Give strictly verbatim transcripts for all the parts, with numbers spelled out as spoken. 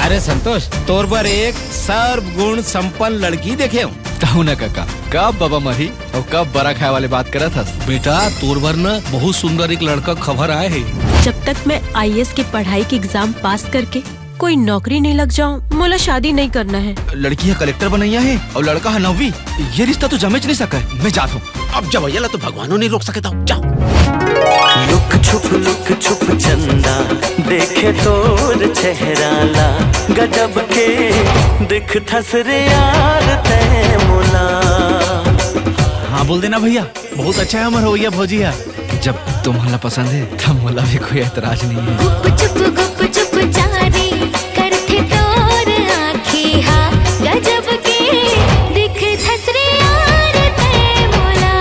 अरे संतोष, तोर बर एक सर्वगुण संपन्न लड़की देखे हूँ। तहु न काका, कब बाबा मरही अउ कब बरा खाए वाले बात करत हस? बेटा, तोर बर न बहुत सुंदर एक लड़का खबर आए हे। जब तक मैं आईएएस की पढ़ाई के एग्जाम पास करके कोई नौकरी नहीं लग जाऊं, मोला शादी नहीं करना है। लड़की ह कलेक्टर बनैया हे अउ लड़का ह नौवीं। ये रिश्ता तो जमेच नहीं सके। मैं जात हूँ। अब जवैया ला तो भगवानो नहीं रोक सके था। जाओ। लुक छुप लुक छुप चंदा देखे तोर चेहरा ला, गजब के दिखथस रे यार तै मोला। हाँ बोल देना भैया, बहुत अच्छा है हमर होइया भौजी है। जब तुम्हाला पसंद है तब मोला भी कोई एतराज नहीं है। गुप चुप गुप चुप चारी करथे तोर आँखी हा, गजब के दिखथस रे यार तै मोला।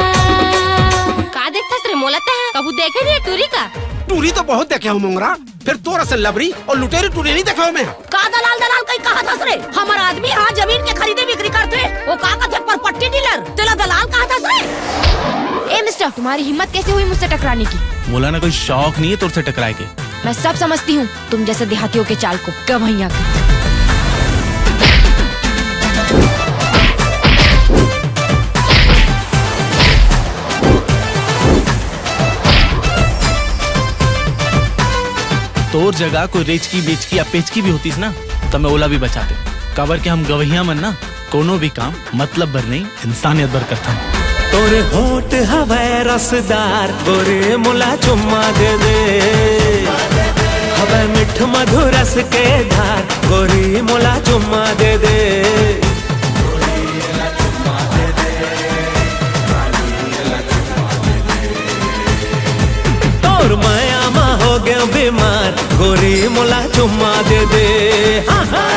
का देखथस रे मोला तै? कभू देखे नहीं है टूरी का? टूरी तो बहुत देखे हूँ मोंगरा, फिर तोर असन लबरी अउ लुटेरी टूरी नहीं देखे हूँ मैं। का दलाल दलाल कहीं कहा थस रे? हमर आदमी हा जमीन के खरीदे बिक्री करथे, वो का कथे परपट्टी डीलर, तेला दलाल कहा थस रे? ए मिस्टर, तुम्हारी हिम्मत कैसे हुई मुझसे टकराने की? मोला ना कोई शौक नहीं है तोर से टकराए के। मैं सब समझती हूँ तुम जैसे देहातियों के चाल को। गवैया का। तोर जगह कोई रेचकी बेचकी या पेचकी भी होतीस ना, त मैं ओला भी बचा दे। काबर के हम गवैया मन ना कोनो भी काम मतलब बर नहीं, इंसानियत बर करथन। तोरे होठ हवय रसदार, गोरी मोला चुम्मा दे दे। हवय मिठ मधुर रस के धार, गोरी मोला चुम्मा दे दे। तोर माया मा हो गया बीमार, गोरी मोला चुम्मा दे दे। हाँ, हाँ।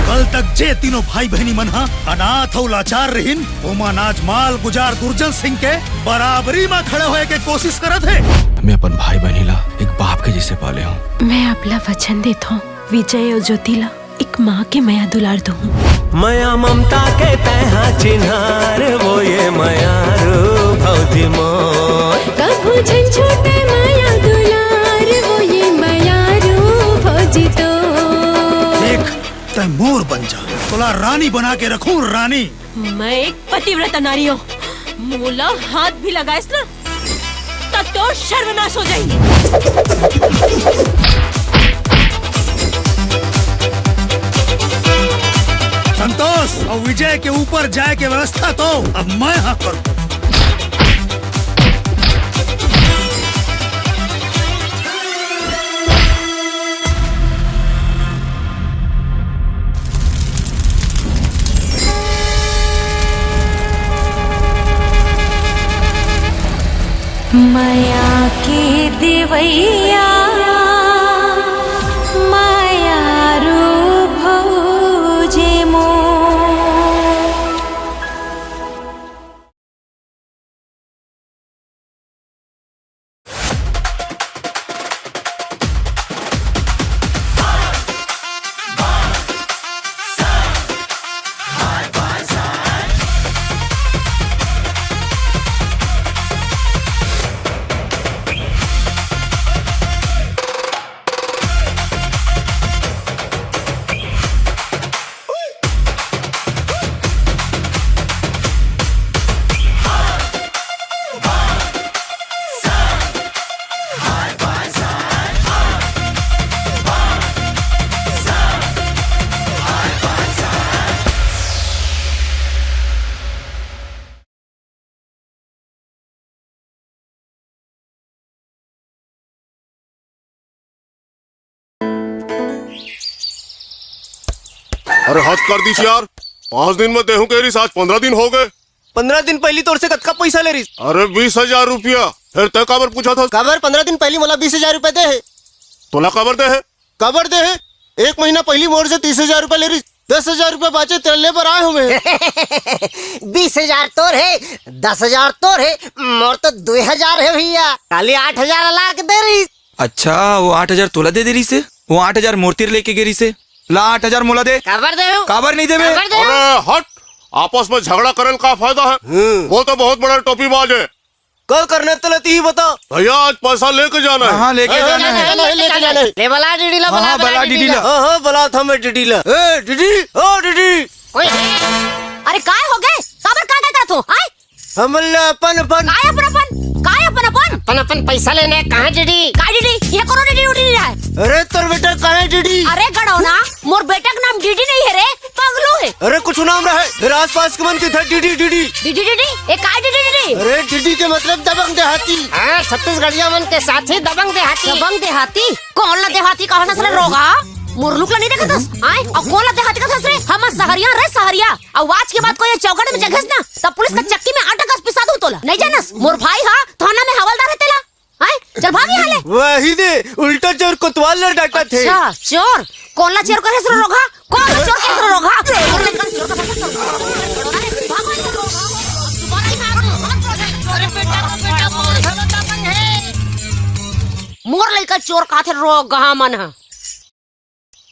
कल तक जे तीनों भाई बहनी मन हा अनाथ अउ लाचार रहिन, ओमन आज माल गुजार दुर्जन सिंह के बराबरी मा खड़े होए के कोशिश करत हे। मैं अपन भाई बहनी ला एक बाप के जैसे पाले हूँ। मैं आपला वचन देत हूँ, विजय अउ ज्योति ला एक माँ के मया दुलार दूँ। मया ममता के तैहा चिन्हार, वो ये मयारू भौजी मोर। कभू झन छूटे मया दुलार, वो ये मयारू भौजी तो। देख, तै मोर बन जा, तोला रानी बना के रखूं, रानी। मैं एक पतिव्रता नारी हूँ, मोला हाथ भी लगाइस ना, त तोर सर्वनाश हो जाही। संतोष, अउ विजय के ऊपर जाए के व्यवस्था तो अब मैं हा करहूँ। मया के देवैया, मयारू भौजी मोर। अरे हद कर दीस यार, पाँच दिन में देहूं कहे रहिस, आज पन्द्रह दिन हो गए। पन्द्रह दिन पहिली तोर से कतका पइसा ले रहिस? अरे बीस हजार रुपया। फिर तै काबर पूछत हस? काबर पन्द्रह दिन पहिली मोला बीस हजार रुपया दे हे? तोला काबर दे हे? काबर दे हे? एक महीना पहिली मोर से तीस हजार रुपया ले रहिस, दस हजार रुपया बाचे, तेला ले बर आए हों मैं। बीस हजार तोर हे, दस हजार तोर हे, मोर तो दुई हजार हे भैया, खाली आठ हजार ला के दे रहिस। अच्छा, वो आठ हजार तोला दे दे रहिस हे, वो आठ हजार मोर तीर लेके गे रहिस हे। ला आठ हजार मोला दे। काबर दे हो? काबर नहीं देबे? काबर दे हो? अरे हट, आपस में झगड़ा करे ल का फायदा है? हम्म। वो तो बहुत बड़ा टोपीबाज है। का करना है तेला, तही बता। भैया, आज पैसा लेके जाना है। हाँ, हाँ, लेके ए, जाना ए, है। ए, नहीं, लेके जाना है। ले बला डीडी ला, हाँ, बला, हाँ, बला बला डीडी डीडी ला। ला। हाँ, हाँ, बला था मैं डीडी ला। ए, डीडी, ओ डीडी। ओए। अरे, काय हो गए? काबर का, का करत हो? आय? हमन ला अपन, अपन। काय अपन, अपन? काय अपन, अपन? अपन, अपन पैसा लेना है, कहाँ डीडी? काय डीडी? ये कोनो डीडी उडी नहीं रहा है। अरे, तोर बेटा कहाँ है डीडी? अरे, गड़ौना, मोर बेटा के नाम डीडी नहीं है रे, पगलू है। अरे, कुछ नाम रहे, मेरे आसपास के मन के था डीडी, डीडी। डीडी, डीडी? ए, काय डीडी, डीडी? अरे, डीडी के मतलब दबंग देहाती। हाँ, छत्तीसगढ़िया मन के साथी दबंग देहाती। दबंग देहाती? कौन ला देहाती कहत हस रे रोगहा? मोर लुक ला नहीं देखत हस? आय, अउ कौन ला देहाती कहत हस रे? हम सहरिया रे, सहरिया। अउ आज के बाद कोई चौकट में चघेस ना, तब पुलिस का चक्की में आटा कस पिसा दूं तोला। नहीं जानस? मोर भाई हा थाना में हवलदार है तेला। आय, चल भाग यहाँ ले। वही दे, उल्टा चोर कोतवाल ला डांटत हे। अच्छा, चोर? कौन ला चोर कहेस रे रोगहा? कौन ला चोर कहेस रे रोगहा? मोर लइका चोर कहत हे रोगहा मन ह।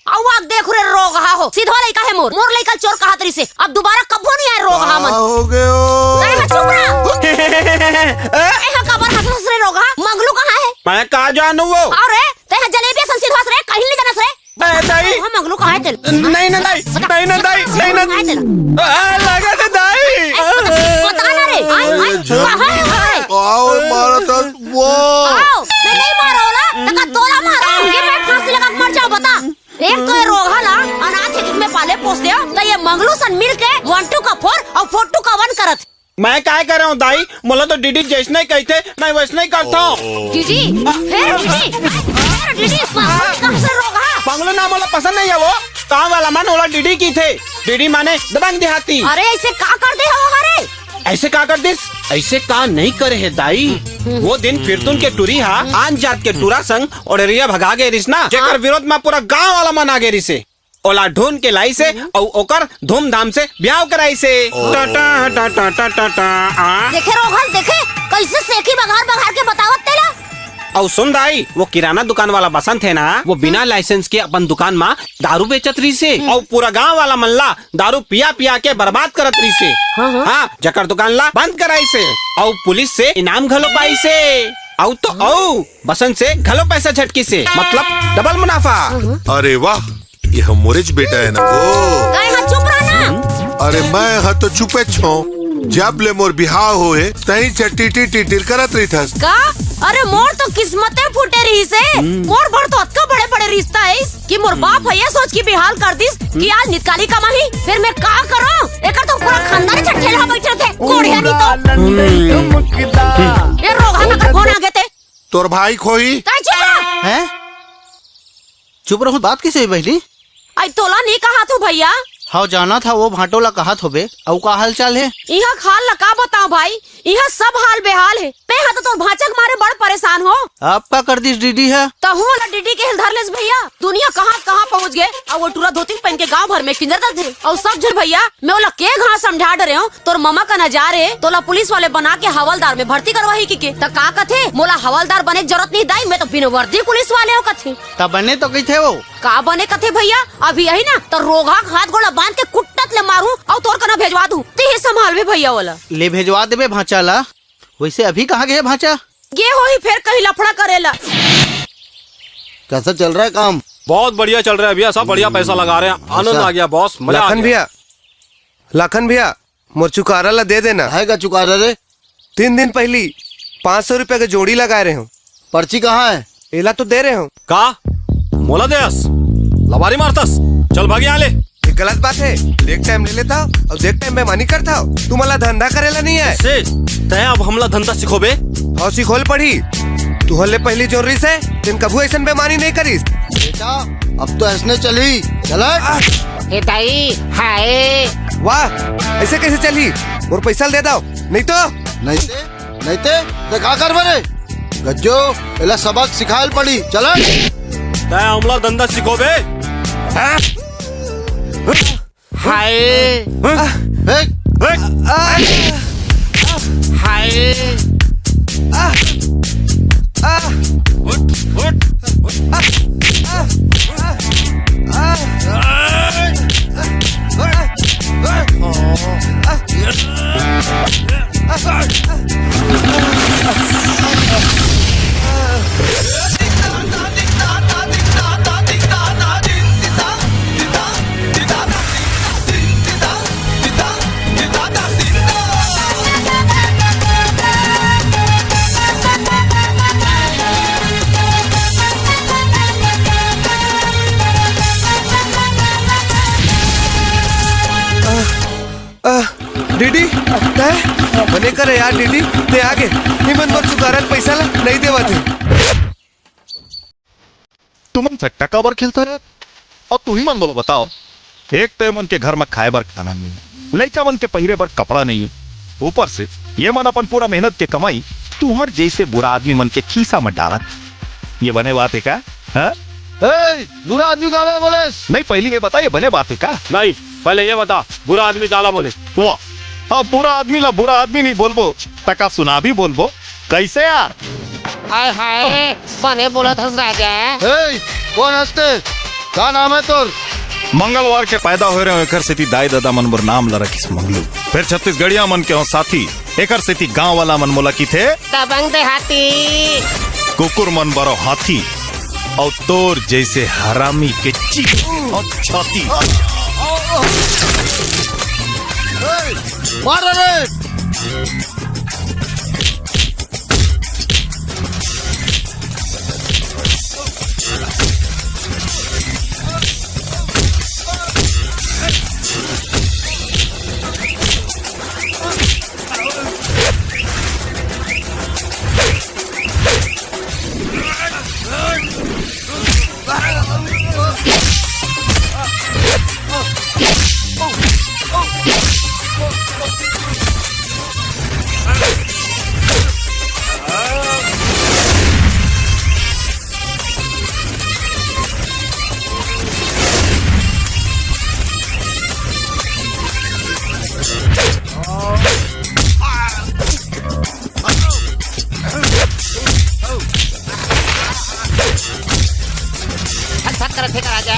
अउ आग देख रे रोगहा हो, सिधवा लइका हे मोर। मोर लइका चोर कहत रहिसे, अब दुबारा कभू नहीं आय रोगहा मन। का हो गयो? तैं ह चुप रह। तैं ह काबर हंसत हस रे रोगहा? मंगलू कहाँ हे? मैं का जानू वो? अरे, तैं ह जलेबी असन सिधवा हस रे, कहीं नहीं जानस रे। ए, दाई। हाँ, मंगलू कहाँ हे तेला? नहीं ना दाई, नहीं ना दाई, नहीं ना। कहाँ हे तेला? आ, लगा था दाई। ए, बता, बता ना रे। आय, आय, ए, कहाँ हे वो रे? आओ, मारा था वो। आओ, मैं नहीं मारा होला, तका तोला मारा। ये मैं फांसी लगा के मर जाओ, बता। एक तो ये रोगहा ला अनाथ के में पाले पोस दे, तो ये मंगलू सन मिल के one two का four अउ four two का one करत। मैं काय करे हूँ दाई, मोला तो डीडी जैसने कहिथे, मैं वैसने करता हूँ। डीडी? फेर डीडी? फेर डीडी? मंगलू कहाँ से रोगहा? मंगलू नाम मोला पसंद नहीं है वो, गाँव वाला मन ओला डीडी कहिथे, डीडी माने दबंग देहाती। अरे ऐसे का कर दे हो हरे? ऐसे का कर दिस? ऐसे का नहीं करे हे दाई। वो दिन फिरतुन के टुरी हा आन जात के टूरा संग ओड़रिया भगा गे रिस ना, जेकर विरोध में पूरा गांव वाला मन आ गे रिसे। ओला ढूंढ के लाइसे अउ ओकर धूमधाम से ब्याह कराइसे। टाटा, टाटा, टाटा, टाटा, आ। देखे रोगहा ल, देखे कैसे सेखी बघार बघार के बतावत तेला। अउ सुन दाई, वो किराना दुकान वाला बसंत हे ना, वो बिना लाइसेंस के अपन दुकान मा दारू बेचत रहिसे अउ पूरा गांव वाला मन ला दारू पिया पिया के बर्बाद करत रहिसे। हाँ, हाँ। हाँ, जकर दुकान ला बंद कराइसे अउ पुलिस से इनाम घलो पाइसे। अउ तो अउ बसंत से घलो पैसा झटकिसे, मतलब डबल मुनाफा। अरे वाह, ये मोरेच बेटा है ना वो। काय हा चुप रह ना। अरे मैं हा तो चुपेच हूँ। जब ले मोर बिहाव होए, तही से टिटिर टिटिर करत रहिथस। का? अरे मोर तो किस्मते फूटे रहिसे। मोर बर तो अतका बड़े बड़े रिश्ता हे कि मोर बाप ह ये सोच के बिहाव कर दिस कि आज नितकाली कमाही, फेर मैं का करूँ? एकर तो पूरा खानदान ही ठेलहा बैठे थे, कोढ़िया नहीं तो। ये रोगहा ना कर फोन आ गए थे। तोर भाई खोही। काय चुप रह? हैं? चुप रहूं, बात किसे हुई बहिनी? आई तोला नहीं कहा थो भैया। हव, जाना था वो भांटो ला कहा थो बे, अउ का हाल चाल हे? इहाँ हाल ला का बताओ भाई, इहाँ सब हाल बेहाल हे। मैं हा तो तोर भांचा के मारे बड़ परेशान हो। अब का कर दिस डीडी हा? तहू वाला डीडी के हिल धर लेस भैया। दुनिया कहाँ से कहाँ पहुँच गए, अउ वो टूरा धोती पहन के गाँव भर में किंजरत हे। अउ सब झन भैया, मैं ओला के घास समझा डरे हूँ, तोर ममा कना जा रे, तोला पुलिस वाले बना के हवलदार में भर्ती करवाही कहिके। त का कथे, मोला हवलदार बने के जरूरत नहीं दाई, मैं तो बिन वर्दी पुलिस वाले हूँ कथे। त बने तो कहिथे वो। का बने कथे भैया, अभी यही ना त रोगहा के हाथ गोड़ बांध के कुट्टत ले मारू अउ तोर कना भेजवा दू, तिही संभालबे भैया वाला। ले भेजवा देबे भांचा ला। वैसे अभी कहाँ गए भांचा? गे होही फेर कहीं लफड़ा करेला। कैसा चल रहा है काम? बहुत बढ़िया चल रहा है भैया, सब बढ़िया पैसा लगा रहे हैं, आनंद आ गया बॉस, मजा आ गया। लखन भैया, लखन भैया, मोर चुकारा ला दे देना। है का चुकारा रे? तीन दिन पहली पाँच सौ रुपया के जोड़ी लगाए रहे हूँ। पर्ची कहाँ है? एला तो दे रहे हूँ। का? मोला देस? लबारी मारतस? चल भाग यहाँ ले। ये गलत बात है। लेक टाइम ले लेता हूँ अउ देख टाइम बेमानी करता हूँ। तू मला धंधा करेला नहीं है। से तय अब हमला धंधा सिखोबे? हाँ, सिखोल पड़ी। तू हल्ले पहली जोर रही से, तेन कभू ऐसन बेमानी नहीं करीस। बेटा, अब तो ऐसने चली। चल हट। ए दाई, हाय। वाह, ऐसे कैसे चली? मोर पैसा दे दो, नहीं तो। नहीं ते, नहीं ते, ते का करबे रे? गज्जो, एला सबक सिखायल पड़ी। चल हट। तय हमला धंधा सिखोबे? हाँ? हाय। फेंक। फेंक। हाय। उठ, उठ, उठ। तैं बने करे यार डीडी, तैं आगे। इमन बर चुकारा के पैसा ला नइ देवत हे। तुमन सट्टा काबर खेलथव यार? अउ तुही मन मोला बताव, एक तो एमन के घर म खाए बर खाना नइ हे, लइका मन के पहिरे बर कपड़ा नइ हे, ऊपर से ये मन अपन पूरा मेहनत के कमाई तुंहर जइसे बुरा आदमी मन के खीसा म डालत। ये बने बात हे का? हाँ? ए, बुरा आदमी काला बोलेस? नहीं, पहली ये बता, ये बने बात हे का? नहीं, पहले ये बता, बुरा आदमी काला बोले? वाह, अब बुरा आदमी ला बुरा आदमी नहीं बोलबो, त का सुनामी बोलबो? कैसे यार? हाय हाय, बने बोलत हस राजा। ए, कौन हस तैं? का नाम हे तोर? मंगलवार के पैदा होए रहेंव, एकर सेती दाई ददा मन मोर नाम ला रखिस मंगलू। फेर छत्तीसगढ़िया मन के हों साथी, एकर सेती गांव वाला मन मोला किथे दबंग देहाती। कुकुर मन बर हों हाथी, अउ तोर जइसे हरामी के चीख अउ छाती। मार रे। थक थक करत हे का राजा?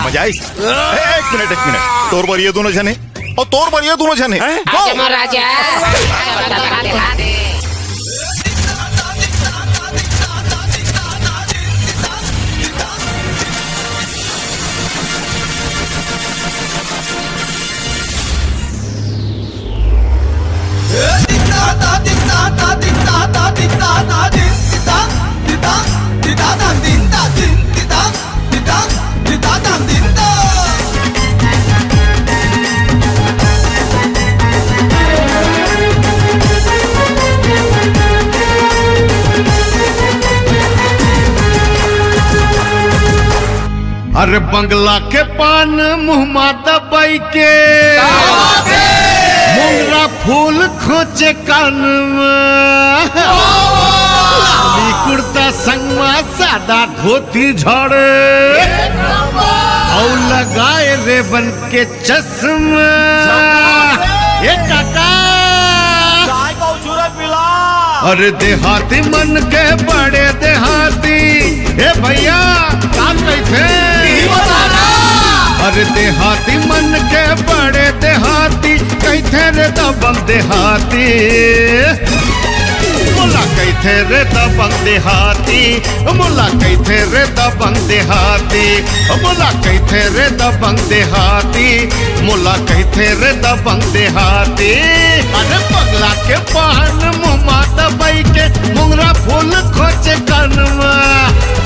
मजा आइस। ए, एक मिनट, एक मिनट। तोर बर ये दूनों झन हे, अउ तोर बर ये दूनों झन हे। हैं? Go! आज मोर राजा। अरे बंगला के पान मुंह मा दबाई के, का बात हे? मोंगरा फूल खोचे कान मा, वाह, वाह। लाली कुर्ता संग मा सादा धोती झाड़े, एक नंबर। अउ लगाए रेबन के चश्मा। झकास हे। ए काका। चाय का उछूरा पिला। अरे देहाती मन के बड़े देहाती। ए भैया, का कहिथे? ई बता ना। अरे देहाती मन के बड़े देहाती, कहिथे रे दबंग देहाती। मोला कहिथे रे दबंग देहाती, मोला कहिथे रे दबंग देहाती, मोला कहिथे रे दबंग देहाती, मोला कहिथे रे दबंग देहाती। अरे पगला के पान मुंह मा दबाई के, मोंगरा फूल खोचे कान मा,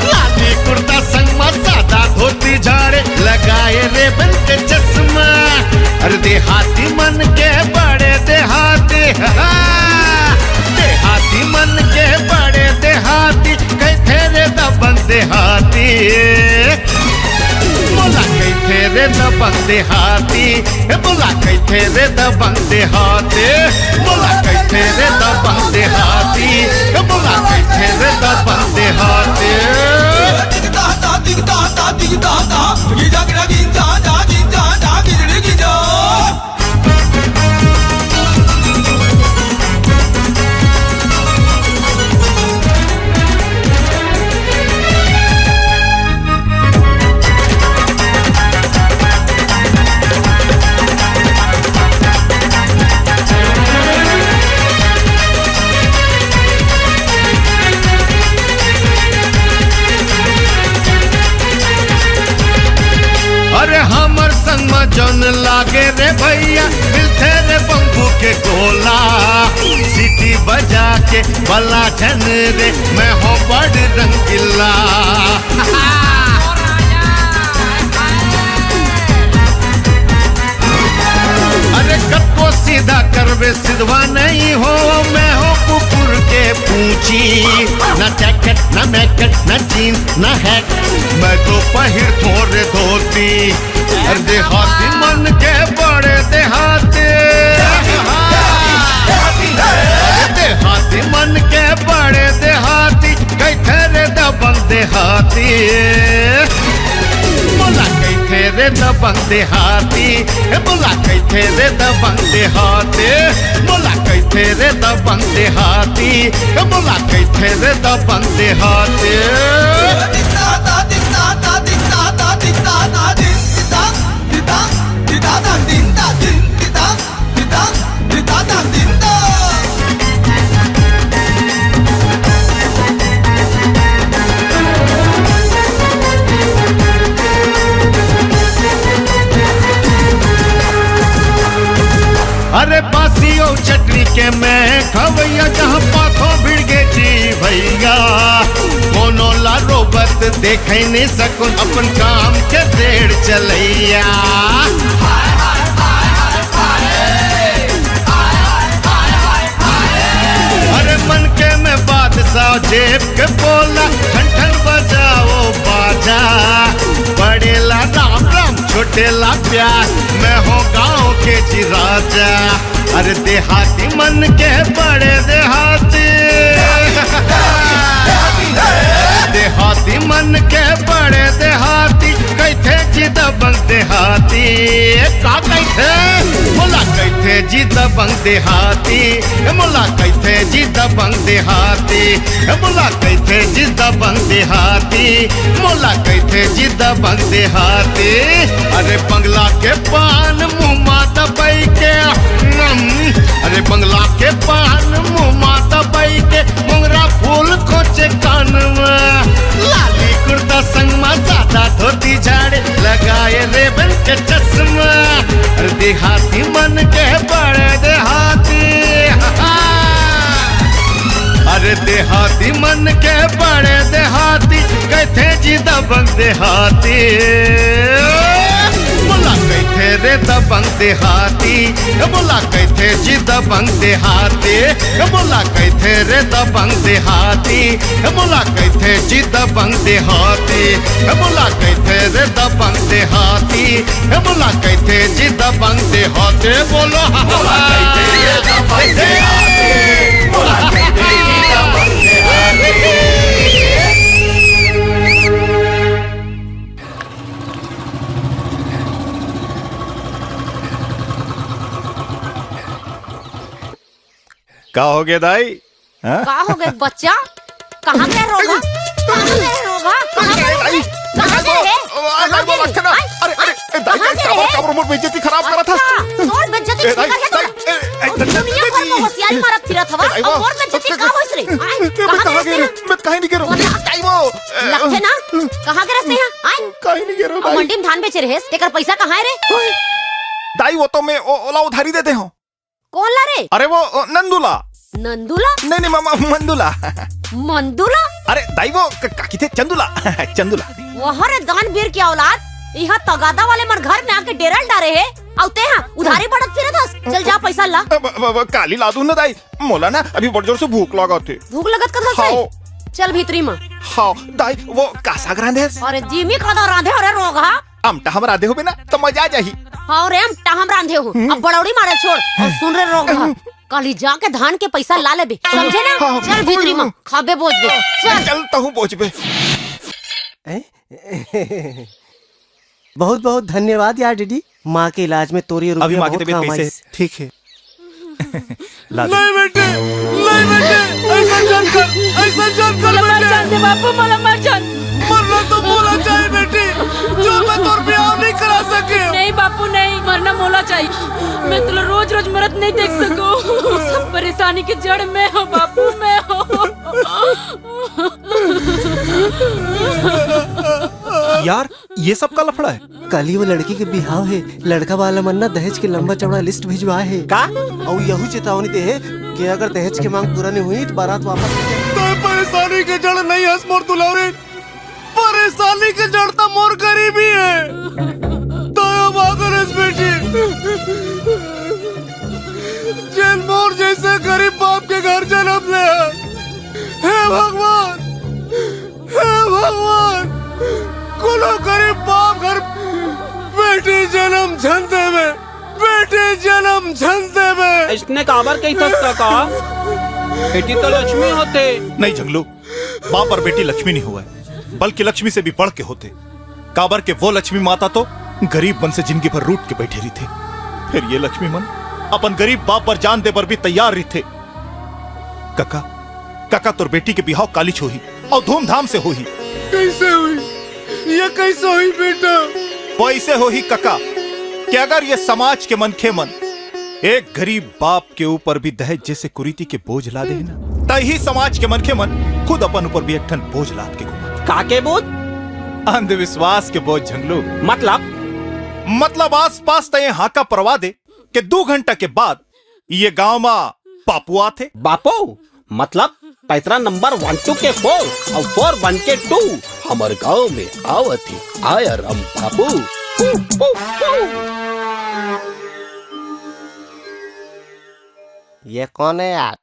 लाली कुर्ता संग मा सादा धोती झाड़े, लगाए रेबन के चश्मा। अरे देहाती मन के बड़े देहाती, देहाती मन के बड़े देहाती, कहिथे रे दबंग देहाती। मोला कहिथे रे दबंग देहाती, ए मोला कहिथे रे दबंग देहाती, मोला कहिथे रे दबंग देहाती, ए मोला कहिथे रे दबंग देहाती। अरे हमर संग म जौन लागे रे भैया, मिलथे रे बम्बू के गोला। सीटी बजा के बला झन रे, मैं हो बड़ रंगीला। अरे कतको सीधा करबे, सिधवा नहीं हो, मैं हो कुकुर के पूछी। ना जैकेट, ना मैकेट, ना जींस, ना हैट, मैं तो पहिरथों रे धोती। अरे देहाती मन के बड़े देहाती, अरे देहाती मन के बड़े देहाती, कहिथे रे दबंग देहाती। मोला कहिथे रे दबंग देहाती, ए मोला कहिथे रे दबंग देहाती, मोला कहिथे रे दबंग देहाती, ए मोला कहिथे रे दबंग देहाती। अरे बासी अउ चटनी के मैं खवैया, जहाँ पाथो भिड़ गे जी भैया। कोनो ला रोबत देखे नहीं सकुन, अपन काम के रेड़ चलैया। अरे मन के मैं बादशाह, जेब के बोला, ठन ठन बजाओ बाजा। बड़े ला राम राम, छोटे ला प्यार, मैं हो गाँव के जी राजा। अरे देहाती मन के बड़े देहाती, देहाती मन के बड़े देहाती, कहिथे जी दबंग देहाती। का कहिथे? मोला कहिथे जी दबंग देहाती, ए मोला कहिथे जी दबंग देहाती, ए मोला कहिथे जी दबंग देहाती, मोला कहिथे जी दबंग देहाती। अरे बंगला के पान मुँह मा दबई के, नम, अरे बंगला के पान मुँह मा दबई के, मोंगरा फूल खोचे कान मा, लाली कुर्ता संग मा सादा धोती झाड़े, लगाए रेबन के चश्मा। अरे देहाती मन के बड़े देहाती, अरे देहाती मन के बड़े देहाती, कहिथे जी दबंग देहाती। मोला कहिथे रे दबंग देहाती, ए मोला कहिथे जी दबंग देहाती, ए मोला कहिथे रे दबंग देहाती, ए मोला कहिथे जी दबंग देहाती, ए मोला कहिथे रे दबंग देहाती, ए मोला कहिथे जी दबंग देहाती। बोलो मोला कहिथे रे दबंग देहाती, मोला कहिथे जी दबंग देहाती। का हो गया दाई? हाँ? का हो गया बच्चा? कहाँ गए रोगा? कहाँ गए रोगा? कहाँ गए? दाई, कहाँ गए रे? अरे, कहाँ गए रे? अरे, अरे, ए, दाई, कहाँ दाई, गए काबर, रे? काबर मोर बेइज्जती खराब करत हस? अच्छा, तोर बेइज्जती ए, दाई, कर हे दाई, तो। ए, ए, दुनिया भर में होशियारी मारत फिरत हवा, ए, दाई, अउ मोर बेइज्जती का होइस रे? आय, ए, मैं कहाँ गए रे? मैं कहीं नहीं गए रे। बोला। दाई वो, ए, लगथे ना? कहाँ गए रहे हैं? आय? कहीं नहीं गए रे, अउ दाई। मंडी में धान बेचे रहे, तेकर पैसा कहाँ है रे? दाई, वो तो मैं ओ-, ओला उधारी दे दे हूँ। कौन ला रे? अरे वो, ओ, नंदू ला। नंदू ला? नहीं, नहीं, मामा, मंदू ला। मंदू ला? अरे दाई वो क-, का किथे चंदू ला। चंदू ला। वहाँ रे दानवीर के औलाद, यहाँ तगादा वाले मन घर में आके डेरा डारे हे, अउ ते हाँ उधारी बड़त फिरत हस। चल जा पैसा ला। अब, अब, अब काली ला दूँ ना दाई, मोला ना अभी बड़ जोर से भूख लागत हे। भूख लगत कथस रे? हाँ। चल भीतरी में। हाँ, दाई वो का साग रांधे हस? अरे जिमी का रांधे, अरे रोगहा। अमटा हम रांधे होबे ना, त मजा आ जाही। हाँ रे, अमटा हम रांधे हो। अब बड़ौड़ी मारे छोड़। अउ सुन रे रोगहा, काली जाके धान के पइसा ला लेबे, समझे ना? हाँ, हाँ, चल भीतरी मा, खाबे बोजबे। चल। चल, तहूँ बोजबे। बहुत बहुत धन्यवाद यार डीडी, माँ के इलाज में तोर ये अभी रुपया माँ की बहुत तबीयत काम कैसे है? आइस। ठीक है। ला दे। नहीं बेटी, नहीं बेटी, ऐसा जान कर, ऐसा जान कर मोला मर बेटी। जान दे बापू, मोला मर जान। मरना तो मोला चाहे बेटी, जो मैं तोर ब्याह नहीं करा सके। नहीं बापू, नहीं, मरना मोला चाही। मैं तोला रोज रोज मरत नहीं देख सको। सब परेशानी के जड़ मैं हो बापू, मैं हो। यार, ये सब का लफड़ा है? कल ही वो लड़की के बिहाव है, लड़का वाला मन ना दहेज के लंबा चौड़ा लिस्ट भिजवाए है। का? अउ यहू चेतावनी दे है कि अगर दहेज के मांग पूरा नहीं हुई तो बारात वापस ले जाए। तो परेशानी के जड़ नहीं हस मोर दुलारी, परेशानी के जड़ तो मोर गरीबी है। तो अब अगर इस बेटी जेन मोर जैसे गरीब बाप के घर जन्म ले है। हे भगवान, हे भगवान, कोनो गरीब बाप घर बेटी जन्म झन देवे, बेटी जन्म झन देवे। इसने काबर कहिथस काका? बेटी तो लक्ष्मी होथे। नहीं झंगलू, बाप अउ बेटी लक्ष्मी नहीं होवय, बल्कि लक्ष्मी से भी बढ़ के होथे। काबर के वो लक्ष्मी माता तो गरीब मन से जिंदगी भर रूठ के बैठे रहिथे, फिर ये लक्ष्मी मन अपन गरीब बाप बर जान दे बर भी तैयार रहिथे। कका, कका, तोर बेटी के बिहाव कालीच होही अउ धूमधाम से होही। कैसे होही? ये कैसे होही बेटा? वैसे होही कका कि अगर ये समाज के मनखे मन एक गरीब बाप के ऊपर भी दहेज जैसे कुरीति के बोझ ला दे ना, त ही समाज के मनखे मन खुद अपन ऊपर भी एक ठन बोझ लाद के घूमत। का के बोझ? अंधविश्वास के बोझ झंगलू। मतलब? मतलब आसपास तय हाका परवा दे के दू घंटा के बाद ये गांव मा बापू आथे। बापू? मतलब पैतरा नंबर वन टू के फोर अउ फोर वन के टू हमर गांव में आवत ही। आय राम बापू। पू, पू, पू। ये कौन है यार?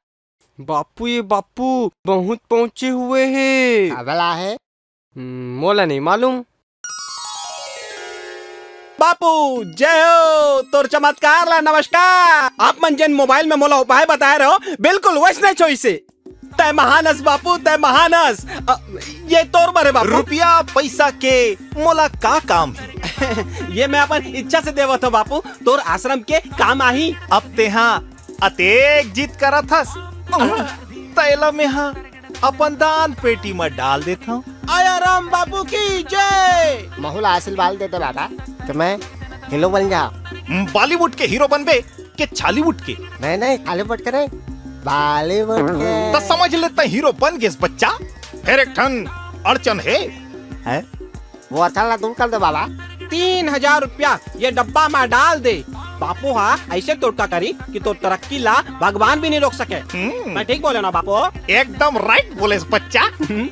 बापू, ये बापू बहुत पहुंचे हुए है। अबला है। हम्म, मोला नहीं मालूम। बापू, जय हो, तोर चमत्कार ला नमस्कार। आप मन जेन मोबाइल में मोला उपाय बताए रहो, बिल्कुल वैसने छोइसे। तय महानस बापू, तय महानस। अ, ये तोर बरे बापू। रुपया पैसा के मोला का काम है? ये मैं अपन इच्छा से देवत हो बापू, तोर आश्रम के काम आही। अब तेहा अतेक जिद करत हस, तैला मेहा अपन दान पेटी म डाल देथंव। आया राम बापू की जय। महू ला आशीर्वाद दे दे बाबा, तो मैं हीरो बन जा। हम्म, बॉलीवुड के हीरो बनबे के छॉलीवुड के? नहीं, नहीं, छॉलीवुड के नहीं, बॉलीवुड के। त समझ ले, तैं हीरो बन गेस बच्चा। फेर एक ठन अड़चन हे। हैं? वो अड़चन ला दूर कर दे बाबा। तीन हजार रुपया ये डब्बा में डाल दे। बापू हा ऐसे टोटका करी कि तोर तरक्की ला भगवान भी नहीं रोक सके। हम्म। मैं ठीक बोले ना बापू? एकदम राइट बोलेस बच्चा। हम्म।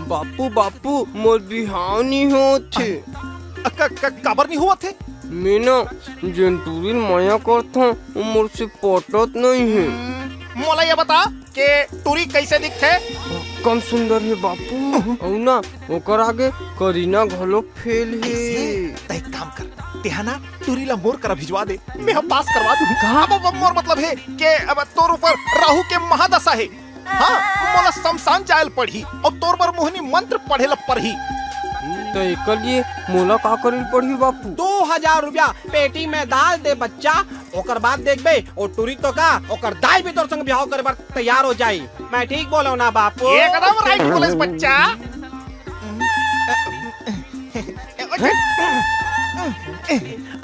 बापू, बापू, मोर बिहाव नहीं होत हे। क-, क-, काबर नहीं होवत हे? मैं ना जेन टूरी ल मया करथंव, वो मोर से पटत नहीं हे। हम्म, मोला ये बता के टूरी कैसे दिखथे? कम सुंदर हे बापू। अउ ना ओकर आगे करीना घलो फेल हे। कैसे? त एक काम कर, तेहा ना टूरी ला मोर करा भिजवा दे, मैं हम पास करवा दूं। का? अब, अब मोर मतलब हे के अब तोर ऊपर राहु के महादशा हे। हाँ, मोला शमशान जायल पड़ही अउ तोर बर मोहनी मंत्र पढ़े ला पड़ही। त एकर लिए मोला का करे ल पड़ही बापू? दो हजार रुपया पेटी में डाल दे बच्चा, ओकर बाद देखबे, ओ टूरी तो का, ओकर दाई भी तोर संग बिहाव करे बर तैयार हो जाई। मैं ठीक बोलो ना बापू? एकदम राइट बोलेस बच्चा।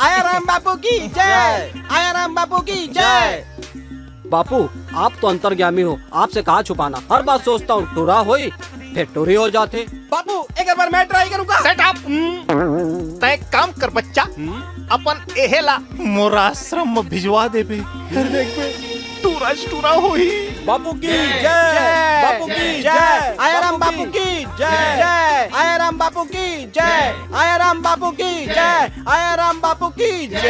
आया राम बापू की जय। आया राम बापू की जय। बापू, आप तो अंतर्यामी हो, आपसे कहा छुपाना। हर बात सोचता हूँ, टूरा होई, फिर टूरी हो जाथे। बापू, एक बार मैं ट्राई करूंगा। Set up. तय काम कर बच्चा, अपन एहेला मोर आश्रम में भिजवा देबे, फिर देखबे टूरा टूरा होही। बापू की जय। बापू की जय। आया राम बापू की जय। आया राम बापू की जय। आया राम बापू की जय। आया राम बापू की जय।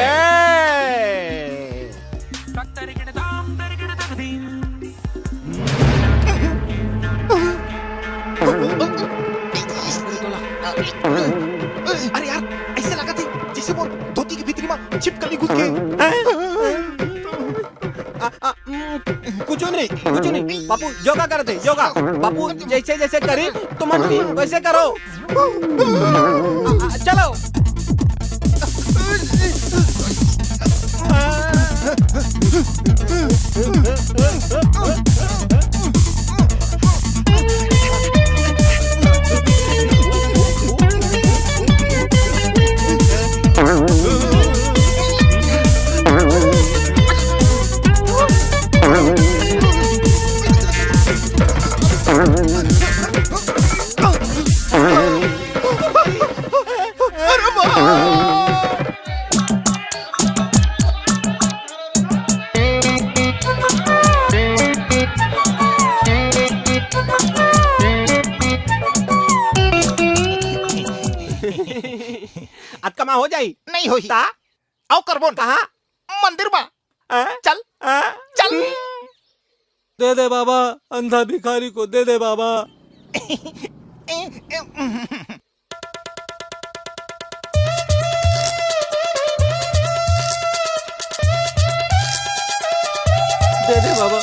खुद के। हैं? आ, आ, उम, कुछ नहीं, कुछ नहीं। बापू, योगा कर दे, योगा। बापू, जैसे जैसे करी, तुमन भी वैसे करो। आ, आ, चलो। अरे वाह! अतका मा हो जाई? नहीं होही। ता? अउ करबो न। कहाँ? मंदिर मा। हाँ? चल। हाँ? चल। दे दे बाबा, अंधा भिखारी को दे दे बाबा। दे दे बाबा।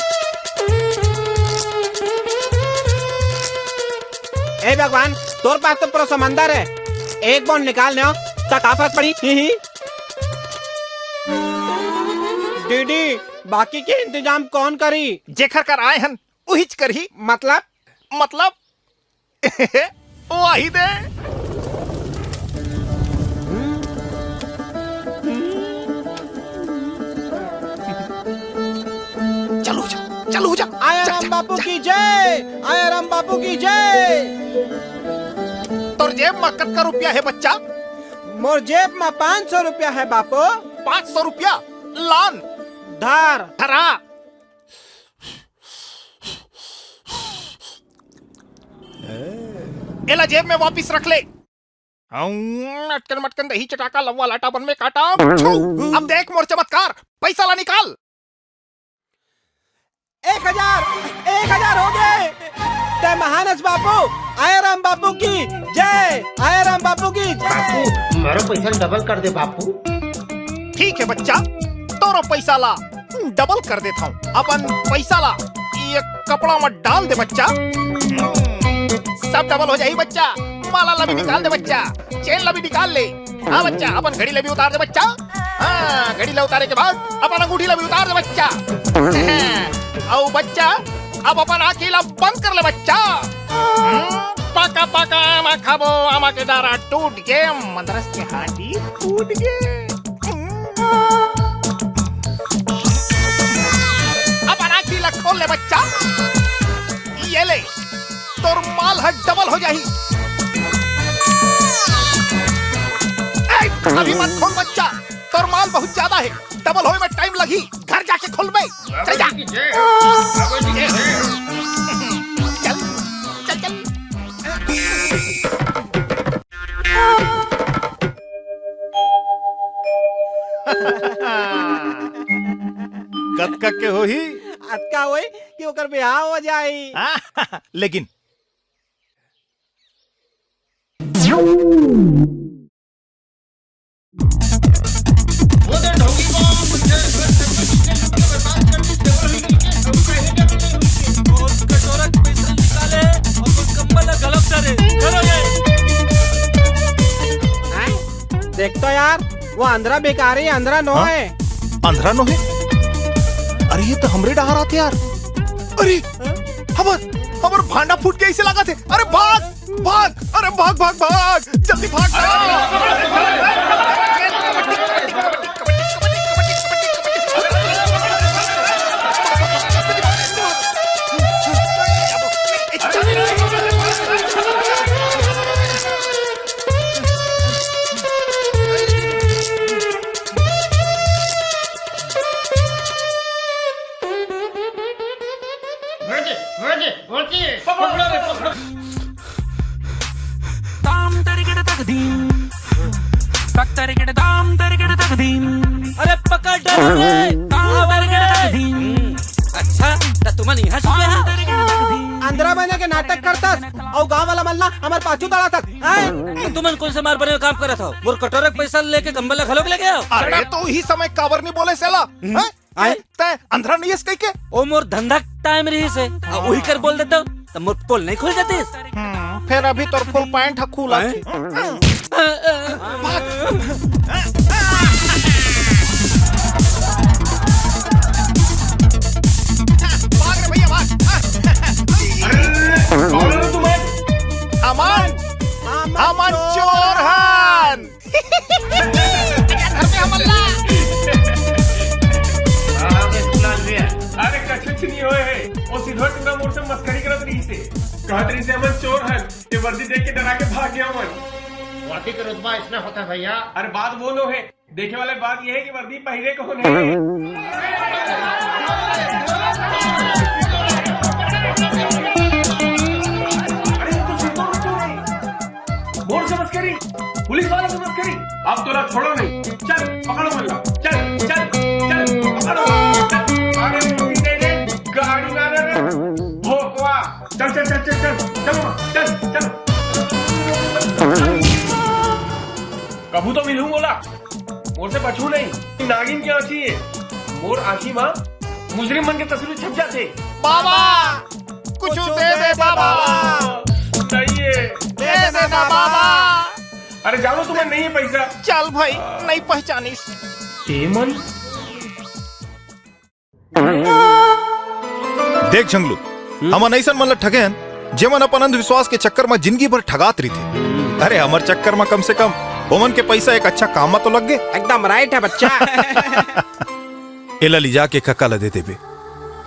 ए भगवान, तोर पास तो पूरा समंदर है, एक बूंद निकाल नो, त का फर्क पड़ी? ही ही। डीडी, बाकी के इंतजाम कौन करी? जेखर कर आए हन, उहिच करही। मतलब? मतलब? वही दे। चल हो जा, चल हो जा। आया चल, राम चल, बापू चल। की जय, आया राम बापू की जय। तोर जेब मा कतका रुपया है बच्चा? मोर जेब मा पाँच सौ रुपया है बापू। पाँच सौ रुपया? लान। धर। धरा। एला जेब में वापिस रख ले। अटकन मटकन दही चटाका लव्वा लाटा बन में काटा। अब देख मोर चमत्कार, पैसा ला निकाल। एक हजार, एक हजार हो गए। तय महानस बापू, आया राम बापू की जय, आया राम बापू की जय। बापू, मारो पैसा डबल कर दे बापू। ठीक है बच्चा, तोरो पैसा ला डबल कर देत हूँ। अपन पैसा ला ये कपड़ा में डाल दे बच्चा, सब डबल हो जाही बच्चा। माला ला भी निकाल दे बच्चा, चेन ला भी निकाल ले। हाँ बच्चा, अपन घड़ी ला भी उतार दे बच्चा। हाँ, घड़ी ला उतारे के बाद अपन अंगूठी ला भी उतार दे बच्चा। हाँ, अउ बच्चा, अब अपन आँखी ला बंद कर ले बच्चा। हम्म, पाका पाका आमा खाबो, आमा के डारा टूट गे, मंदरस के हांडी फूट गे। अपन आँखी ला खोल ले बच्चा, ये ले, तोर माल ह डबल हो जाही। ए, अभी मत खोल बच्चा, तोर माल बहुत ज्यादा है, डबल होए में टाइम लगही। घर जाके खोलबे। चल जा। बाबा जी की जय हो। बाबा जी की जय हो। चल, चल, चल। कतका के होही? अतका होही कि ओकर बिहाव हो जाही। हाँ, लेकिन हैं? देख तो यार, वो अंधरा भिखारी अंधरा नो हाँ? है। अंधरा नो है? अरे, ये तो हमरे डहार आथे यार। अरे, हाँ? हमर, हमर भांडा फूट के ऐसे लगा थे। अरे, भाग, भाग, अरे, भाग, भाग, भाग, जल्दी भाग। ताम तरिकिट तक दीम। तक तरिकिट ताम तरिकिट तक दीम। अरे पकड़ डर रे। ताम तरिकिट तक दीम। अच्छा, त तुमन इहाँ छुपे हा? अंधरा बने के नाटक करथस, अउ गांव वाला मन ला हमर पाछू दौड़ाथस, हैं? तुमन कोन से मार बने काम करत हव? मोर कटोरा के पैसा लेके कंबल ला घलोक लेगे हव? अरे, तो उही समय काबर नहीं बोले सेला? हैं? आए? तैं अंधरा नहीं हस कहिके? ओ मोर धंधा टाइम रहिस हे, आ उही कर बोल देता, त मोर पोल नहीं खुल जातिस। हम्म, फेर अभी तोर फुल पैंट ह खुला हैं? थे। भाग रे भैया, भाग। अरे, कौन हो तुम? हमन, हमन चोर हन। अरे, कछु नहीं होय हे। ओ सिधवा टूरा मोर से मस्करी करत रहिस हे। कहत रहिस हे, "हमन चोर हन।" ये वर्दी देख के डरा के भाग गया मन। वर्दी के रुतबा इसने होता है भैया। अरे, बात वो नो हे। देखे वाले बात ये है कि वर्दी पहिरे कौन है। अरे, ये तो सिर्फ मोर से मस्करी, पुलिस वाला से मस्करी। अब तोला छोड़ो नहीं। चल, पकड़ो मल्ला। चल, चल, चल, पकड़ो। चल। अरे, पीछे से गाड़ी ना रे। भोकवा। चल, चल, चल, चल, चल। चलो, चल, चल। कभू तो मिलहूं मोला। मोर से बचहू नहीं। नागिन के आंखी हे। मोर आंखी मा मुजरिम मन के तस्वीर छप जाथे। बाबा, कुछ दे दे बाबा। नहीं हे। दे देना बाबा। अरे जानो तुम्हें नहीं है पैसा। चल भाई, नहीं पहचानिस। ए मन। देख झंगलू, हम्म? हमन अइसन मन ल ठगे हन, जेमन अपन अंधविश्वास के चक्कर म जिंदगी भर ठगात रहिथे। अरे, हमर चक्कर म कम से कम ओमन के पइसा एक अच्छा काम म तो लग गे। एकदम राइट है बच्चा। एला लिजा के कका ल दे देबे,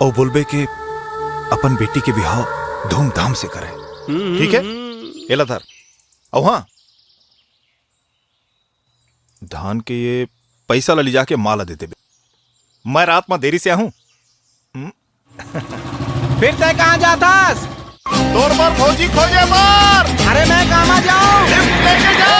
अउ बोलबे के अपन बेटी के बिहाव धूमधाम से करे। हम्म, ठीक है? हम्म। एला धर। अउ हाँ, धान के ये पइसा ला लिजा के माँ ला दे देबे। मैं रात म देरी से आहूँ। हम्म? फिर तैं कहाँ जाथस? तोर बर भौजी खोजे बर। अरे मैं कहाँ जाऊँ? लिफ्ट लेके जा।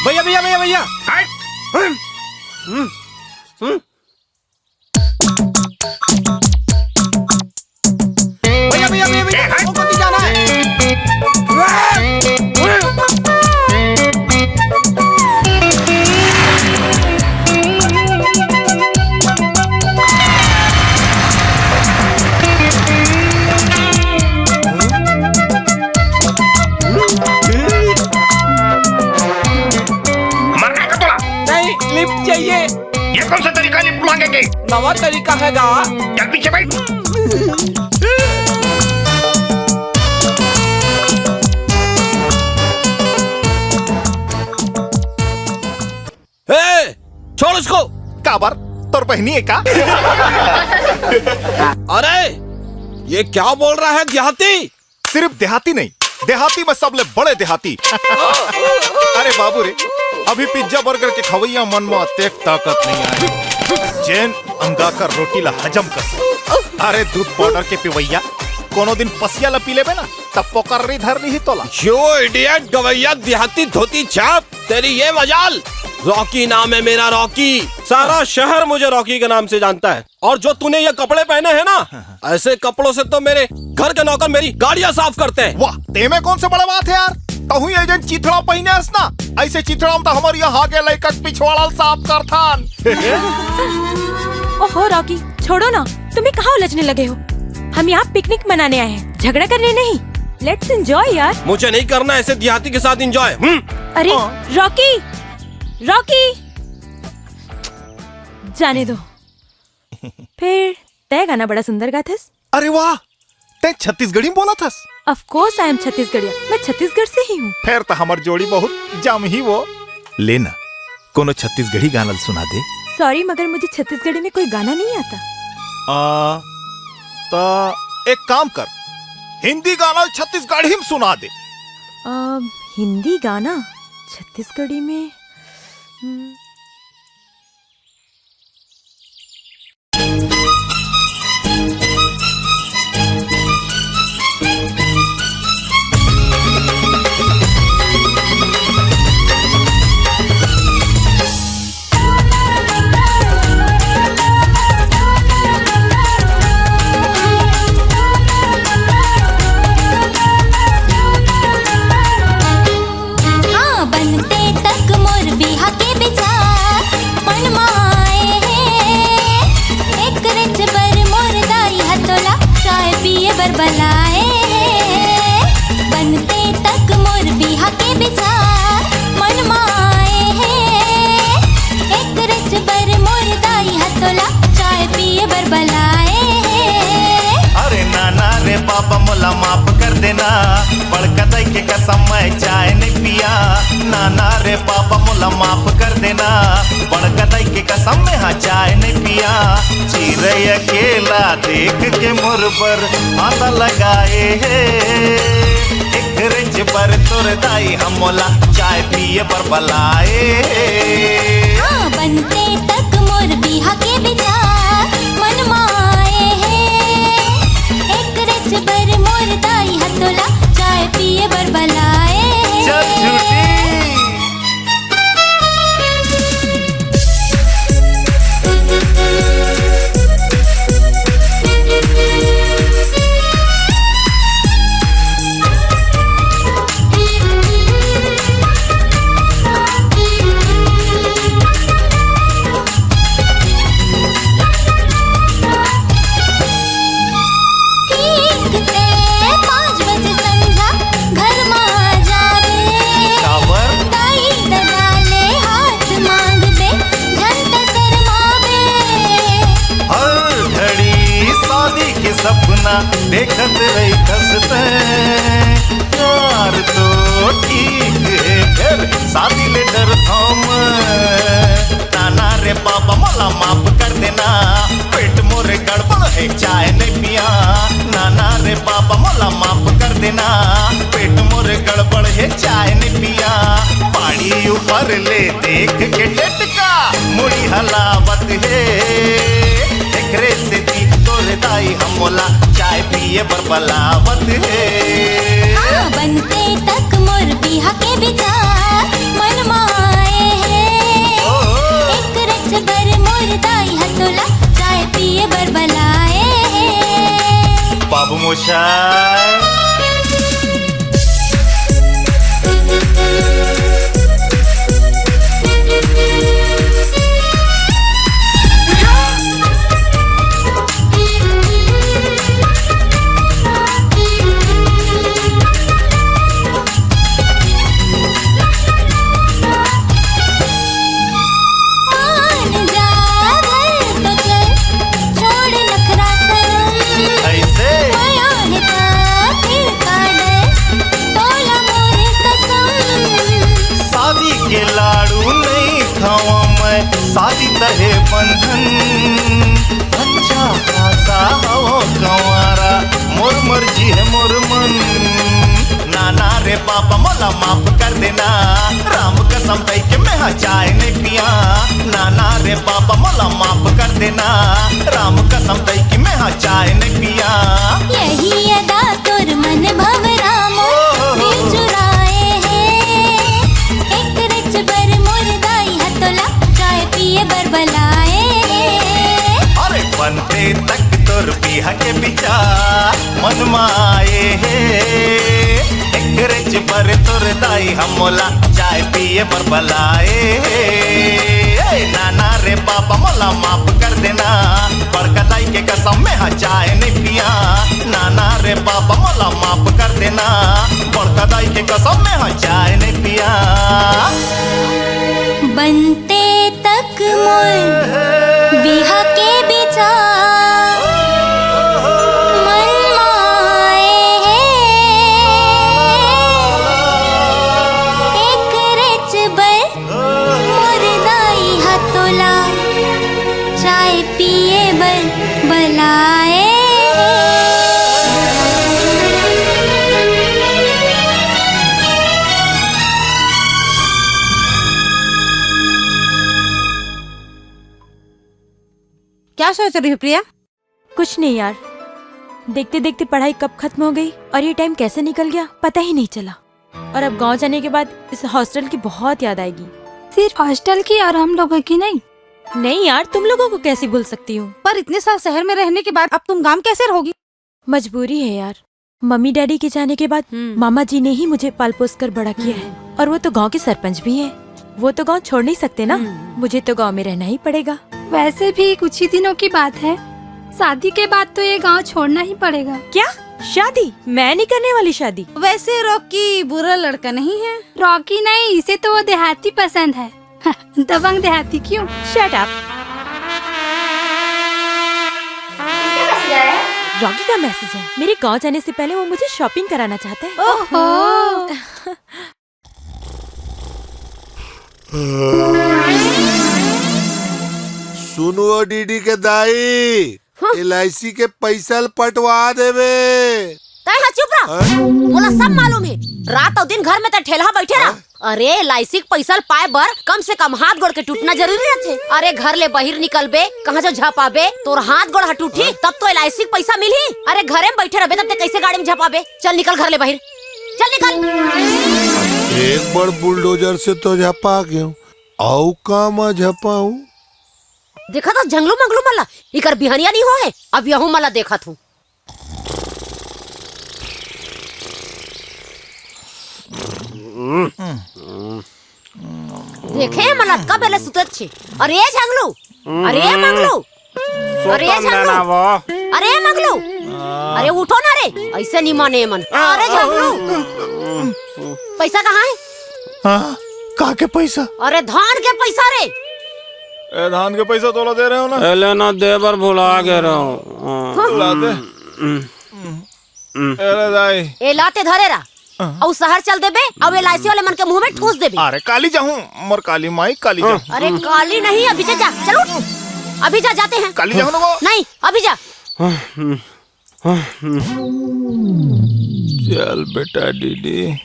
भैया, भैया, भैया, भैया। हट। हम्म, हम्म, हम्म। भैया, भैया, भैया, भैया, ए, हट। हमको भी जाना है। मर गए का तोला? नहीं, लिफ्ट चाहिए। ये कौन सा तरीका है लिफ्ट मांगे के? नवा तरीका है गा। चल पीछे बैठ। ए, छोड़ उसको। काबर? तोर बहनी है का? अरे, ये क्या बोल रहा है देहाती? सिर्फ देहाती नहीं, देहाती में सबले बड़े देहाती। अरे बाबू रे, अभी पिज्जा बर्गर के खवैया मन में अतेक ताकत नहीं आए, जेन अंगाकर रोटी ला हजम कर सके। अरे दूध पाउडर के पिवैया, कोनो दिन पसिया ला पी लेबे ना, तब पोकर्री धर ली ही तोला। You idiot गवैया देहाती धोती छाप, तेरी ये मजाल। रॉकी नाम है मेरा, रॉकी। सारा शहर मुझे रॉकी के नाम से जानता है। और जो तूने ये कपड़े पहने हैं ना, ऐसे कपड़ों से तो मेरे घर के नौकर मेरी गाड़ियां साफ करते हैं। वाह, तेमे कौन से बड़ा बात है यार? तहु ये जन चिथड़ा पहिने हस ना, ऐसे चिथड़ा हम तो हमारे यहाँ आगे लइका के पिछवाड़ा साफ करथन। ओहो रॉकी, छोड़ो ना, तुम्हें कहाँ उलझने लगे हो? हम यहाँ पिकनिक मनाने आए हैं, झगड़ा करने नहीं। Let's enjoy यार। मुझे नहीं करना ऐसे देहाती के साथ एंजॉय। हम्म। अरे हाँ। रॉकी, रॉकी, जाने दो। फिर तय गाना बड़ा सुंदर गाथस। अरे वाह, तै छत्तीसगढ़ी में बोलत हस? Of course I am छत्तीसगढ़िया, मैं छत्तीसगढ़ से ही हूँ। फेर त हमर जोड़ी बहुत जमही वो। ले ना, कोनो छत्तीसगढ़ी गाना ल सुना दे। Sorry, मगर मुझे छत्तीसगढ़ी में कोई गाना नहीं आता। आ, त एक काम कर, हिंदी गाना ल छत्तीसगढ़ी में सुना दे। अ, हिंदी गाना छत्तीसगढ़ी में, हम्म, ना, बड़का दाई के कसम मैं चाय नहीं पिया। ना ना रे बाबा मोला माफ कर देना, बड़का दाई के कसम मैं हा चाय नहीं पिया। चिरई अकेला देख के मोर बर फांसा लगाए हे। एकरेच बर तोर दाई हा मोला चाय पिए बर बलाए हे। हाँ, बनते तक मोर बिहा के विचार मन माए हे। एकरेच बर मोर दाई हा तोला चाय पिए बर बलाए हे। चल झूठी। ठीक ते पाँच बजे संझा घर मा आ जाबे। काबर? दाई ददा ले हाथ मांगबे, झन त शरमाबे। हर घड़ी शादी के सपना देखत रहिथस तैं। प्यार तो ठीक हे, फेर शादी ले डरथौं मैं। ना ना रे बाबा मोला माफ कर देना, पेट मोरे गड़बड़ हे चाय नहीं पिया। ना ना रे बाबा मोला माफ कर देना, पेट मोरे गड़बड़ हे चाय नहीं पिया। पाड़ी ऊपर ले देख के टेटका मुड़ी हलावत हे। एकरे सेती तोर दाई हा मोला चाय पिए बर बलावत हे। हाँ, बनते तक मोर बिहा के विचार मन माए हे। ओ। एकरेच बर मोर दाई हा तोला चाय पिए बर बलाए हे। बाबू मोशाय। मान जा घर तो चल, छोड़ नखरा शरम। ऐसे? मया हे त फिर का डर, तोला मोर कसम। शादी के लाड़ू नहीं खावा मैं, शादी त हे बंधन। अच्छा खासा हवो कंवारा, मोर मर्जी हे मोर मन। ना ना रे बाबा मोला माफ कर देना, राम कसम दई के मैं हा चाय नहीं पिया। ना ना रे बाबा मोला माफ कर देना, राम कसम दई के मैं हा चाय नहीं पिया। यही अदा तोर मन भंवरा मोर दिल चुराए हे। एकरेच बर मोर दाई हा तोला चाय पिए बर बलाए हे। अरे बनते तक तोर बिहा के विचार मन मा आए हे। एकरेच बर तोर दाई हा मोला चाय पिए बर बलाए हे। ए, ना ना रे बाबा मोला माफ कर देना, बड़का दाई के कसम मैं हा चाय नहीं पिया। ना ना रे बाबा मोला माफ कर देना, बड़का दाई के कसम मैं हा चाय नहीं पिया। बनते तक मोर बिहा के विचार मन माए हे। एकरेच बर मोर दाई हा तोला चाय पिए बर बलाए। क्या सोच रही हो प्रिया? कुछ नहीं यार, देखते देखते पढ़ाई कब खत्म हो गई और ये टाइम कैसे निकल गया, पता ही नहीं चला। और अब गांव जाने के बाद इस हॉस्टल की बहुत याद आएगी। सिर्फ हॉस्टल की और हम लोगों की नहीं। नहीं यार, तुम लोगों को कैसे भूल सकती हूँ? पर इतने साल शहर में रहने के बाद अब तुम गांव कैसे रहोगी? मजबूरी है यार। मम्मी डैडी के जाने के बाद हम्म। मामा जी ने ही मुझे पाल पोस कर बड़ा किया है। हम्म। और वो तो गांव के सरपंच भी हैं। वो तो गांव छोड़ नहीं सकते ना। हम्म। मुझे तो गांव में रहना ही पड़ेगा। वैसे भी कुछ ही दिनों की बात है, शादी के बाद तो ये गांव छोड़ना ही पड़ेगा। क्या शादी? मैं नहीं करने वाली शादी। वैसे रॉकी बुरा लड़का नहीं है। रॉकी नहीं, इसे तो वो देहाती पसंद है। दबंग देहाती क्यों? Shut up। इसके पास गया है? रॉकी का मैसेज है। मेरे गांव जाने से पहले वो मुझे शॉपिंग कराना चाहता है। ओहो। सुनो डीडी के दाई, हाँ। एलआईसी के पैसा ल पटवा देबे। तै हा चुप रह। हाँ? मोला सब मालूम हे। रात अउ दिन घर में तै ठेलहा बइठे रह। हाँ? अरे, एलआईसी के पैसा ल पाए बर कम से कम हाथ गोड़ के टूटना जरूरी रहिथे। अरे, घर ले बाहिर निकलबे, कहाँ जो झपाबे, तोर हाथ गोड़ ह टूटही, हाँ? तब तो एलआईसी के पैसा मिलही। अरे, घरे में बइठे रहबे, तब तै कइसे गाड़ी में झपाबे? चल निकल घर ले बाहिर, चल निकल। एक बड़ बुलडोजर से तो झपा गेंव, अउ का म झपाहूं? देखत हस झंगलू मंगलू मन ला, इकर बिहनिया नइ होय हे, अब यहू मन ला देखत हूं। देखे मन ला कब ले सुतत छे। अरे झंगलू, अरे मंगलू, अरे सोतन झंगलू, देना वो। अरे मंगलू, अरे उठो ना रे, अइसे नइ माने मन। अरे झंगलू, पैसा कहाँ हे? हाँ, का के पैसा? अरे धान के पैसा रे। ए, धान के पैसा तोला दे रहेंव ना। ए, ले ना, दे बर भुला गे रहेंव। हाँ। ला दे। हम्म। हम्म। अरे दाई। ए, ला तैं धरे रह। हाँ। अउ शहर चल देबे, अउ एलआईसी वाले मन के मुंह में ठूस देबे। अरे काली जाहूं, मोर काली माई, काली जाहूं। अरे काली नहीं, अभी जा, जा, चल उठ। अभी जा, जाते हैं। काली जाहूं ना वो। नहीं, अभी जा। चल बेटा डीडी,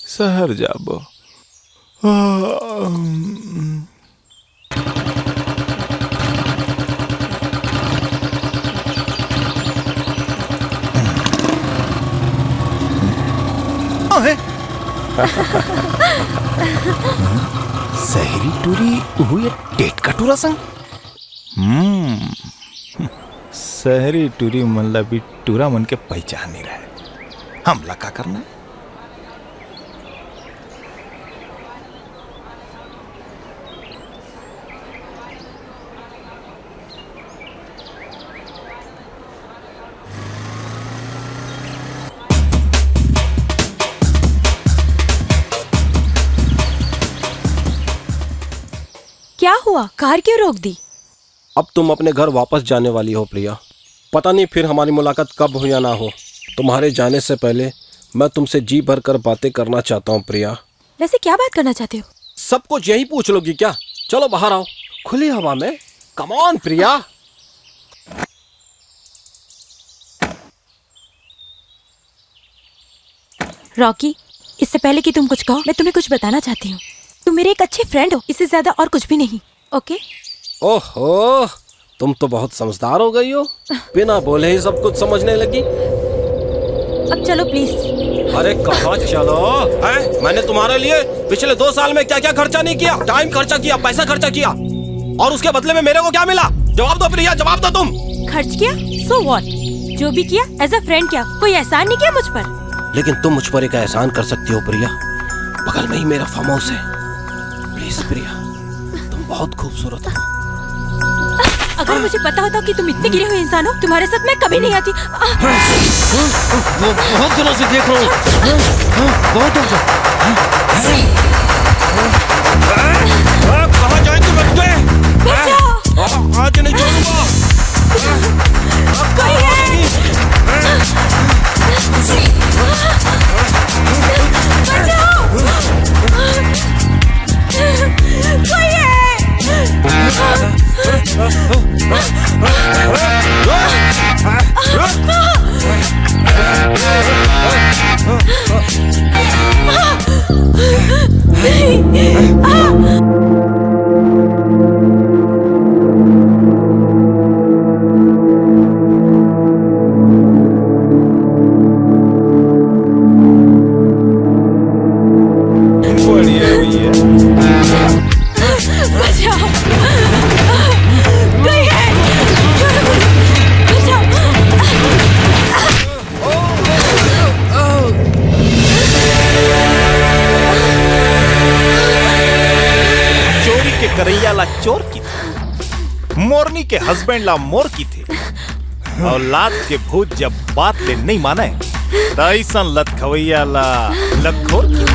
शहर जाबो। अहे। शहरी टूरी, उहू ये टेटका टूरा संग। हम्म, शहरी टूरी मन ला भी टूरा मन के पहचान नइ रहे। हमला का करना हे? क्या हुआ? कार क्यों रोक दी? अब तुम अपने घर वापस जाने वाली हो प्रिया। पता नहीं फिर हमारी मुलाकात कब हो या ना हो। तुम्हारे जाने से पहले मैं तुमसे जी भर कर बातें करना चाहता हूँ प्रिया। वैसे क्या बात करना चाहते हो? सब कुछ यहीं पूछ लोगी क्या? चलो बाहर आओ, खुली हवा में। Come on Priya. रॉकी, इससे पहले कि तुम कुछ कहो, मैं तुम्हें कुछ बताना चाहती हूँ। तुम मेरे एक अच्छे फ्रेंड हो, इससे ज्यादा और कुछ भी नहीं। ओके? ओहो, तुम तो बहुत समझदार हो गई हो। बिना बोले ही सब कुछ समझने लगी। अब चलो प्लीज। अरे कहाँ चलो? हैं? मैंने तुम्हारे लिए पिछले दो साल में क्या क्या खर्चा नहीं किया? टाइम खर्चा किया, पैसा खर्चा किया, और उसके बदले में मेरे को क्या मिला? जवाब दो प्रिया, जवाब दो तुम। खर्च किया? So what? जो भी किया, एज अ फ्रेंड किया। कोई एहसान नहीं किया मुझ पर। लेकिन तुम मुझ पर एक एहसान कर सकती हो प्रिया। बगल में ही मेरा फार्म हाउस है। प्लीज प्रिया, तुम बहुत खूबसूरत हो। अगर मुझे पता होता कि तुम इतने गिरे हुए इंसान हो, तुम्हारे साथ मैं कभी नहीं आती। वो बहुत दिनों से देख रहा हूँ। बहुत हो गया। कहाँ जाए तू बच्चे? बचाओ! आज नहीं छोड़ूंगा। कोई है? बचाओ! कोई है? बढ़िया भैया। बचाओ। कोई है? बचाओ। चोरी के करइया ला चोर किथे, मोरनी के हस्बैंड ला मोर किथे। औलाद के भूत जब बात ले नइ माने, त अइसन लत खवइया ला लतखोर किथे।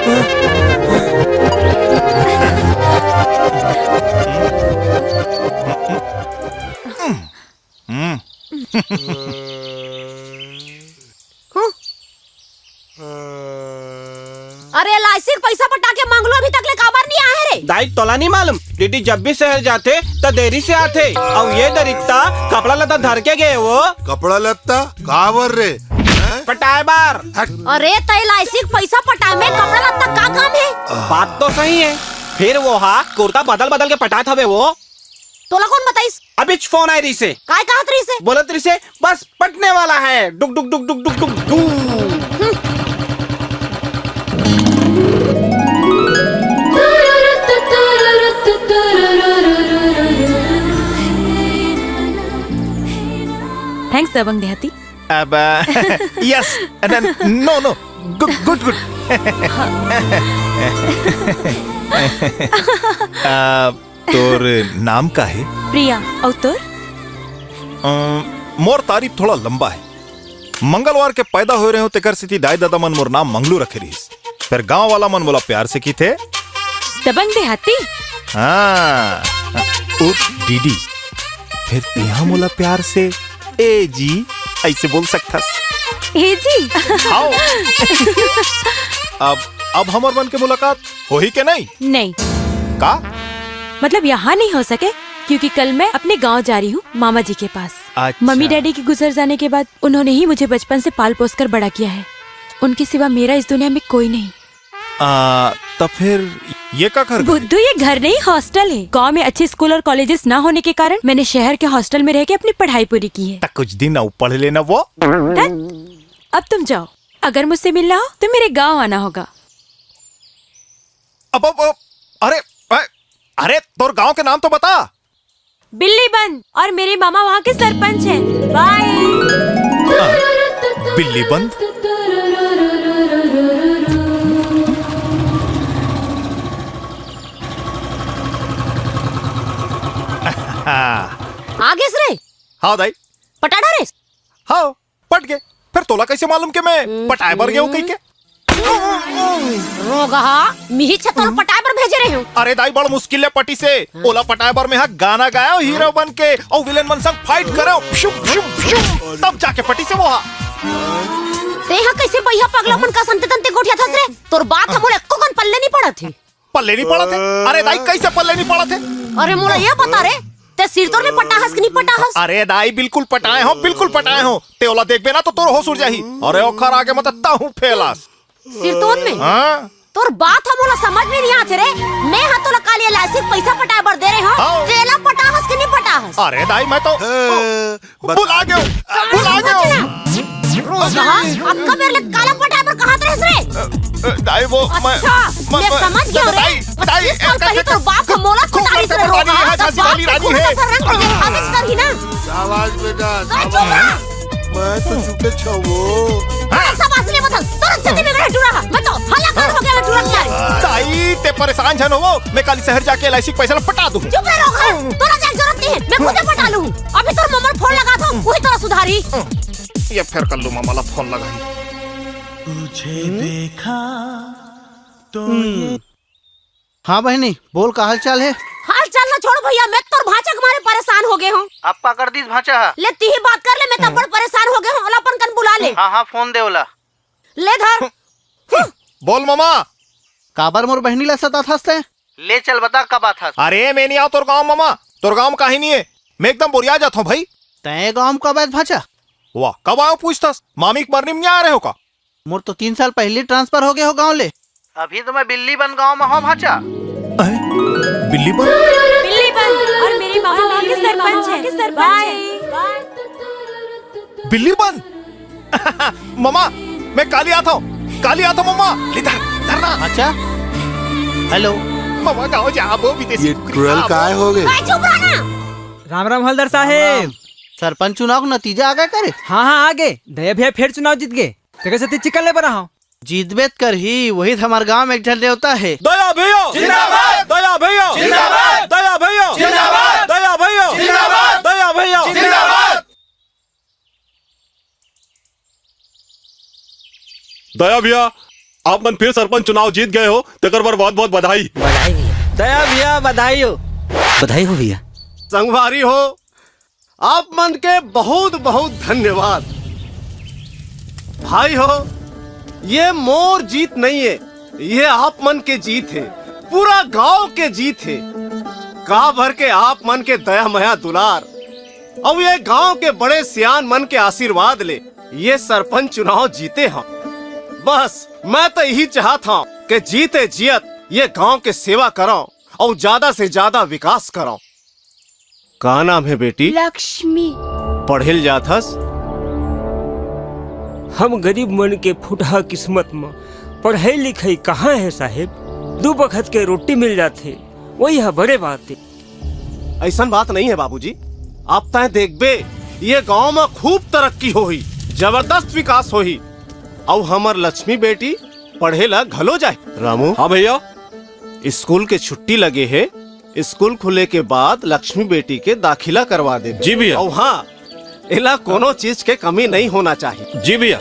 हम्म। हम्म। अरे, एलआईसी के पैसा पटा के मंगलू अभी तक ले काबर नहीं आए रे? दाई, तोला नहीं मालूम, डीडी जब भी शहर जाथे, त देरी से आथे। अउ ये दरित्ता कपड़ा लत्ता धर के गए वो। कपड़ा लत्ता? काबर रे? हैं? पटाए बार। हट। अरे, त एलआईसी के पैसा पटाए में कपड़ा लत्ता का काम है? बात तो सही है, फिर वो हा कुर्ता बदल बदल के पटात हवे वो। तोला कौन बताइस? अभी फोन आए रही से। काय कहत रही से? बोलत रही से, बस पटने वाला है। डुक डुक डुक डुक डुक डुक डुक। थैंक्स दबंग देहाती। अब यस। नो नो। गुड गुड गुड। तोर नाम का है? प्रिया। अउ तोर? अ, मोर तारीफ थोड़ा लंबा है। मंगलवार के पैदा होए रहे हो, तेकर सेती दाई ददा मन मोर नाम मंगलू रखे रहिस। फिर गांव वाला मन मोला प्यार से किथे दबंग देहाती। हाँ। उर्फ डीडी। फिर तिहा मोला प्यार से ए जी ऐसे बोल सकथस। ए जी। आओ। अब अब हमर मन के मुलाकात होही के नहीं? नहीं। का? मतलब यहाँ नहीं हो सके, क्योंकि कल मैं अपने गांव जा रही हूँ मामा जी के पास। अच्छा। मम्मी डैडी के गुजर जाने के बाद उन्होंने ही मुझे बचपन से पाल पोस कर बड़ा किया है। उनके सिवा मेरा इस दुनिया में कोई नहीं। आ, तो फिर ये का घर गए? बुद्धू, ये घर नहीं, हॉस्टल है। गांव में अच्छे स्कूल और कॉलेजेस ना होने के कारण मैंने शहर के हॉस्टल में रह के अपनी पढ़ाई पूरी की है। तो कुछ दिन और पढ़ लेना वो। धत। अब तुम जाओ, अगर मुझसे मिलना हो तो मेरे गांव आना होगा। अब, अब, अब, अरे, अरे, अरे, तोर गांव के नाम तो बता। बिल्ली बंद, और मेरे मामा वहाँ के सरपंच हैं। बाय। बिल्ली बंद। आगेस रे। हाँ दाई। पटा डारेस। हाँ। पट गे। फिर तोला कैसे मालूम कि मैं पटाए बर गेंव कहिके? रोगहा, मिही छतोल पटाए बर भेजे रहे हो। अरे दाई, बड़ मुश्किल ले पटी से। ओला पटाए बर मैं हा गाना गाया हूँ हीरो बन के, और विलेन मन संग फाइट करे हूँ, शुम, शुम, शुम, तब जाके पटी से वो हा। तेहा कैसे बइहा पगला मन का संते तंते गोठिया थस रे? तोर बात हमर एको कन पल्ले नहीं पड़त हे। पल्ले नहीं पड़त हे? अरे दाई, कैसे पल्ले नहीं पड़त हे? अरे मोला ये बता रे, ते सिरतोन में पटाहस कि नहीं पटाहस? अरे दाई, बिल्कुल पटाए हो, बिल्कुल पटाए हो। ते ओला देखबे ना तो तोर होश उड़ जाही। अरे ओखर आगे मत ताहू फेलास। सिरतोन में? हाँ? तोर बात ह मोला समझ में नहीं आथे रे। मैं हा तोला काली एलआईसी के पैसा पटाए बर दे रहे हो। हाँ। तेला पटाहस कि नहीं पटाहस? अरे दाई, मैं तो भुला गेंव, भुला गेंव। रोगहा, अक्का बेर ले काला पटाए बर कहत रहेस रे? अ, अ, दाई, वो मैं, अच्छा, मैं, मैं मैं, समझ गेंव रे। दाई, दाई, पच्चीस साल पहले तोर बाप ह मोला पटाइस रे रोगहा, त बाप के खून का रंग तो देखाबेच करही ना। शाबाश बेटा, शाबाश। मैं तो चुपे छवो। हाँ, शाबाश ले बदल। तोर से भी मेरा टूरा है। मैं तो हलाकान हो गेंव टूरा के। दाई, ते परेशान झन हो, मैं काली शहर जाके एलआईसी के पैसा ला पटा दूँ। चुप रह रोगहा, तोला जाए जरूरत नहीं है, मैं खुदे पटा लूँ। अभी तोर मम्मा फोन लगाथों, वही तोला सुधारी। ये फेर कल्लू मामा ला फोन लगाही। तुझे देखा तो ये। हाँ बहिनी, बोल, का हाल चाल हे? हाल चाल ना छोड़ भैया, मैं तोर भांचा के मारे परेशान हो गेंव। अब पकड़ दिस भांचा हा। ले तिही बात कर ले, मैं तो बड़ परेशान हो गेंव। ओला अपन कन बुला ले। हाँ हाँ, फोन दे ओला। ले धर। बोल मामा। काबर मोर बहिनी ला सताथस ते? ले चल, बता का बात हस। अरे मैं नहीं आंव तोर गांव मामा, तोर गांव में काहे नहीं हे? मैं एकदम बोरिया जात हूँ भाई। तैं गांव में कब आए भांचा? वाह, कब आए पूछथस? मामी के मरनी में नहीं आए रहे हो का? मोर तो तीन साल पहले ट्रांसफर हो गए हो गांव ले। अभी तो मैं बिल्ली बन गांव में हूँ भांचा। अरे, बिल्ली बन? बिल्ली बन और मेरी मामा वहाँ के सरपंच है। बाय। बिल्ली बन? ममा, मैं काली आत हूँ, काली आत हूँ ममा। ले धर, धर ना। अच्छा, हेलो। ममा, गाँव जाबो, विदेशी ये कुकरी cruel खाबो। काय हो गए? ए, चुप रह ना। राम राम हवलदार साहेब। सरपंच चुनाव के नतीजा आ गए का रे? हाँ हाँ, आ गए। दया भैया फेर चुनाव जीत गए। तेकर सेती चिकन ले बर आए हंव। जीतबे त करही, वही त हमर गांव में एक ठन नेवता हे। दया भैया जिंदाबाद। दया भैया जिंदाबाद। दया भैया जिंदाबाद। दया भैया जिंदाबाद। दया भैया जिंदाबाद। दया भैया, आप मन फिर सरपंच चुनाव जीत गए हो, तेकर बर बहुत बहुत बधाई। बधाई भैया। दया भैया, बधाई हो। बधाई हो भैया। संगवारी हो, आप मन के बहुत बहुत धन्यवाद। भाई हो, ये मोर जीत नहीं है, ये आप मन के जीत है, पूरा गांव के जीत है। काबर के आप मन के दया मया दुलार अउ ये गांव के बड़े सियान मन के आशीर्वाद ले ये सरपंच चुनाव जीते हम। बस मैं तो यही चाहत हूँ कि जीते जियत ये गांव के सेवा करो अउ ज्यादा से ज्यादा विकास करो। का नाम है बेटी? लक्ष्मी। पढ़े ल जात हस? हम गरीब मन के फुटहा किस्मत म पढ़ई लिखई कहाँ है साहेब? दू बखत के रोटी मिल जाथे, वही ह बड़े बात है। अइसन बात नहीं है बाबूजी, अब तैं देखबे, ये गांव म खूब तरक्की होही, जबरदस्त विकास होही, अउ हमर लक्ष्मी बेटी पढ़े ला घलो जाए। रामू। हाँ भैया। स्कूल के छुट्टी लगे हे, स्कूल खुले के बाद लक्ष्मी बेटी के दाखिला करवा दे। जी भैया। अउ हाँ, एला कोनो चीज के कमी नहीं होना चाहिए। जी भैया।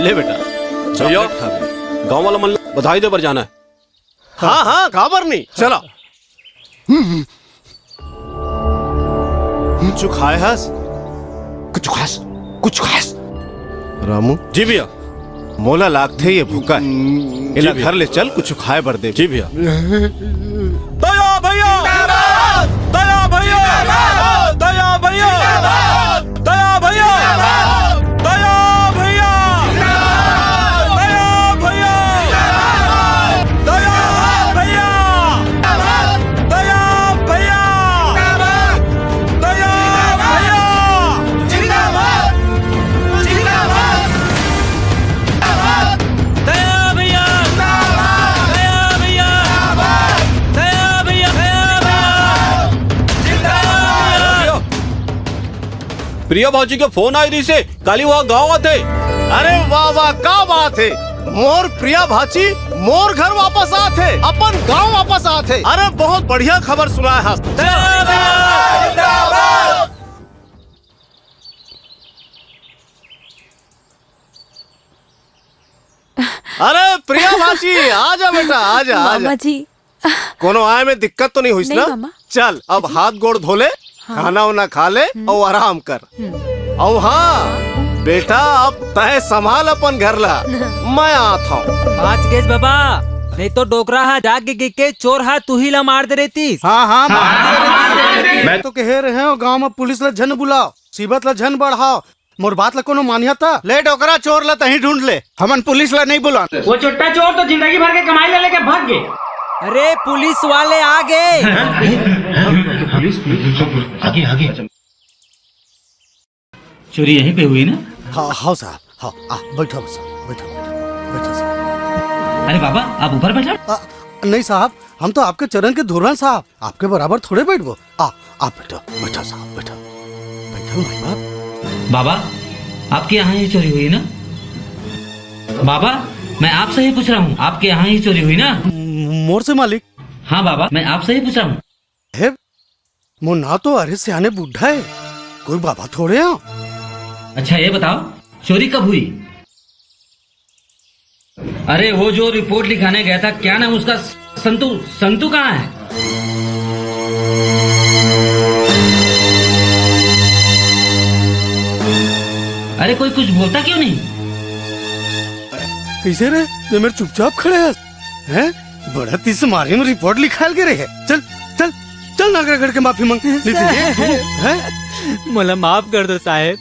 ले बेटा, भैया, chocolate खा ले। गांव वाला मन ला बधाई दे बर जाना है। हाँ, हाँ, काबर नहीं, चलो। कुछ खाए हस? कुछ खास, कुछ खास। रामू। जी भैया। मोला लागथे ये भूखा है। जी एला भैया। घर ले चल, कुछ खाए बर दे। जी भैया। दया भैया! दया भैया! दया भैया! दया भैया! दया भैया! दया भैया! दया भैया! दया भैया! दया भैया! जिंदाबाद! जिंदाबाद! दया भैया! दया भैया! दया भैया! दया भैया! प्रिया भाजी के फोन आए रहिसे, काली वहाँ गाँव आथे। अरे वाह वाह, का बात है, मोर प्रिया भाजी मोर घर वापस आथे, अपन गाँव वापस आथे। अरे बहुत बढ़िया खबर सुनाए हस। अरे प्रिया भाजी, आ जा बेटा, आ जा, आ जा। मामा जी। कोनो आए में दिक्कत तो नहीं हुई नहीं ना? मामा। चल, अब हाथ गोड़ धो ले, हाँ। खाना उना खा ले हम्म। अउ आराम कर। हम्म। अउ हाँ, बेटा, अब तय संभाल अपन घर ला, मैं आत हूँ। बाच गेस बाबा, नहीं तो डोकरा हा जाके गिके चोर हा तुही ला मार दे रहतीस। हाँ, हाँ, मार दे रहतीस। मैं तो कहे रहे हूँ, गाँव में पुलिस ला झन बुलाओ, मुसीबत ला झन बढ़ाओ, मोर बात ला कोनो मानिया त? ले डोकरा, चोर ला तहीं ढूंढ ले, हमन पुलिस ला नहीं बुलान। वो चोट्टा चोर तो जिंदगी भर के कमाई ला लेके भाग गे। अरे पुलिस वाले आ गे। पुलिस, पुलिस, आगे, आगे। चोरी यहीं पे हुई ना? हाँ, हाँ साहब, हाँ, आ, बैठो साहब, बैठो, बैठो, बैठो साहब। अरे बाबा, आप ऊपर बैठो। आ, नहीं साहब, हम तो आपके चरण के धूल हन साहब, आपके बराबर थोड़े बैठबो। आ, आप बैठो, बैठो साहब, बैठो, बैठो भाई बाप। बाबा, आपके यहाँ ही चोरी हुई ना? बाबा, मैं आपसे ही पूछ रहा हूँ, आपके यहाँ ही चोरी हुई ना? म-, मोर से मालिक। हाँ बाबा, मैं आपसे ही पूछ रहा हूँ। हे, मोर नाव तो अरे सियाने बुढ़ा है, कोई बाबा थोड़े हो। अच्छा ये बताओ, चोरी कब हुई? अरे वो जो रिपोर्ट लिखाने गया था, क्या नाम उसका? संतू। संतू कहाँ है? अरे कोई कुछ बोलता क्यों नहीं? कैसे रे, ते मेर चुपचाप खड़े हस? हैं? बड़ा तीस मारी में रिपोर्ट लिखाल के रहे। चल, चल, चल नागरागढ़ के माफी मांग। नहीं तो ये, हैं? मोला माफ कर दो साहेब।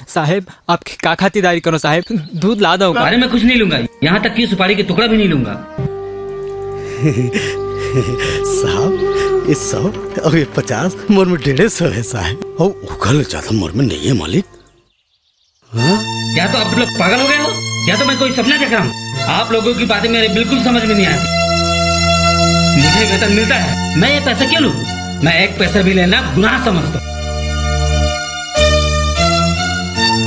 साहेब, आपके का खातिरदारी करो साहेब, दूध ला दो। अरे मैं कुछ नहीं लूंगा, यहाँ तक कि सुपारी के टुकड़ा भी नहीं लूंगा। साहब, ये सौ अउ ये पचास मोर में डेढ़े सौ है साहब। अउ ओकर ले ज्यादा मोर में नहीं है मालिक। हाँ? या तो आप लोग पागल हो गए हो, या तो मैं कोई सपना देख रहा हूँ। आप लोगों की बातें मेरे बिल्कुल समझ में नहीं आती। मुझे वेतन मिलता है, मैं ये पैसा क्यों लूँ? मैं एक पैसा भी लेना गुनाह समझता हूँ।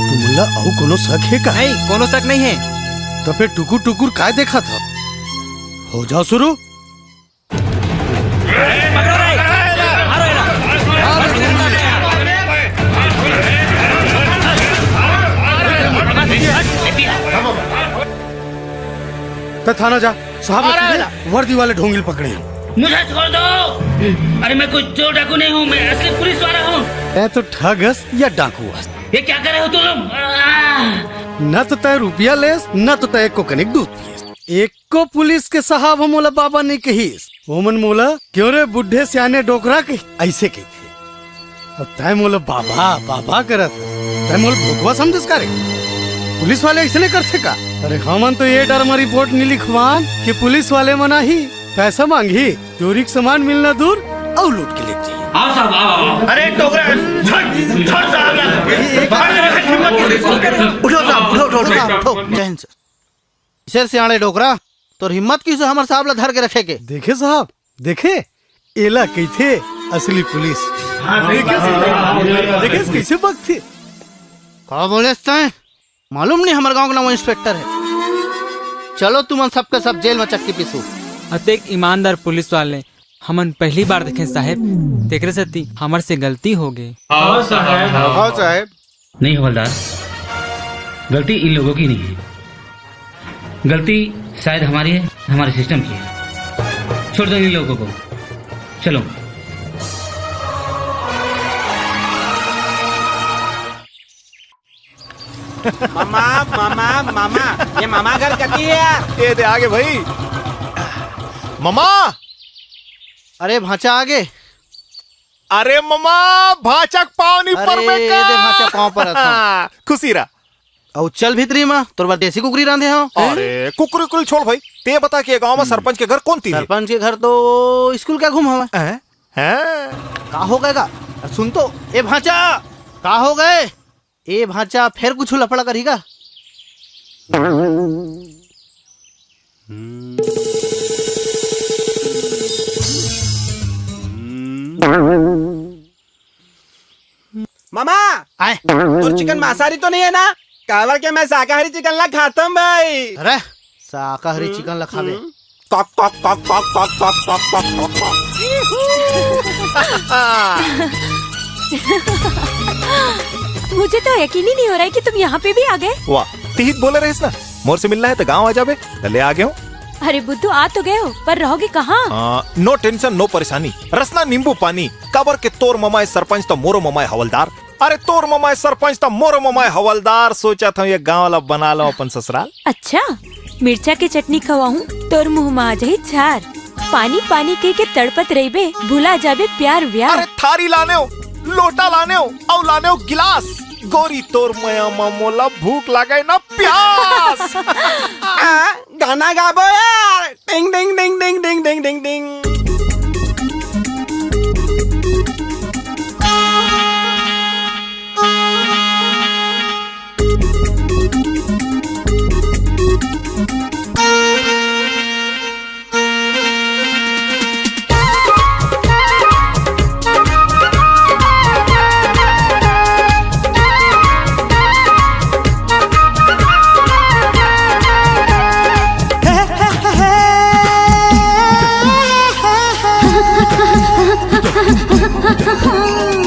तुमला अउ कोनो शक हे का? नहीं, कोनो शक नहीं है। तो फिर टुकुर टुकुर काय देखा था? हो जाओ शुरू। त थाना जा, साहब ला अरे पूछे, वर्दी वाले ढोंगी ल पकड़े हन। मुझे छोड़ दो। अरे, मैं कोई चोर डाकू नहीं हूँ, मैं असली पुलिस वाला हूँ। तैं तो ठग अस या डाकू अस। ये क्या कर रहे हो तुम लोग? आह! न तो तैं रुपया लेस, न तो तैं एको कनिक दूध पियस। एको पुलिस के साहब ह मोला बाबा नइ कहिस। ओमन मोला, "क्यों रे बुढ़े सियाने डोकरा," कहि, अइसे कहिथे। अब तैं मोला बाबा, बाबा करत हस। तैं मोला भोकवा समझस का रे? पुलिस वाले अइसने करथे का? अरे हमन तो ये डर म रिपोर्ट नइ लिखवान कि पुलिस वाले मन आही, पैसा मांगही, चोरी के सामान मिलना दूर, अउ लूट के ले जाही। आओ साहब, आओ, आओ। अरे डोकरा, छोड़, छोड़ साहब ना। बाहर निकल, हिम्मत कैसे? उठो साहब, उठो, उठो, उठो, उठो। जय हिंद सर। किसे सियाने डोकरा, तोर हिम्मत कइसे हमर साहब ला धर के रखे के? देखे साहब, देखे, एला कहिथे असली पुलिस। हाँ, सही बात है। देखे, देखे कइसे बकथे। का बोलेस तैं? मालूम नहीं हमर गांव के नाम इंस्पेक्टर हे। चलो तुमन सबके सब जेल म चक्की पीसू। अतेक ईमानदार पुलिस वाले हमन पहली बार देखेन साहेब, तेकरे सेती हमर से गलती होगे। हाँ साहेब। हाँ साहेब। नहीं हवलदार, गलती इन लोगों की नहीं है, गलती शायद हमारी है, हमारे सिस्टम की है। छोड़ दो इन लोगों को, चलो। मामा, मामा, मामा, ये मामा घर कती हे यार? ये दे आगे भाई। मामा। अरे भांचा आगे। अरे मामा, भांचा के पाँव नइ परबे का? दे भांचा पाँव परत हंव। खुशी रह। अउ चल भीतरी म, तोर बर देसी कुकरी रांधे हंव। अरे कुकरी उकरी छोड़ भाई, तैं बता के गांव म सरपंच के घर कोन ती हे? सरपंच के घर तो स्कूल के आघू म हवय। हैं? हैं? का होगे गा? अरे सुन तो, ए भांचा, का होगे? ए भांचा, फेर कुछु लफड़ा करही का? मामा, आय। तोर चिकन मांसाहारी तो नइ हे ना? काबर के मैं शाकाहारी चिकन ला खाथंव भाई। अरे, शाकाहारी चिकन ला खाबे। कॉक, कॉक, कॉक। मुझे तो यकीन ही नहीं हो रहा है कि तुम यहाँ पे भी आ गए। वाह, तिही त बोले रहिस ना, मोर से मिलना हे त गांव आ जाबे, त ले आ गेंव। अरे बुद्धू, आ तो गए हो, पर रहोगे कहाँ? आ, no tension, no परेशानी, रसना नींबू पानी, काबर के तोर ममाए सरपंच त मोरो ममाए हवलदार। अरे तोर ममाए सरपंच त मोरो ममाए हवलदार, सोचत हंव ये गांव ला बना लंव अपन ससुराल। अच्छा, मिर्चा के चटनी खवाहूं, तोर मुंह म आ जाही झार। पानी पानी कहिके तड़पत रहिबे, भुला जाबे प्यार व्यार। अरे थारी लानेंव, लोटा लानेंव, अउ लानेंव गिलास। गोरी तोर मया म मोला भूख लागे ना प्यास। आ, गाना गाबो यार। टिंग, टिंग, टिंग, टिंग, टिंग, टिंग, टिंग, टिंग।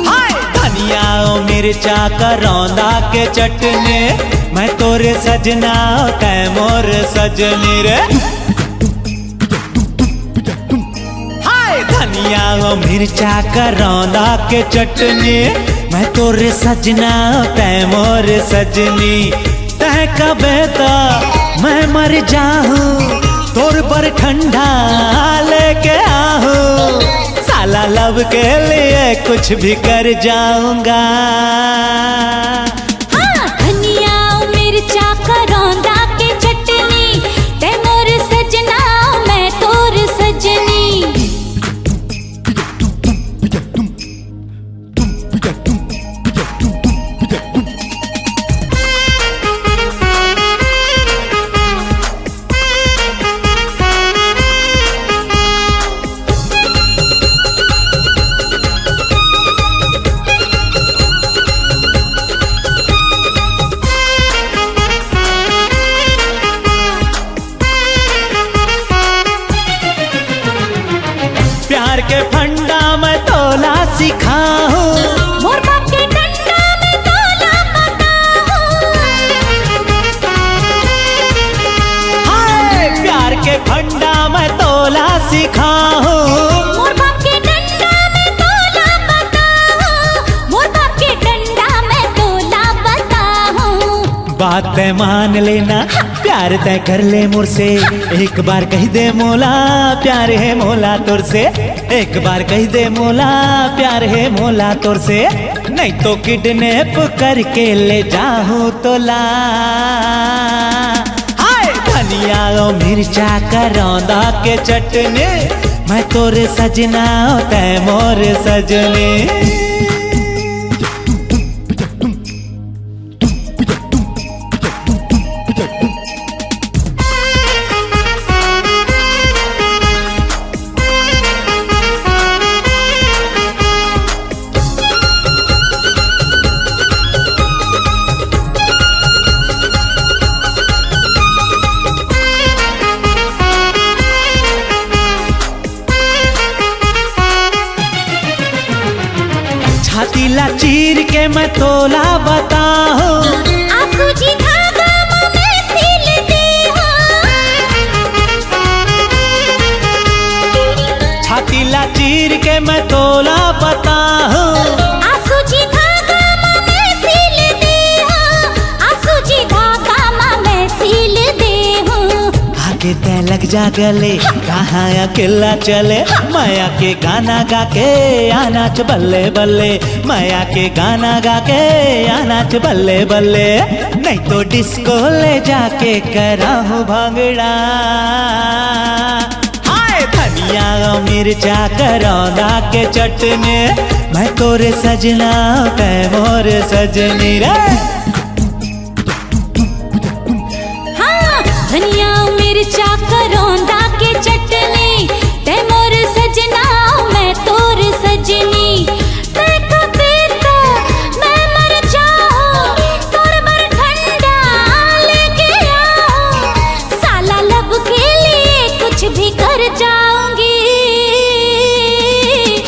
हाय! धनिया अउ मिर्चा करौंदा के चटनी, मैं तोर सजना, तैं मोर सजनी रे। हाय! धनिया अउ मिर्चा करौंदा के चटनी, मैं तोर सजना, तैं मोर सजनी। तैं कबे त मैं मर जाहूं, तोर बर ठंडा लेके आहूं। साला love के लिए कुछ भी कर जाऊंगा। हाँ, धनिया मिर्चा करौंदा के चटनी, तैं मोर सजना, मैं तोर सजनी। प्यार के फंडा मैं तोला सिखाहूं। मोर बाप के डंडा मैं तोला बताहूं। हाय, प्यार फंडा मैं तोला सिखाहूँ। मोर बाप के डंडा मैं तोला बताहूँ, मोर बाप के डंडा मैं तोला बताहूँ। बात तै मान लेना, प्यार तै कर ले मोर से। एक बार कह दे मोला, प्यार है मोला तोर से। एक बार कह दे मोला, प्यार है मोला तोर से। नहीं तो किडनैप करके ले जाहूँ तोला। हाय धनिया अउ मिर्चा करौंदा के चटनी, मैं तोर सजना तै मोर सजनी। छाती ला चीर के मैं तोला बताहूँ। आंसू जी धागा म मैं सिल देहूँ। छाती ला चीर के मैं तोला बताहूँ। आंसू जी धागा म मैं सिल देहूँ। आंसू जी धागा म मैं सिल देहूँ। आके तै लग जा गले, कहाँ अकेला चले। मया के गाना गा के आ नाच बल्ले बल्ले, मया के गाना गा के आ नाच बल्ले बल्ले। नहीं तो डिस्को ले जाके कराहूँ भांगड़ा। हाय धनिया अउ मिर्चा करौंदा के चटनी, मैं तोर सजना तै मोर सजनी रे। हाँ, धनिया मिर्चा करौंदा के चटनी, तै मोर सजना, मैं तोर सजनी। तै खातिर तो मैं मर जाऊं, तोर बर ठंडा लेके आऊं। साला love के लिए कुछ भी कर जाऊंगी।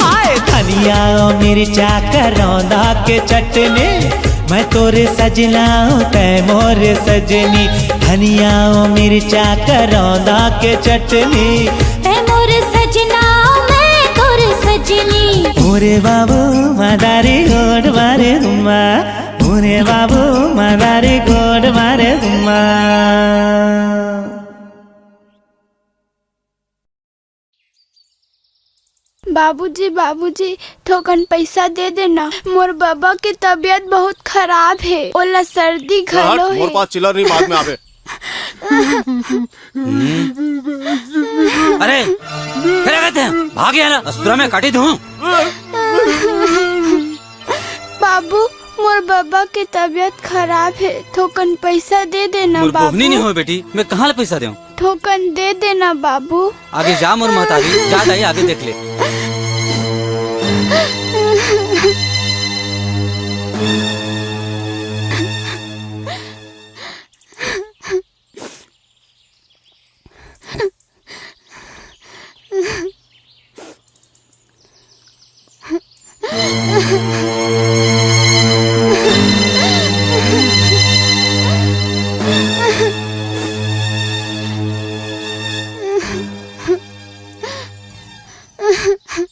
हाय धनिया अउ मिर्चा करौंदा के चटनी, मैं तोर सजना तै मोर सजनी। धनिया अउ मिर्चा करौंदा के चटनी, तै मोर सजना, मैं तोर सजनी। ओरे बाबू मदारी गोड़ मारे दुम्मा, ओरे बाबू मदारी गोड़ मारे दुम्मा। बाबूजी, बाबूजी, थोकन पैसा दे देना। मोर बाबा के तबीयत बहुत खराब हे, ओला सर्दी घलो हे। मोर पास चिल्लर नहीं, बाद में आबे। अरे, फेर आ गए थे, भाग यहाँ ला, असुरा में काटी दूँ। बाबू, मोर बाबा के तबीयत खराब हे, थोकन पैसा दे देना बाबू। मोर बोहनी नहीं हो बेटी, मैं कहाँ ले पैसा देऊँ? थोकन दे देना बाबू। आगे जा मोर महतारी, जा दाई आगे देख ले।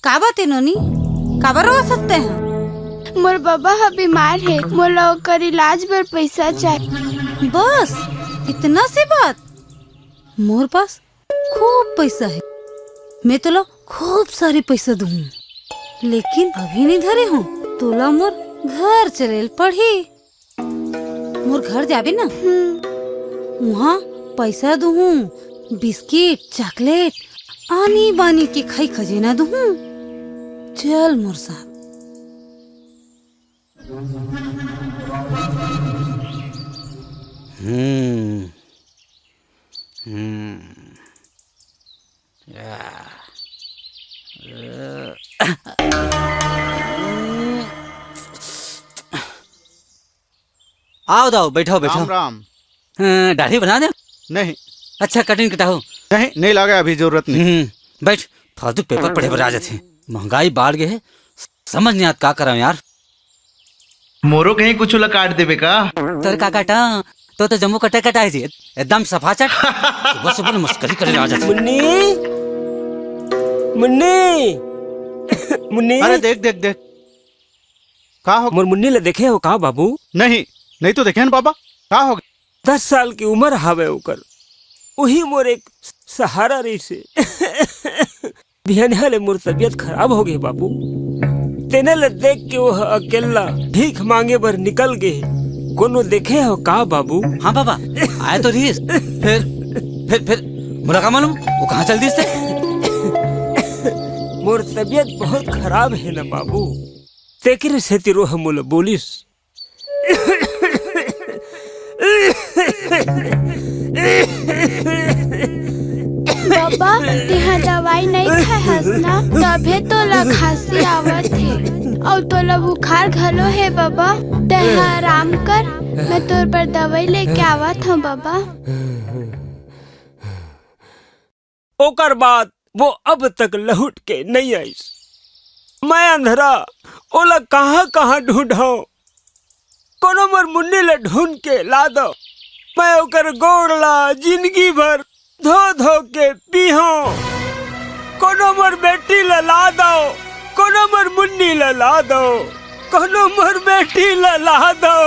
का बात हे नोनी? काबर रोवत हस तैं? मोर बाबा ह बीमार हे, मोला ओकर इलाज बर पैसा चाही। बस इतना से बात? मोर पास खूब पैसा हे, मैं तोला खूब सारी पैसा दूहूँ, लेकिन अभी नहीं धरे हूँ। तोला मोर घर चले ल पड़ही। मोर घर जाबे ना, हम्म। उहाँ पैसा दूहूँ, बिस्किट, चॉकलेट, आनी बानी के खाई खजेना दूहूँ। चल मोर साथ। हम्म। हम्म। या। आओ दाऊ, बैठो, बैठो। राम राम। हाँ, दाढ़ी बना दे। नहीं। अच्छा, कटिंग कटाओ। नहीं, नहीं लागे, अभी जरूरत नहीं। हम्म, बैठ, फालतू पेपर पढ़े बर आ जाथे। महंगाई बाढ़ गे हे, समझ नहीं आत का करंव यार। मोरो कहीं कुछ ला काट देबे का? तोर का काटा? तो तो जम्मो कटा कटा हे जी, एकदम सफाचट। सुबह सुबह ले मस्करी करे आ जाथे। मुन्नी, मुन्नी, मुन्नी। अरे देख, देख, देख। का हो? मोर मुन्नी ला देखे हो का बाबू? नहीं, नहीं तो देखे हन बाबा। का हो गे? दस साल के उमर हावे ओकर, उही मोर एक सहारा रहिसे। बिहनिया ले मोर तबीयत खराब हो गे बाबू। तेने ल देख के ओह अकेल्ला भीख मांगे बर निकल गे। कोनो देखे हो का बाबू? हाँ बाबा, आए तो रहिस। फिर, फिर, फिर मोला का मालूम वो कहाँ चल दिस ते? मोर तबीयत बहुत खराब हे ना बाबू, तेकरे सेती ओह मोला बोलिस। बाबा, तेहा दवाई नइ खाए हस ना, तभे तोला खांसी आवत हे। अउ तोला बुखार घलो हे बाबा, तेहा आराम कर, मैं तोर बर दवाई लेके आवत हंव बाबा। ओकर बाद वो अब तक लहुट के नइ आइस। मैं अंधरा, ओला कहाँ-कहाँ ढूंढंव? कोनो मोर मुन्नी ला ढूंढ के ला दव। मैं ओकर गोड़ ला जिंदगी भर धो-धो के पीहंव। कोनो मोर बेटी ला ला दव, कोनो मोर मुन्नी ला ला दव, कोनो मोर बेटी ला ला दव।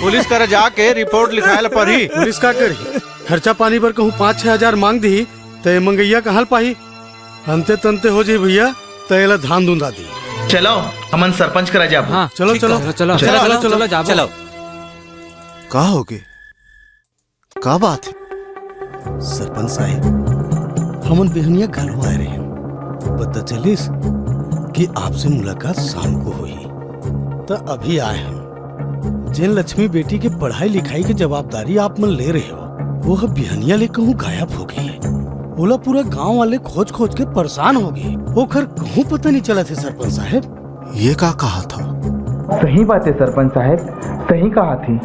पुलिस करा जाके रिपोर्ट लिखाए ला परही। पुलिस का करही? खर्चा पानी बर कहूँ पाँच छह हजार मांग दिही, त ए मंगइया कहाँ ल पाही? अंते तंते हो जाही भइया, त एला धान धुंधा दिही। चलो, हमन सरपंच करा जाबो। हाँ, चलो, ठीक चलो। है। चलो, चलो, चलो, चलो, चलो, चलो, जाबो। चलो। का हो गे? का बात हे? सरपंच साहेब, हमन बिहनिया घलो आए रहेन। पता चलिस कि आपसे मुलाकात शाम को होही, त अभी आए हन। जेन लक्ष्मी बेटी के पढ़ाई लिखाई के जवाबदारी आप मन ले रहे हो, वो ह बिहनिया ले कहूँ गायब हो गई हे। ओला पूरा गांव वाले खोज खोज के परेशान हो गए। ओखर कहूँ पता नहीं चलत हे सरपंच साहेब। ये का कहा था? सही बात हे सरपंच साहेब, सही कहा थी।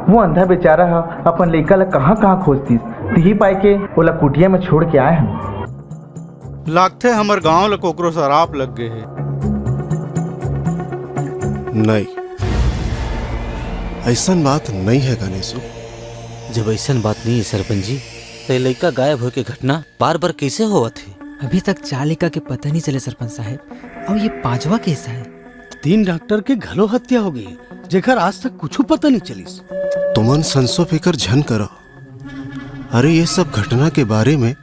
वो अंधा बेचारा ह अपन लइका ला कहाँ कहाँ खोजतिस, तिही पाए के ओला कुटिया में छोड़ के आए हन। लागथे हमर गांव ल कोकरो सराप लग गे हे। नहीं, अइसन बात नहीं हे गणेशू। जब अइसन बात नहीं हे सरपंच जी, त ए लइका गायब होए के घटना बार-बार कइसे होवत हे? अभी तक चार लइका के पता नहीं चले सरपंच साहेब, अउ ये पांचवा केस हे। तीन डॉक्टर के घलो हत्या हो गई, जेकर आज तक कुछु पता नहीं चलिस। तुमन संसो फिकर झन करो। अरे, ये सब घटना के बारे में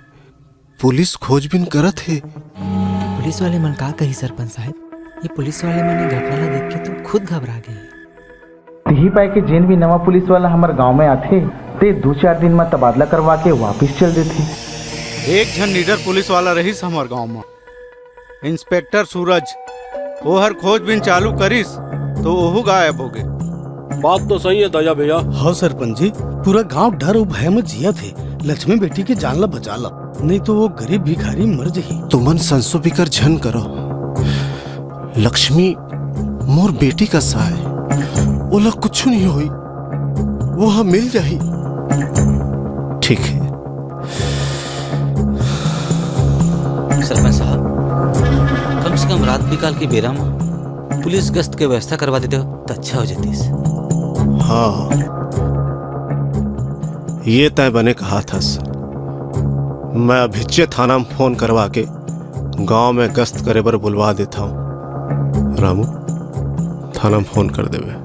पुलिस खोजबीन करत हे। पुलिस वाले मन का कही सरपंच साहेब? ये पुलिस वाले मन ये घटना ला देख के तो खुद घबरा गे। तिही पाए के जेन भी नवा पुलिस वाला हमर गांव में आथे, ते दू चार दिन म तबादला करवा के वापिस चल देथे। एक झन निडर पुलिस वाला रहिस हमर गांव म, इंस्पेक्टर सूरज। ओहर खोजबीन चालू करिस, तो ओहू गायब हो गे। बात तो सही हे दया भैया। हव सरपंच जी, पूरा गांव डर अउ भय म जियत हे। लक्ष्मी बेटी के जान ला बचा ला, नहीं तो वो गरीब भिखारी मर जही। तुमन संसो फिकर झन करो। लक्ष्मी मोर बेटी कस आय, ओला कुछु नहीं होई, वो ह मिल जाही। ठीक हे। सरपंच साहब, कम से कम रात बिकाल के बेरा म पुलिस गश्त के व्यवस्था करवा देते हो, त अच्छा हो जतिस। हाँ, ये तय बने कहा थस। मैं अभिच्चे थाना म फोन करवा के गांव में गश्त करे बर बुलवा देता हूँ। रामू, थाना म फोन कर देवे।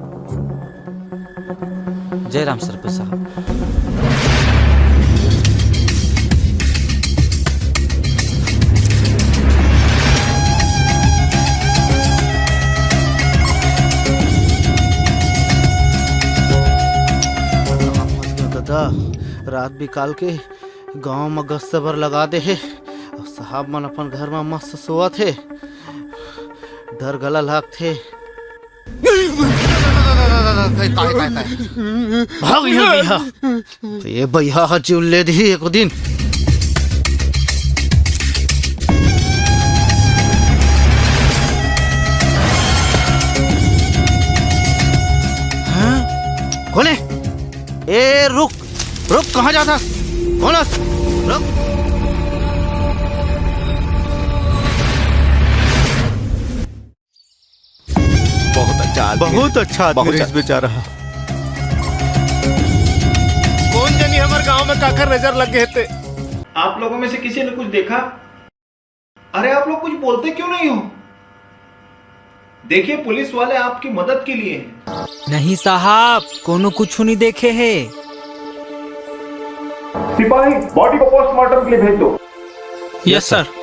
जय राम सरपंच साहब। दादा, रात बिकाल के गांव म गश्त बर लगा दे हे। अउ साहब मन अपन घर म मस्त सोवत हे। डर घला लागथे। काय, काय, काय? भाग यहाँ भैया। तो ये भैया ह जीव ले दी एक दिन। हाँ? कौन है? ए, रुक, रुक, कहाँ जाता? कौन है? रुक। बहुत अच्छा आदमी। बहुत अच्छा आदमी बहुत रहिस अच्छा। बेचारा। में काखर नजर लग गए थे। आप लोगों में से किसी ने कुछ देखा? अरे, आप लोग कुछ बोलते क्यों नहीं हो? देखिए, पुलिस वाले आपकी मदद के लिए हैं। नहीं साहब, कोनो कुछ नहीं देखे है। सिपाही, बॉडी को पोस्टमार्टम के लिए भेज दो। Yes sir.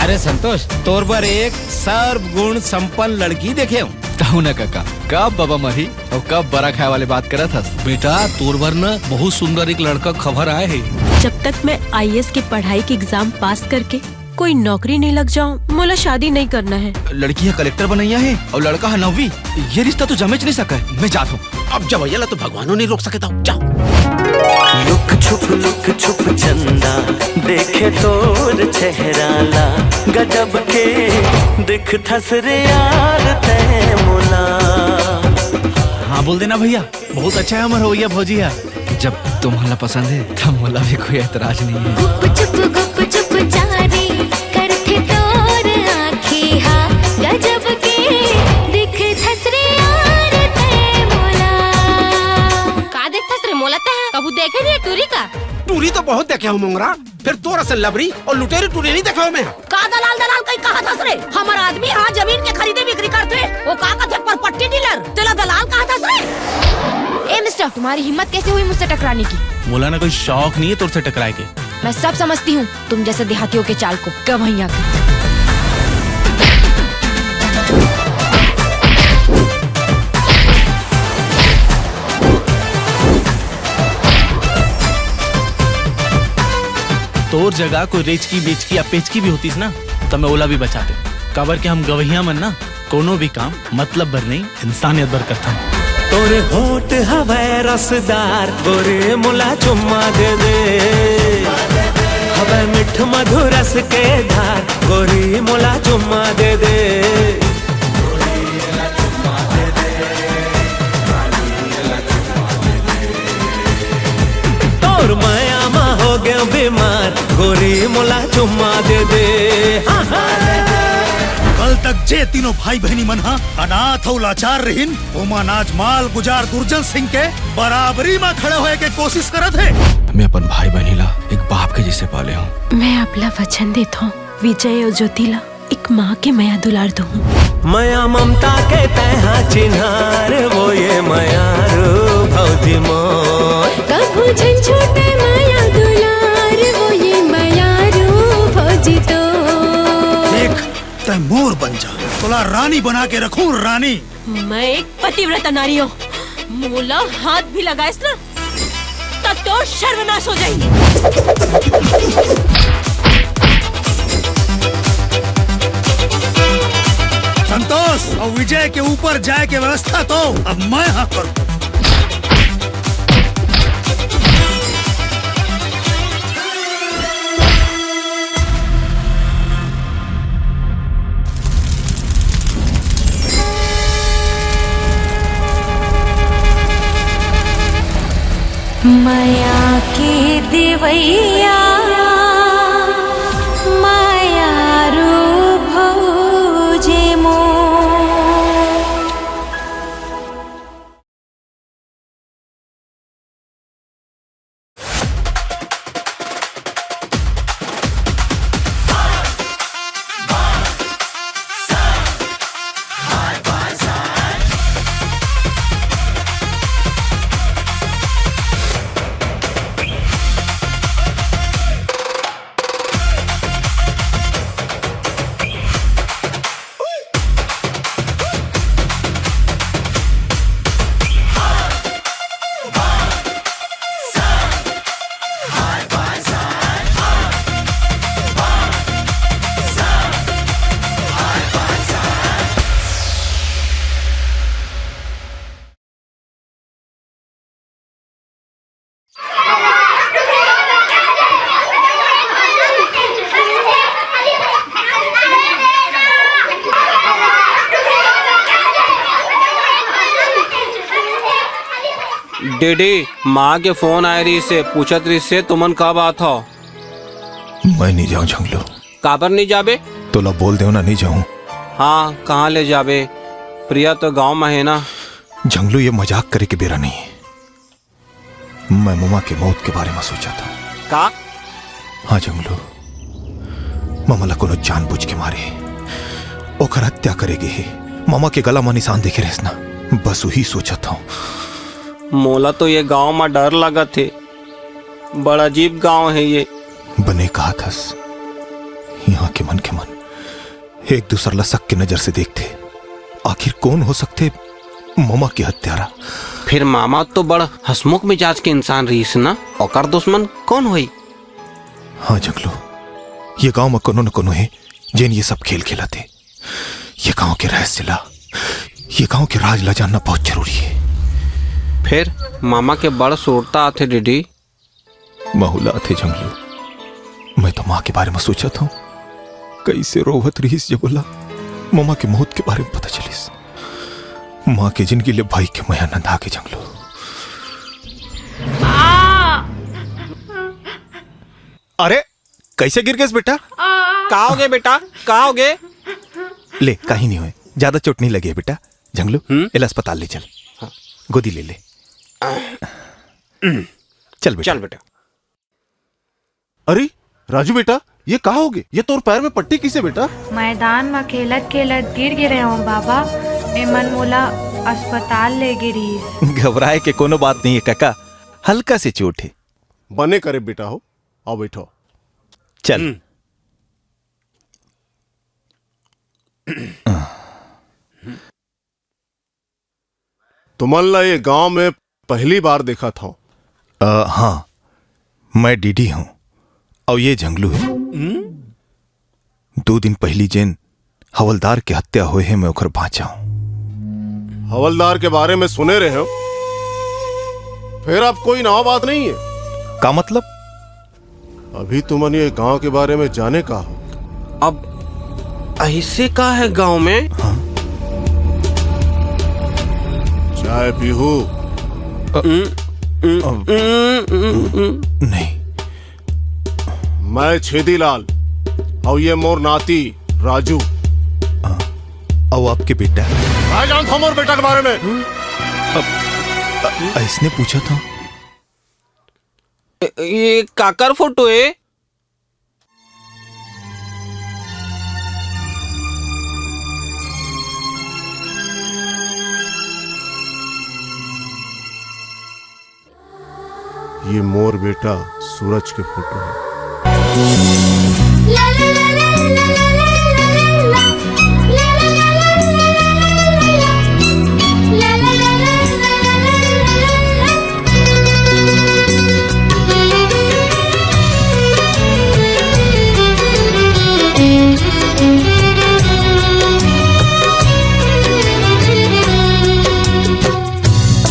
अरे संतोष, तोर बर एक सर्वगुण संपन्न लड़की देखे हूँ। तहु न काका, कब बाबा मरही अउ कब बरा खाए वाले बात करत हस? बेटा, तोर बर न बहुत सुंदर एक लड़का खबर आए हे। जब तक मैं आईएएस की पढ़ाई के एग्जाम पास करके कोई नौकरी नहीं लग जाऊं, मोला शादी नहीं करना है। लड़की ह कलेक्टर बनैया हे अउ लड़का ह नौवीं। ये रिश्ता तो जमेच नहीं सका है। मैं जात हूँ। अब जवैया ला तो भगवानो नहीं रोक सके था। जाओ। लुक छुप, लुक छुप चंदा, देखे तोर चेहरा ला, गजब के दिखथस रे यार तै मोला। हाँ बोल देना भैया, बहुत अच्छा है हमर रवैया भौजी है। जब तुम्हारा पसंद है, तब मोला भी कोई एतराज नहीं है। गुप चुप, गुप चुप चारी करथे तोर आँखी हा, गजब के दिखथस रे यार तै मोला। का देखथस रे मोला तै? कभू देखे नहीं है टूरी का? टूरी तो बहुत देखे हूँ मोंगरा, फिर तोर असन लबरी अउ लुटेरी टूरी नहीं देखे हूँ मैं। का दलाल दलाल कहीं कहा थस रे? हमर आदमी हा जमीन के खरीदे बिक्री करथे, वो का कथे परपट्टी डीलर, तेला दलाल कहा थस रे? ए मिस्टर, तुम्हारी हिम्मत कैसे हुई मुझसे टकराने की? मोला ना कोई शौक नहीं है तोर से टकराए के। मैं सब समझती हूँ तुम जैसे देहातियों के चाल को। गवैया का। तोर जगह कोई रेचकी, बेचकी या पेचकी भी होतीस ना, त मैं ओला भी बचाते। काबर के हम गवैया मन ना कोनो भी काम मतलब बर नहीं, इंसानियत बर करथन। तोर होठ हवय रसदार, गोरी मोला चुम्मा दे दे। हवय मिठ मधुरस के धार, गोरी मोला चुम्मा दे दे। तोर मया मा हो गया बीमार, गोरी मोला चुम्मा दे दे। हाँ, हाँ। कल तक जे तीनों भाई बहिनी मन हा अनाथ अउ लाचार रहिन, ओमन आज माल गुजार दुर्जन सिंह के बराबरी मा खड़े होए के कोशिश करत हे। मैं अपन भाई बहिनी ला एक बाप के जैसे पाले हूँ। मैं आपला वचन देत हूँ, विजय अउ ज्योति ला एक माँ के मया दुलार दूँ। मया ममता के तैहा चिन्हार, वो ये मयारू भौजी मोर। कभू झन छूटे मया दुलार, वो ये मयारू भौजी तोर। देख, तै मोर बन जा, तोला रानी बना के रखूं, रानी। मैं एक पतिव्रता नारी हूँ, मोला हाथ भी लगाइस ना, तब तो सर्वनाश हो जाएगी। संतोष, अउ विजय के ऊपर जाए के व्यवस्था तो अब मैं हा करूँ। मया के देवैया, मयारू भौजी मोर। डीडी, माँ के फोन आए रहिस हे, पूछत रहिस हे, "तुमन कब आत हव?" मैं नहीं जाऊं झंगलू। काबर नहीं जाबे? तोला बोल देव ना, नहीं जाऊं। हाँ, कहाँ ले जाबे? प्रिया तो गांव में है ना। झंगलू, ये मजाक करे के बेरा नहीं है। मैं ममा के मौत के बारे में सोचा था। का? हाँ झंगलू, ममा ला कोनो जानबूझ के मारे, ओकर हत्या करे गे हे। ममा के गला म निशान देखे रहेस ना, बस उही सोचत हूँ। मोला तो ये गांव म डर लगत हे, बड़ अजीब गांव हे ये। बने कहा थस, यहाँ के मन के मन एक दूसर ला शक के नजर से देखथे। आखिर कौन हो सकथे ममा के हत्यारा? फिर मामा तो बड़ हसमुख मिजाज के इंसान रहिस ना, ओकर दुश्मन कौन होई? हाँ झंगलू, ये गांव में कोनो न कोनो हे, जेन ये सब खेल खेलत हे। ये गांव के रहस्य ला, ये गांव के राज ला जानना बहुत जरूरी हे। फिर मामा के बड़ सुरता आथे डीडी। महू ला आथे झंगलू। मैं तो माँ के बारे में सोचत हूँ, कैसे रोवत रहिस जब ओला ममा के मौत के बारे में पता चलिस। माँ के जिंदगी ले भाई के मया नंदा के झंगलू। अरे, कैसे गिर गेस बेटा? का हो गे बेटा? का हो गे? ले, कहीं नहीं होय, ज्यादा चोट नहीं लगे बेटा। झंगलू, हम्म? एला अस्पताल ले चल। हाँ। गोदी ले ले। चल बेटा। चल बेटा। अरे राजू बेटा, ये का हो गे? ये तोर पैर में पट्टी किसे बेटा? मैदान म खेलत खेलत गिर गे रहेंव बाबा, एमन मोला अस्पताल ले गे रिहिस। घबराए के कोनो बात नहीं है काका, हल्का से चोट है। बने करे बेटा हो, आओ बैठो। चल। हम्म। तुमन ला ये गांव में पहली बार देखत हंव। अ, हाँ, मैं डीडी हूँ, अउ ये झंगलू है। हम्म? दो दिन पहली जेन हवलदार के हत्या होए हे, मैं ओकर भांचा हूँ। हवलदार के बारे में सुने रहे हो, फिर अब कोई नवा बात नहीं है। का मतलब? अभी तुमन ये गांव के बारे में जाने का हो? अब ऐसे का है गांव में? हाँ। चाय पीहू? अ, उम, उम, अब उम, उम, उम। नहीं। मैं छेदीलाल, अउ ये मोर नाती राजू। हाँ। अउ आपके बेटा? मैं जानता हूँ मोर बेटा के बारे में। अब, अ, ऐसने पूछा था। ए, ये काकर फोटो है? ये मोर बेटा सूरज के फोटो है।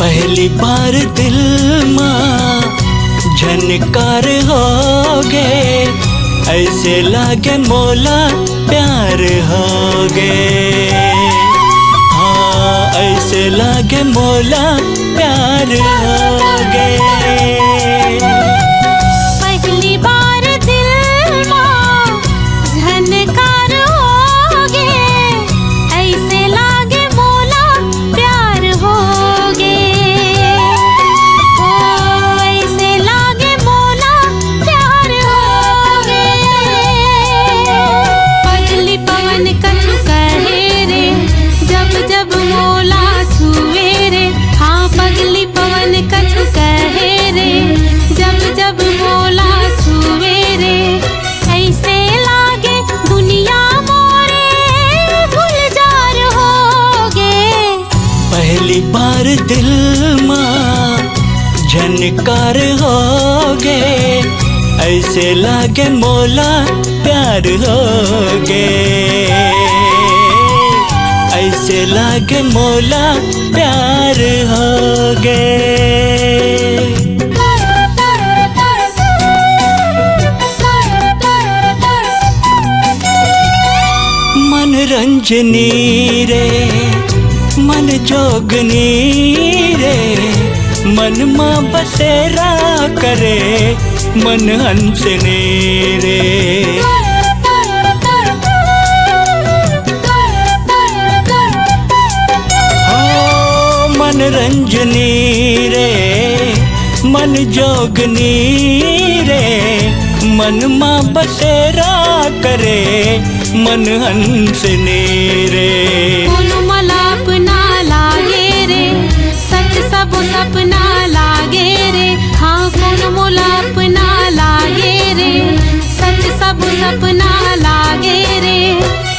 पहली बार दिल मा झनकार होगे, ऐसे लागे मोला प्यार होगे। हाँ, ऐसे लागे मोला प्यार होगे। पहली बार दिल मा झनकार होगे, ऐसे लागे मोला प्यार होगे। ओ, ऐसे लागे मोला प्यार होगे। पगली पवन कछु कहे रे, जब जब मोला छुए रे। हाँ, पगली पवन कछु कहे रे, जब जब मोला छुए रे। ऐसे लागे दुनिया मोरे गुलजार होगे। पहली बार दिल मा झनकार होगे, ऐसे लागे मोला प्यार होगे, ऐसे लागे मोला प्यार होगे। मन रंजनी रे, मन जोगनी रे, मन मा बसेरा करे, मन हंसने रे। हो मन रंजनी रे, मन जोगनी रे, मन मा बसेरा करे, मन हंसने रे। कोनो मोला अपना लागे रे, सच सब सपना लागे रे। हाँ, कोनो मोला अपना लागे रे, सच सब सपना लागे रे।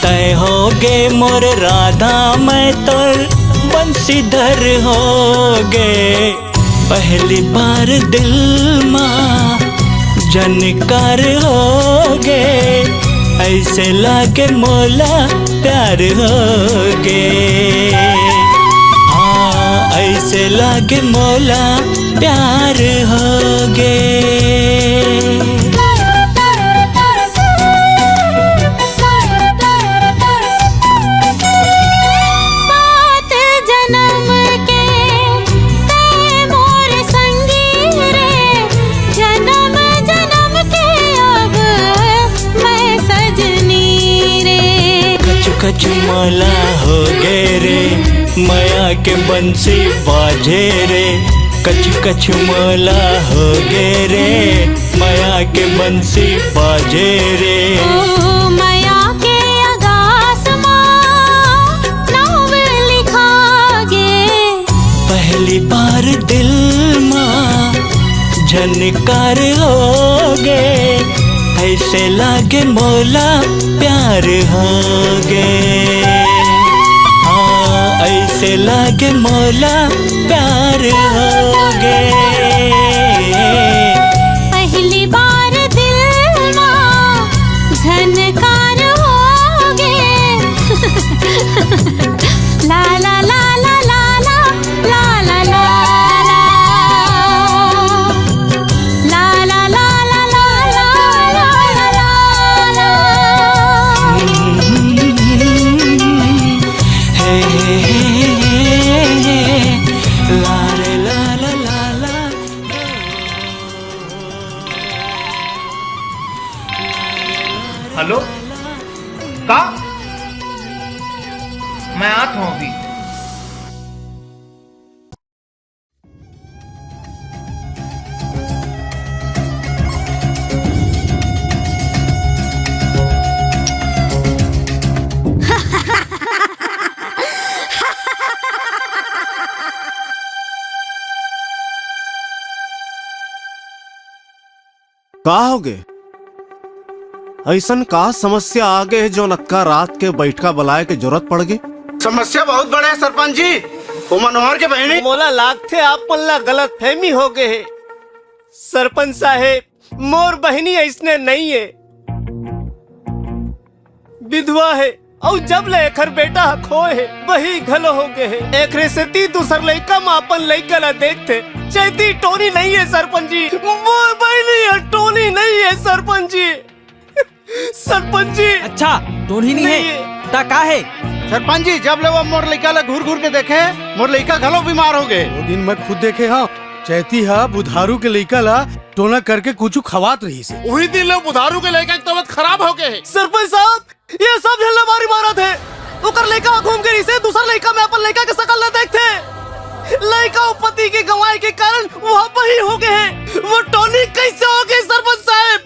तय होगे मोर राधा, मैं तोर बंसीधर होगे। पहली बार दिल मा झनकार होगे, ऐसे लागे मोला प्यार होगे। हाँ, ऐसे लागे मोला प्यार होगे। सात जन्म के तैं मोर संगी रे, जन्म जन्म के अब मैं सजनी रे। कछु कछु मोला होगे रे, मया के बंसी बाजे रे। कछु कछु मोला होगे रे, मया के बंसी बाजे रे। ओ मया के अगास मा नाम लिखागे। पहली बार दिल मा झनकार होगे, ऐसे लागे मोला प्यार होगे। हाँ, ऐसे लागे मोला प्यार होगे। पहली बार दिल मा झनकार होगे। ला ला ला ला ला ला। ला ला ला ला ला। ला ला ला ला ला। हे, हे, हे, हे, हे, हे। ला रे ला ला ला ला। हेलो, का? मैं आत हूँ अभी। का होगे? अइसन का समस्या आगे हे, जोन अतका रात के बइठका बलाय के जरूरत पड़ गे? समस्या बहुत बड़े हे सरपंच जी। वो मनोहर के बहिनी। मोला लागथे आप मन ला गलतफहमी होगे हे। सरपंच साहेब, मोर बहिनी अइसने नइ हे। विधवा हे, अउ जब ले एखर बेटा ह खोए हे, बहिनी घलो होगे हे। एखरे सेती दूसर लइका म अपन लइका ला देखथे। चैती टोनी नइ हे सरपंच जी, मोर बहिनी ह टोनी नइ हे सरपंच जी। सरपंच जी। अच्छा, टोनी नइ हे, त का हे? सरपंच जी, जब ले वो मोर लइका ला घूर घूर के देखे, मोर लइका घलो बीमार होगे। वो दिन मैं खुद देखे हंव, चैती ह बुधारू के लइका ला टोना करके कुछु खवात रहिस हे। उही दिन ले बुधारू के लइका के तबीयत खराब होगे हे। सरपंच साहब, ये सब झन ला मारी मारत हे। ओकर लइका घूम गे रहिस हे, दूसर लइका म अपन लइका के सकल ला देखथे। लइका अउ पति के गंवाय के कारण वो बहिनी होगे हे। वो टोनी कइसे होगे सरपंच साहब?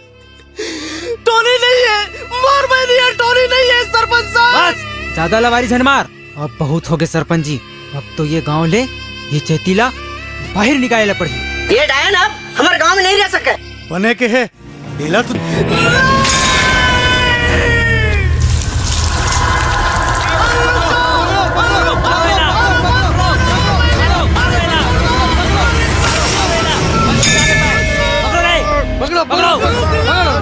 टोनी नइ हे, मोर बहिनी ह टोनी नइ हे सरपंच साहब। बस, जादा लबारी झन मार। अब बहुत होगे सरपंच जी, अब तो ये गांव ले ये चैती ला बाहिर निकाले ला पड़ही। ये डायन अब हमर गांव म नइ रह सकय। बने के हे, एला तो पकड़ो, पकड़ो, पकड़ो,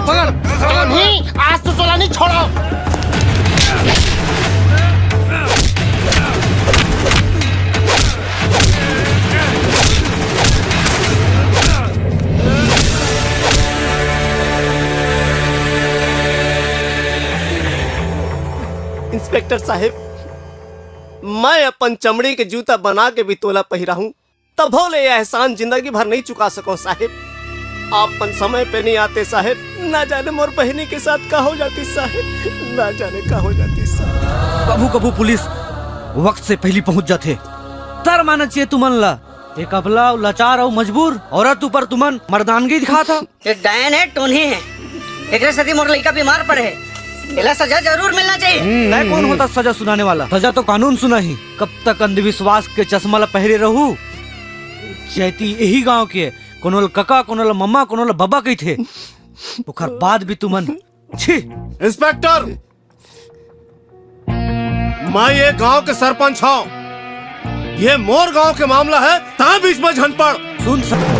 पकड़ो, पकड़ो। नहीं, आज तो चला नहीं छोड़ो। इंस्पेक्टर साहेब, मैं अपन चमड़ी के जूता बना के भी तोला पहिराहूं, तभो ले ये एहसान जिंदगी भर नहीं चुका सको साहेब। आप मन समय पे नहीं आते साहेब, ना जाने मोर बहिनी के साथ का हो जाती साहेब, ना जाने का हो जाती साहेब। कभू कभू पुलिस वक्त से पहिली पहुंच जाथे। शर्म आना चाहिए तुमन ला। एक अबला अउ लाचार अउ मजबूर औरत ऊपर तुमन मर्दानगी दिखात हव। ये डायन हे, टोन्ही हे, एकरे सेती मोर लइका बीमार पड़े हे। एला सजा जरूर मिलना चाहिए। तैं कोन होथस सजा सुनाने वाला? सजा तो कानून सुनाही। कब तक अंधविश्वास के चश्मा ला पहिरे रहू? चैती यही गांव के, कोनो ल कका, कोनो ल मम्मा, कोनो ल बबा कहिथे। ओकर बाद भी तुमन, छी। इंस्पेक्टर, मैं ये गांव के सरपंच हूँ, ये मोर गांव के मामला है, तैं बीच में झन पड़। सुन सक-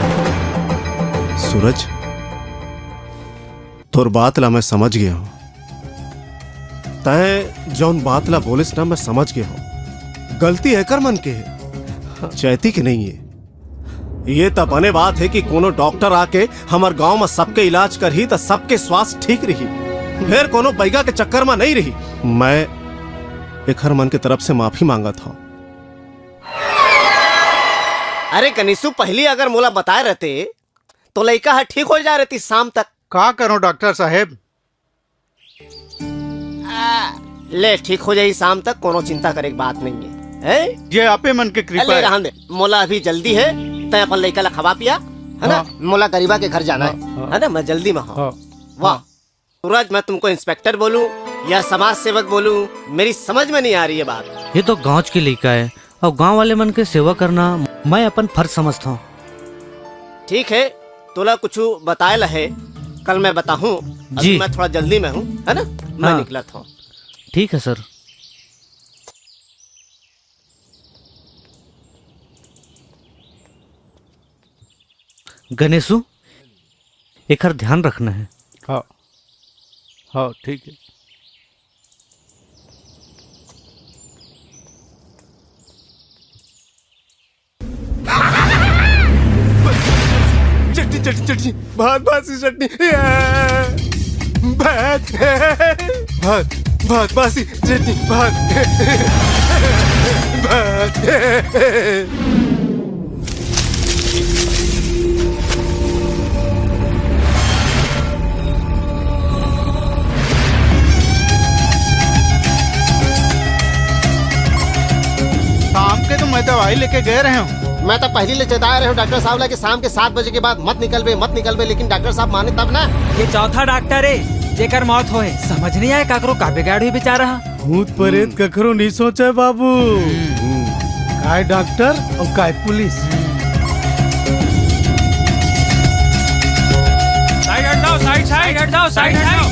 सूरज, तोर बात ला मैं समझ गया हूँ। तैं जौन बात ला बोलिस ना, मैं समझ गया हूँ। गलती एकर मन के हे, चैती के नहीं हे। ये त बने बात हे कि कोनो डॉक्टर आके हमर गांव म सबके इलाज करही त सबके स्वास्थ्य ठीक रही, फेर कोनो बैगा के चक्कर म नहीं रही। मैं एखर मन के तरफ से माफी मांगत हौं। अरे गणेशू, पहिली अगर मोला बताए रहते तो लइका ह ठीक हो जाए रहती शाम तक। का करो डॉक्टर साहेब? आ, ले, ठीक हो जाही शाम तक, कोनो चिंता करे के बात नहीं है, हैं? ये आपे मन के आ, कृपा ले, हे। रहन दे, मोला अभी जल्दी है, तैं अपन लइका ला खवा पिया, है ना? हाँ। मोला गरीबा के घर जाना हाँ, है, हाँ। है ना? मैं जल्दी में हूँ। हाँ, वाह, हाँ। सूरज, मैं तुमको इंस्पेक्टर बोलूँ या समाज सेवक बोलूँ, मेरी समझ में नहीं आ रही है बात। ये तो गांव के लइका है, अउ गांव वाले मन के सेवा करना मैं अपन फर्ज समझथौं। ठीक है, तोला कुछु बताए ला हे, कल मैं बताहूँ। अभी जी। मैं थोड़ा जल्दी में हूँ, है ना? मैं हाँ। निकलत हौं। ठीक है सर। गणेशू, एकर ध्यान रखना है। हाँ, हाँ, ठीक है। चटनी, चटनी, चटनी, भात, भात से चटनी, भात, भात, भात, भात से चटनी, भात, भात। शाम के तो मैं दवाई लेके गए रहे हूँ। मैं तो पहिली ले चेताए रहे हूँ डॉक्टर साहब ला कि शाम के सात बजे के बाद मत निकलबे, मत निकलबे, लेकिन डॉक्टर साहब माने तब ना। ये चौथा डॉक्टर हे जेकर मौत होए, समझ नहीं आए काकरो का बिगाड़ हुई बेचारा। भूत परेत हम्म। कखरो नहीं सोचे बाबू। हम्म। काय डॉक्टर अउ काय पुलिस। साइड हट जाओ, साइड, साइड हट जाओ, साइड हट जाओ।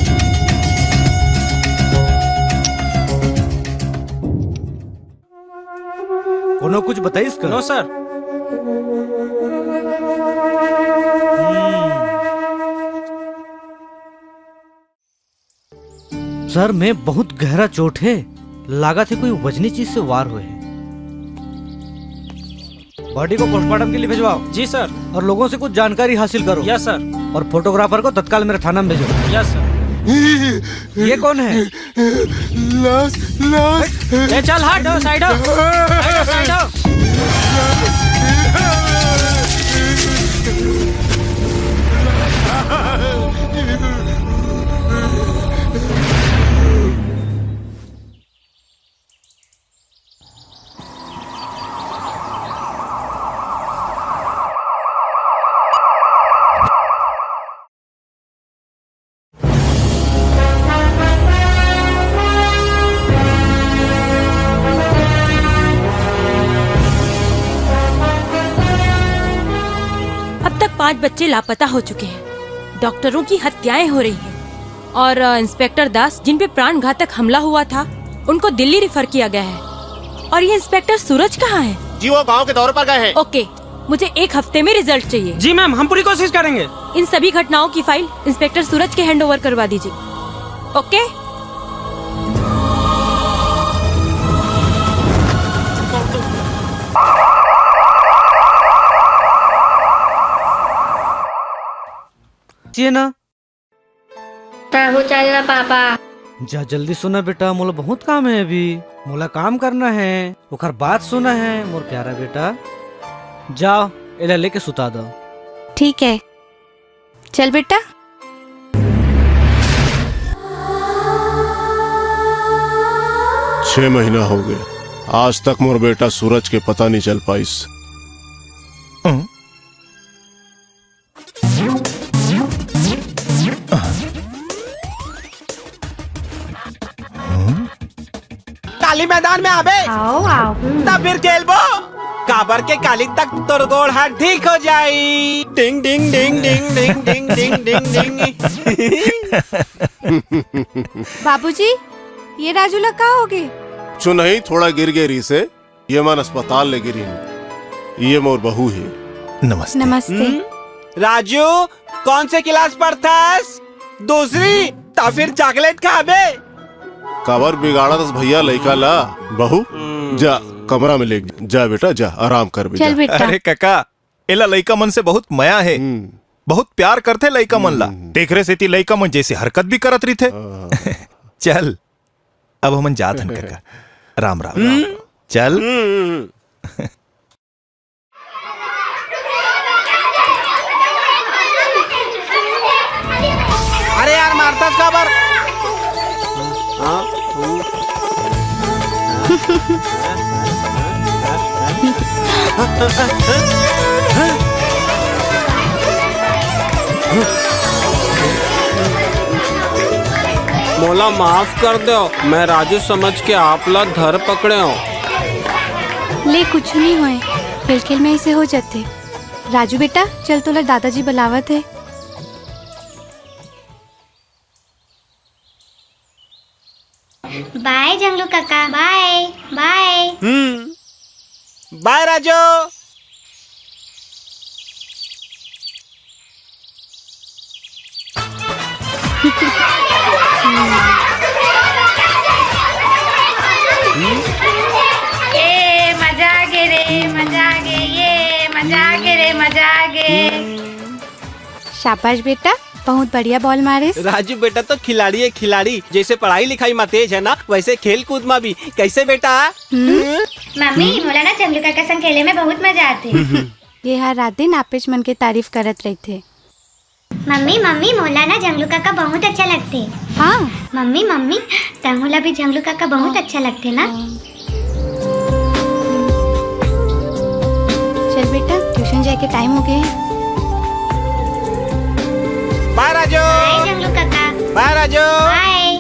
कोनो कुछ बताइस का? नो सर। हम्म। सर में बहुत गहरा चोट हे, लागत हे कोई वजनी चीज से वार होए हे। बॉडी को पोस्टमार्टम के लिए भिजवाओ। जी सर। और लोगों से कुछ जानकारी हासिल करो। Yes sir. और फोटोग्राफर को तत्काल मेरे थाना में भेजो। Yes sir. ये कौन है? लाश, लाश। ए, चल हट, साइड हो। साइड हो, साइड हो। अब तक पांच बच्चे लापता हो चुके हैं। डॉक्टरों की हत्याएं हो रही हैं। और, अ, इंस्पेक्टर दास, जिन पे प्राण घातक हमला हुआ था, उनको दिल्ली रिफर किया गया है। और ये इंस्पेक्टर सूरज कहाँ है? जी, वो गांव के दौरे पर गए हैं। ओके, मुझे एक हफ्ते में रिजल्ट चाहिए। जी मैम, हम पूरी कोशिश करेंगे। इन सभी घटनाओं की फाइल इंस्पेक्टर सूरज के हैंडओवर करवा दीजिए। ओके? ये ना। तहु चल ना पापा। जा जल्दी सोना बेटा, मोला बहुत काम है अभी। मोला काम करना है, ओकर बाद सोना है मोर प्यारा बेटा। जाओ, एला लेके सुता दो। ठीक है, चल बेटा। छह महीना हो गए, आज तक मोर बेटा सूरज के पता नहीं चल पाइस। हम्म। काली मैदान में आबे। आओ, आओ। तब फिर खेलबो। काबर के काली तक तोर गोड़ हाथ ठीक हो जाई। डिंग, डिंग, डिंग, डिंग। बाबूजी, ये राजू ला का होगे? कुछु नहीं, थोड़ा गिर गे रहिसे। ये मन अस्पताल ले गिरी। ये मोर बहू हे। नमस्ते। नमस्ते। हम्म? राजू, कौन से क्लास पढ़थस? दूसरी? तो फिर चॉकलेट खाबे। काबर बिगाड़त हस भैया लइका ला? बहू, हम्म। जा कमरा में ले जा बेटा, जा आराम कर बेटा। चल बेटा। अरे काका, एला लइका मन से बहुत मया हे। हम्म। बहुत प्यार करथे लइका मन ला। हम्म। तेखरे सेती लइका मन जैसे हरकत भी करत रहिथे। हाँ। चल, अब हमन जात हन काका। राम राम, राम हम्म। राम। चल। हम्म। अरे यार, मारथस काबर? हाँ? मोला माफ कर दो, मैं राजू समझ के आप ला धर पकड़े हूँ। ले, कुछ नहीं होए, खेल खेल में ऐसे हो जाते। राजू बेटा, चल, तोला दादाजी बुलावत हे। बाय जंगलू काका, बाय, बाय। हम्म, बाय राजू। ए, मजा आ गे रे, मजा आ गे, ये, मजा आ गे रे, मजा आ गे। शाबाश बेटा, बहुत बढ़िया बॉल मारिस। राजू बेटा तो खिलाड़ी है, खिलाड़ी। जैसे पढ़ाई लिखाई में तेज है ना, वैसे खेल कूद में भी। कैसे बेटा? हम्म। मम्मी, मोला ना जंगलू काका संग खेले में बहुत मजा आथे। ये हर रात दिन आपेच मन के तारीफ करत रहिथे। मम्मी, मम्मी, मोला ना जंगलू काका बहुत अच्छा लगथे। हाँ। मम्मी, मम्मी, तहूँ ला भी जंगलू काका बहुत हाँ। अच्छा लगथे ना। हाँ। चल बेटा, ट्यूशन जाए के टाइम हो गए। बाय राजू। बाय जंगलू काका। बाय राजू। बाय।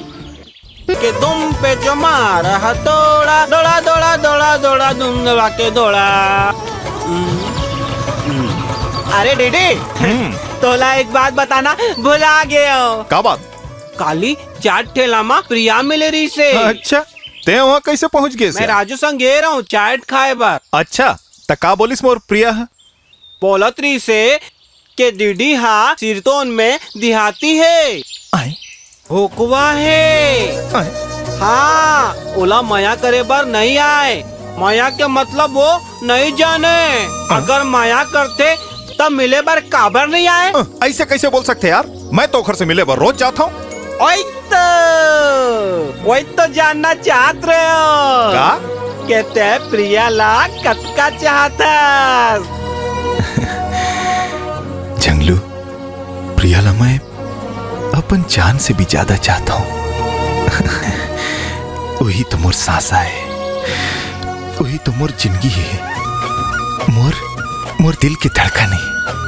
के दुम पे जो मारा हथौड़ा, दौड़ा, दौड़ा, दौड़ा, दौड़ा, दुम दौड़ा के दौड़ा। हम्म, हम्म। अरे डीडी, हम्म। तोला एक बात बताना भुला गयो। का बात? काली चाट ठेला मा प्रिया मिले रहिसे। अच्छा, ते वहाँ कैसे पहुँच गेस? मैं राजू संग गे रहूँ चाट खाए बर। अच्छा, त का बोलिस मोर प्रिया ह? बोलत रहिसे के डीडी हा सिरतोन में देहाती हे। आय। भोकवा हे। आय। हाँ, ओला मया करे बर नहीं आय। मया के मतलब वो नहीं जाने। हाँ। अगर मया करथे, त मिले बर काबर नहीं आय? अ, ऐसे कैसे बोल सकथे यार? मैं तो ओखर से मिले बर रोज जात हूँ। ओई तो, ओई तो जानना चाहत रहे हो। का? के ते प्रिया ला कतका चाहत हस? जंगलू, प्रिया ला मैं अपन जान से भी ज्यादा चाहत हूँ। वही तो मोर सांस आय, वही तो मोर जिंदगी हे, मोर, मोर दिल के धड़कन हे।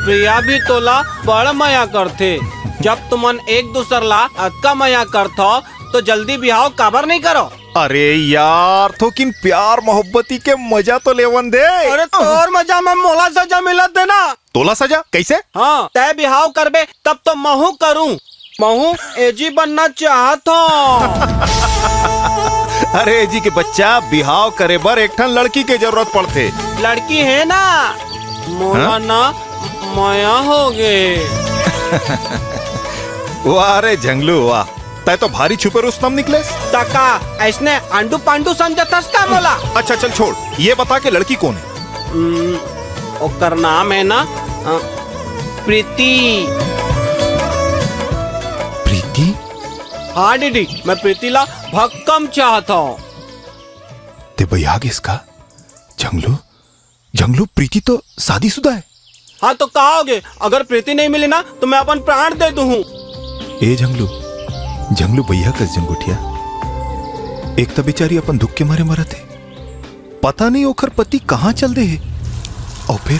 प्रिया भी तोला बड़ मया करथे। जब तुमन एक दूसर ला अतका मया करथो, तो जल्दी बिहाव काबर नहीं करो? अरे यार, थोकिन प्यार मोहब्बती के मजा तो लेवन दे। अरे तोर मजा में मोला सजा मिलत हे ना। तोला सजा? कैसे? हाँ, तै बिहाव करबे तब तो महू करूँ। महू एजी बनना चाहत हूँ। अरे एजी के बच्चा, बिहाव करे बर एक ठन लड़की के जरूरत पड़थे। लड़की हे ना, मोला हाँ? ना मया हो गे। वाह रे झंगलू वाह, तै तो भारी छुपे रुस्तम निकलेस। त का ऐसने आंडू पांडू समझथस का मोला? अच्छा चल छोड़, ये बता के लड़की कौन है? हम्म, ओकर नाम है ना, अ, प्रीति। प्रीति? हाँ डीडी, मैं प्रीति ला भक्कम चाहत हूँ। ते बइहा गेस का झंगलू? झंगलू, प्रीति तो शादीशुदा है। हाँ, तो का होगे? अगर प्रीति नहीं मिली ना, तो मैं अपन प्राण दे दूँ। ए झंगलू, झंगलू भैया कस झंगुटिया, एक त बेचारी अपन दुख के मारे मरत हे, पता नहीं ओकर पति कहाँ चल दे हे। अउ फिर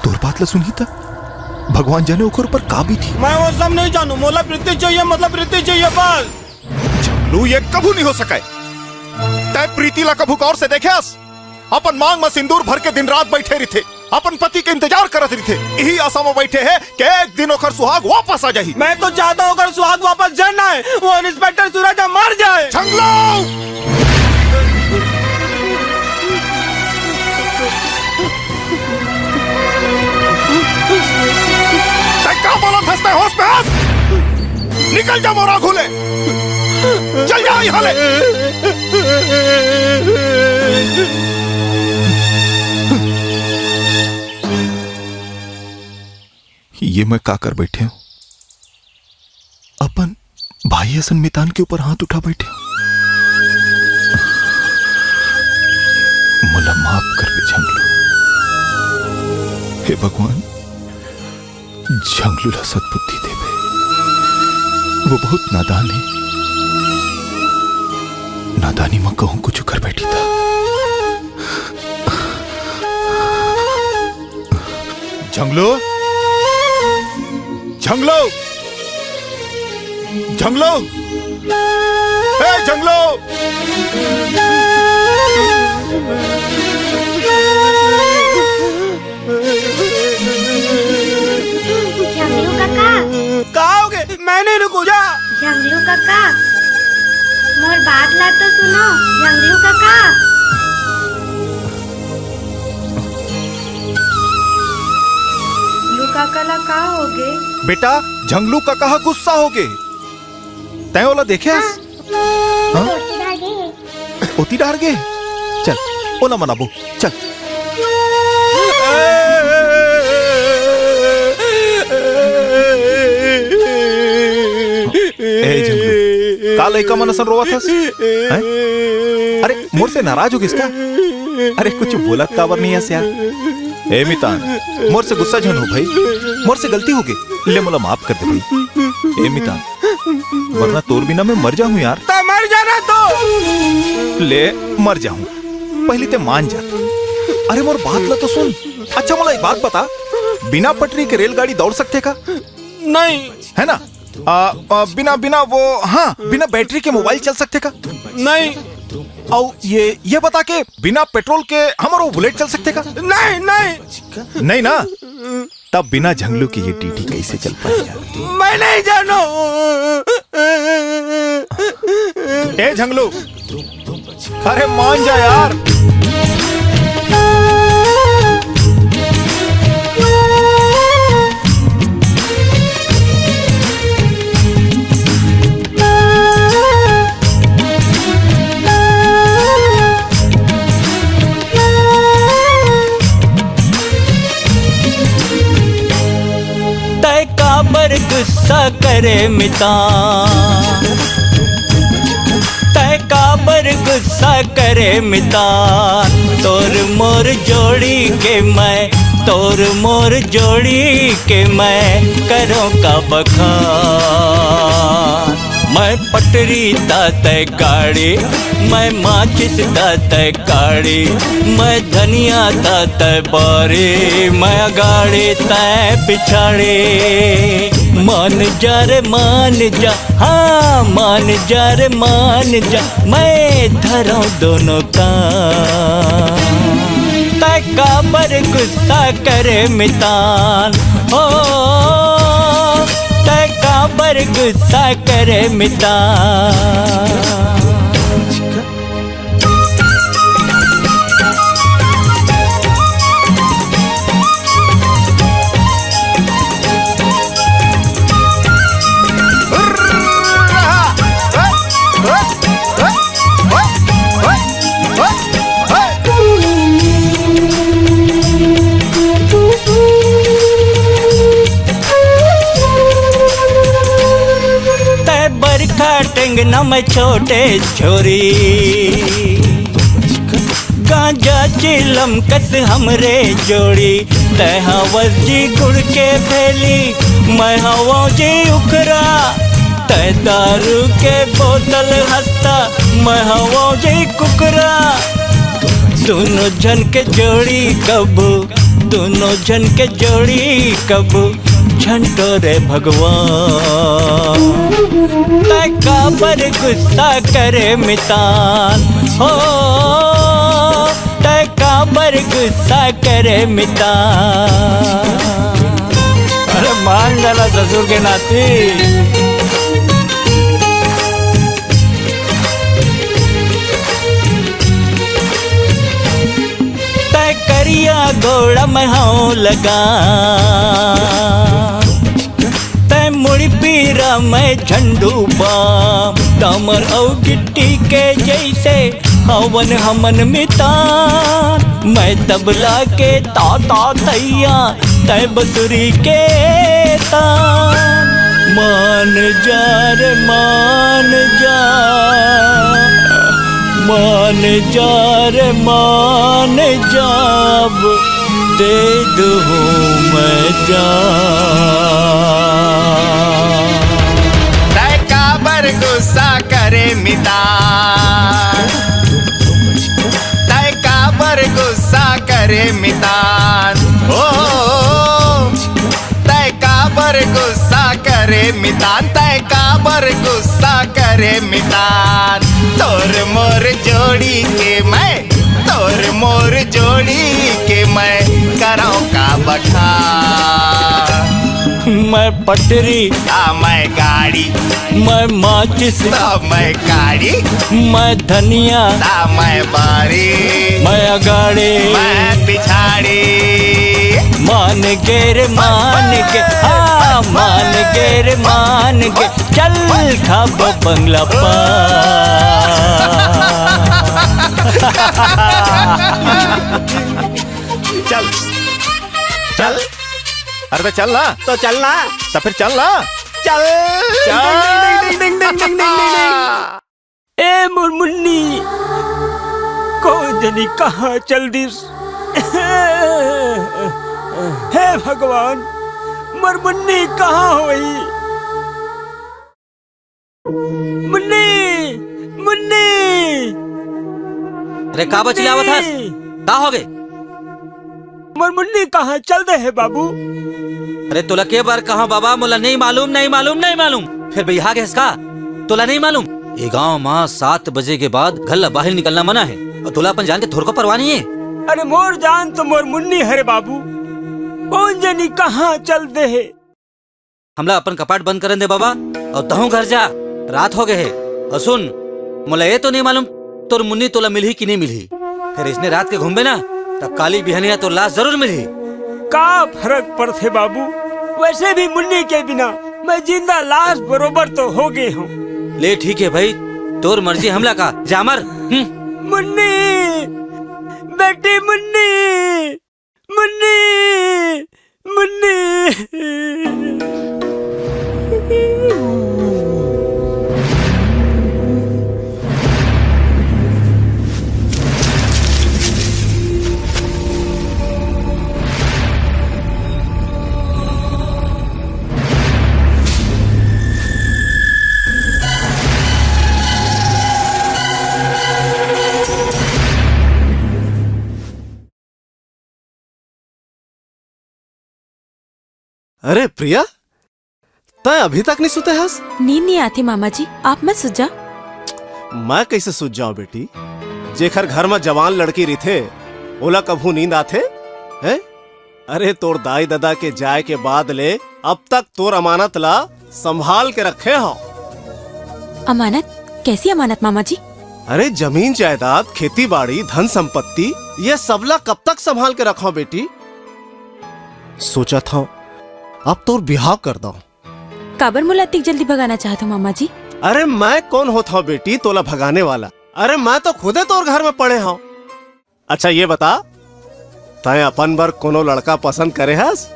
तोर बात ल सुनही त भगवान जाने ओकर ऊपर का बीती। मैं वो सब नहीं जानू, मोला प्रीति चाहिए, मतलब प्रीति चाहिए बस। झंगलू, ये कभू नहीं हो सके। तै प्रीति ला कभू गौर से देखे हस? अपन मांग म सिंदूर भर के दिन रात बैठे रहिथे, अपन पति के इंतजार करत रहिथे। इही आशा म बैठे हे कि एक दिन ओकर सुहाग वापस आ जाही। मैं तो चाहता हूँ ओकर सुहाग वापस जरना है, वो इंस्पेक्टर सूरज ह मर जाए। झंगलू! तै का बोलत हस? तै होश में हस? निकल जा मोर आघू ले, चल जा यहाँ ले। ये मैं का कर बैठे हूँ? अपन भाई असन मितान के ऊपर हाथ उठा बैठे हूँ। मोला माफ कर दे झंगलू। हे भगवान, झंगलू ला सद्बुद्धि देवे। वो बहुत नादान हे। नादानी म कहूँ कुछ कर बैठी था। झंगलू, झंगलू, झंगलू, ए झंगलू। झंगलू काका। का होगे? मैं नहीं रुकू, जा। झंगलू काका, मोर बात ला तो सुनो। झंगलू काका। झंगलू काका ला का होगे? बेटा, झंगलू काका ह गुस्सा होगे। तैं ओला देखे हस? हाँ? ओती डहर गे। चल, ओला मनाबो। चल। ए झंगलू, का लइका मन असन रोवत हस? हैं? अरे, मोर से नाराज हो गिस का? अरे, कुछ बोलत काबर नहीं हस यार? ए मितान, मोर से गुस्सा झन हो भाई, मोर से गलती होगे, ले मोला माफ कर दे भाई। ए मितान, वरना तोर बिना मैं मर जाहूँ यार। त मर जाना तो। ले, मर जाहूँ, पहली ते मान जा। अरे मोर बात ला तो सुन। अच्छा मोला एक बात बता, बिना पटरी के रेलगाड़ी दौड़ सकथे का? नहीं। है ना? आ, आ, बिना, बिना वो, हाँ, बिना बैटरी के मोबाइल चल सकथे का? नहीं। अउ ये, ये बता के बिना पेट्रोल के हमर वो बुलेट चल सकथे का? नहीं, नहीं। नहीं ना? तब बिना झंगलू के ये डीडी कैसे चल पाही यार? मैं नहीं जानू। ए झंगलू, अरे मान जा यार। तै काबर गुस्सा करे मितान, तै काबर गुस्सा करे मितान। तोर मोर जोड़ी के मैं, तोर मोर जोड़ी के मैं करों का बखान। मैं पटरी ता तै गाड़ी, मैं माचिस ता तै काड़ी, मैं धनिया ता तै बारी, मैं अगाड़ी तै पिछाड़ी। मान जा रे मान जा, हाँ मान जा रे मान जा, मैं धरौं दोनों कान। तै काबर गुस्सा करे मितान हो, तै काबर गुस्सा करे मितान। तै बरखा टेंगना में छोटे छोरी, गांजा चिलम कस हमरे जोड़ी, तै हवस जी गुड़ के भेली, मैं हवं जी उखरा। तै दारू के बोतल हस्ता, मैं हवं जी कुकरा। दोनों झन के जोड़ी कब, दोनों झन के जोड़ी कब, झंटो रे भगवान। तै काबर गुस्सा करे मितान हो, तै काबर गुस्सा करे मितान। अरे मान जाला ससुर के नाती। तै करिया गोड़ा में हौं लगा, तै मुड़ी पीरा में झंडू बाम। डामर अउ गिट्टी के जैसे हवन हमन मितान। मैं तबला के ताता तैया, तै बसुरी के तान। मान जा रे मान जा, मान जा रे मान जा, अब दे दूँ मैं जान। तै काबर गुस्सा करे मितान, तै काबर गुस्सा करे मितान, ओ, तै काबर गुस्सा करे मितान, तै काबर गुस्सा करे मितान। तोर मोर जोड़ी के मैं, तोर मोर जोड़ी के मैं करौं का बखान। मैं पटरी, ता मैं गाड़ी, मैं माचिस, ता मैं गाड़ी, मैं धनिया, ता मैं बारी, मैं अगाड़ी, मैं पिछाड़ी। मान गे रे मान गे, हाँ मान गे रे मान गे, चल खाबो बंगला पान। चल, चल। अरे बे, चल ना। तो चल ना। तो फिर चल ना। चल। चल। ए मोर मुन्नी, कोन जनी कहाँ चल दिस? हे भगवान, मोर मुन्नी कहाँ होई? मुन्नी, मुन्नी। अरे का बचिलावत हस? मुन्नी। का होगे? मोर मुन्नी कहाँ चल दे हे बाबू? अरे तोला के बार कहा बाबा, मोला नहीं मालूम, नहीं मालूम, नहीं मालूम। फिर बिहा गेस का? तोला नहीं मालूम? ये गांव मा सात बजे के बाद घर ला बाहर निकलना मना है और तोला अपन जान के थोड़को परवाह नहीं है। अरे मोर जान तो मोर मुन्नी हरे बाबू, कोन जनी कहाँ चल दे हे? हमला अपन कपाट बंद करन दे बाबा, अउ तहूं घर जा, रात हो गे हे। अउ सुन, मोला ये तो नहीं मालूम तोर मुन्नी तोला मिलही कि नहीं मिलही। फिर इसने रात के घूमबे ना, तब काली बिहनिया तोर लाश जरूर मिलही। का फरक पड़थे बाबू, वैसे भी मुन्नी के बिना मैं जिंदा लाश बरोबर तो हो गे हूँ। ले ठीक है भाई, तोर मर्जी, हमला का, जा मर। हम्म। मुन्नी, बेटी मुन्नी। मुन्नी, मुन्नी। अरे प्रिया, तैं अभी तक नहीं सुते हस? नींद नहीं आती मामा जी, आप मत सुत जा। मैं कैसे सुत जाऊं बेटी? जेखर घर में जवान लड़की रहिथे, ओला कभू नींद आथे? हैं? अरे तोर दाई ददा के जाए के बाद ले अब तक तोर अमानत ला संभाल के रखे हव। अमानत? कैसी अमानत मामा जी? अरे जमीन जायदाद, खेती बाड़ी, धन संपत्ति, ये सबला कब तक संभाल के रखव बेटी? सोचत हव, अब तोर बिहाव कर दव। काबर मोला अतिक जल्दी भगाना चाहत हो मामा जी? अरे मैं कोन होत हव बेटी तोला भगाने वाला? अरे मैं तो खुदे तोर घर में पड़े हव। अच्छा ये बता, तैं अपन बर कोनो लड़का पसंद करे हस?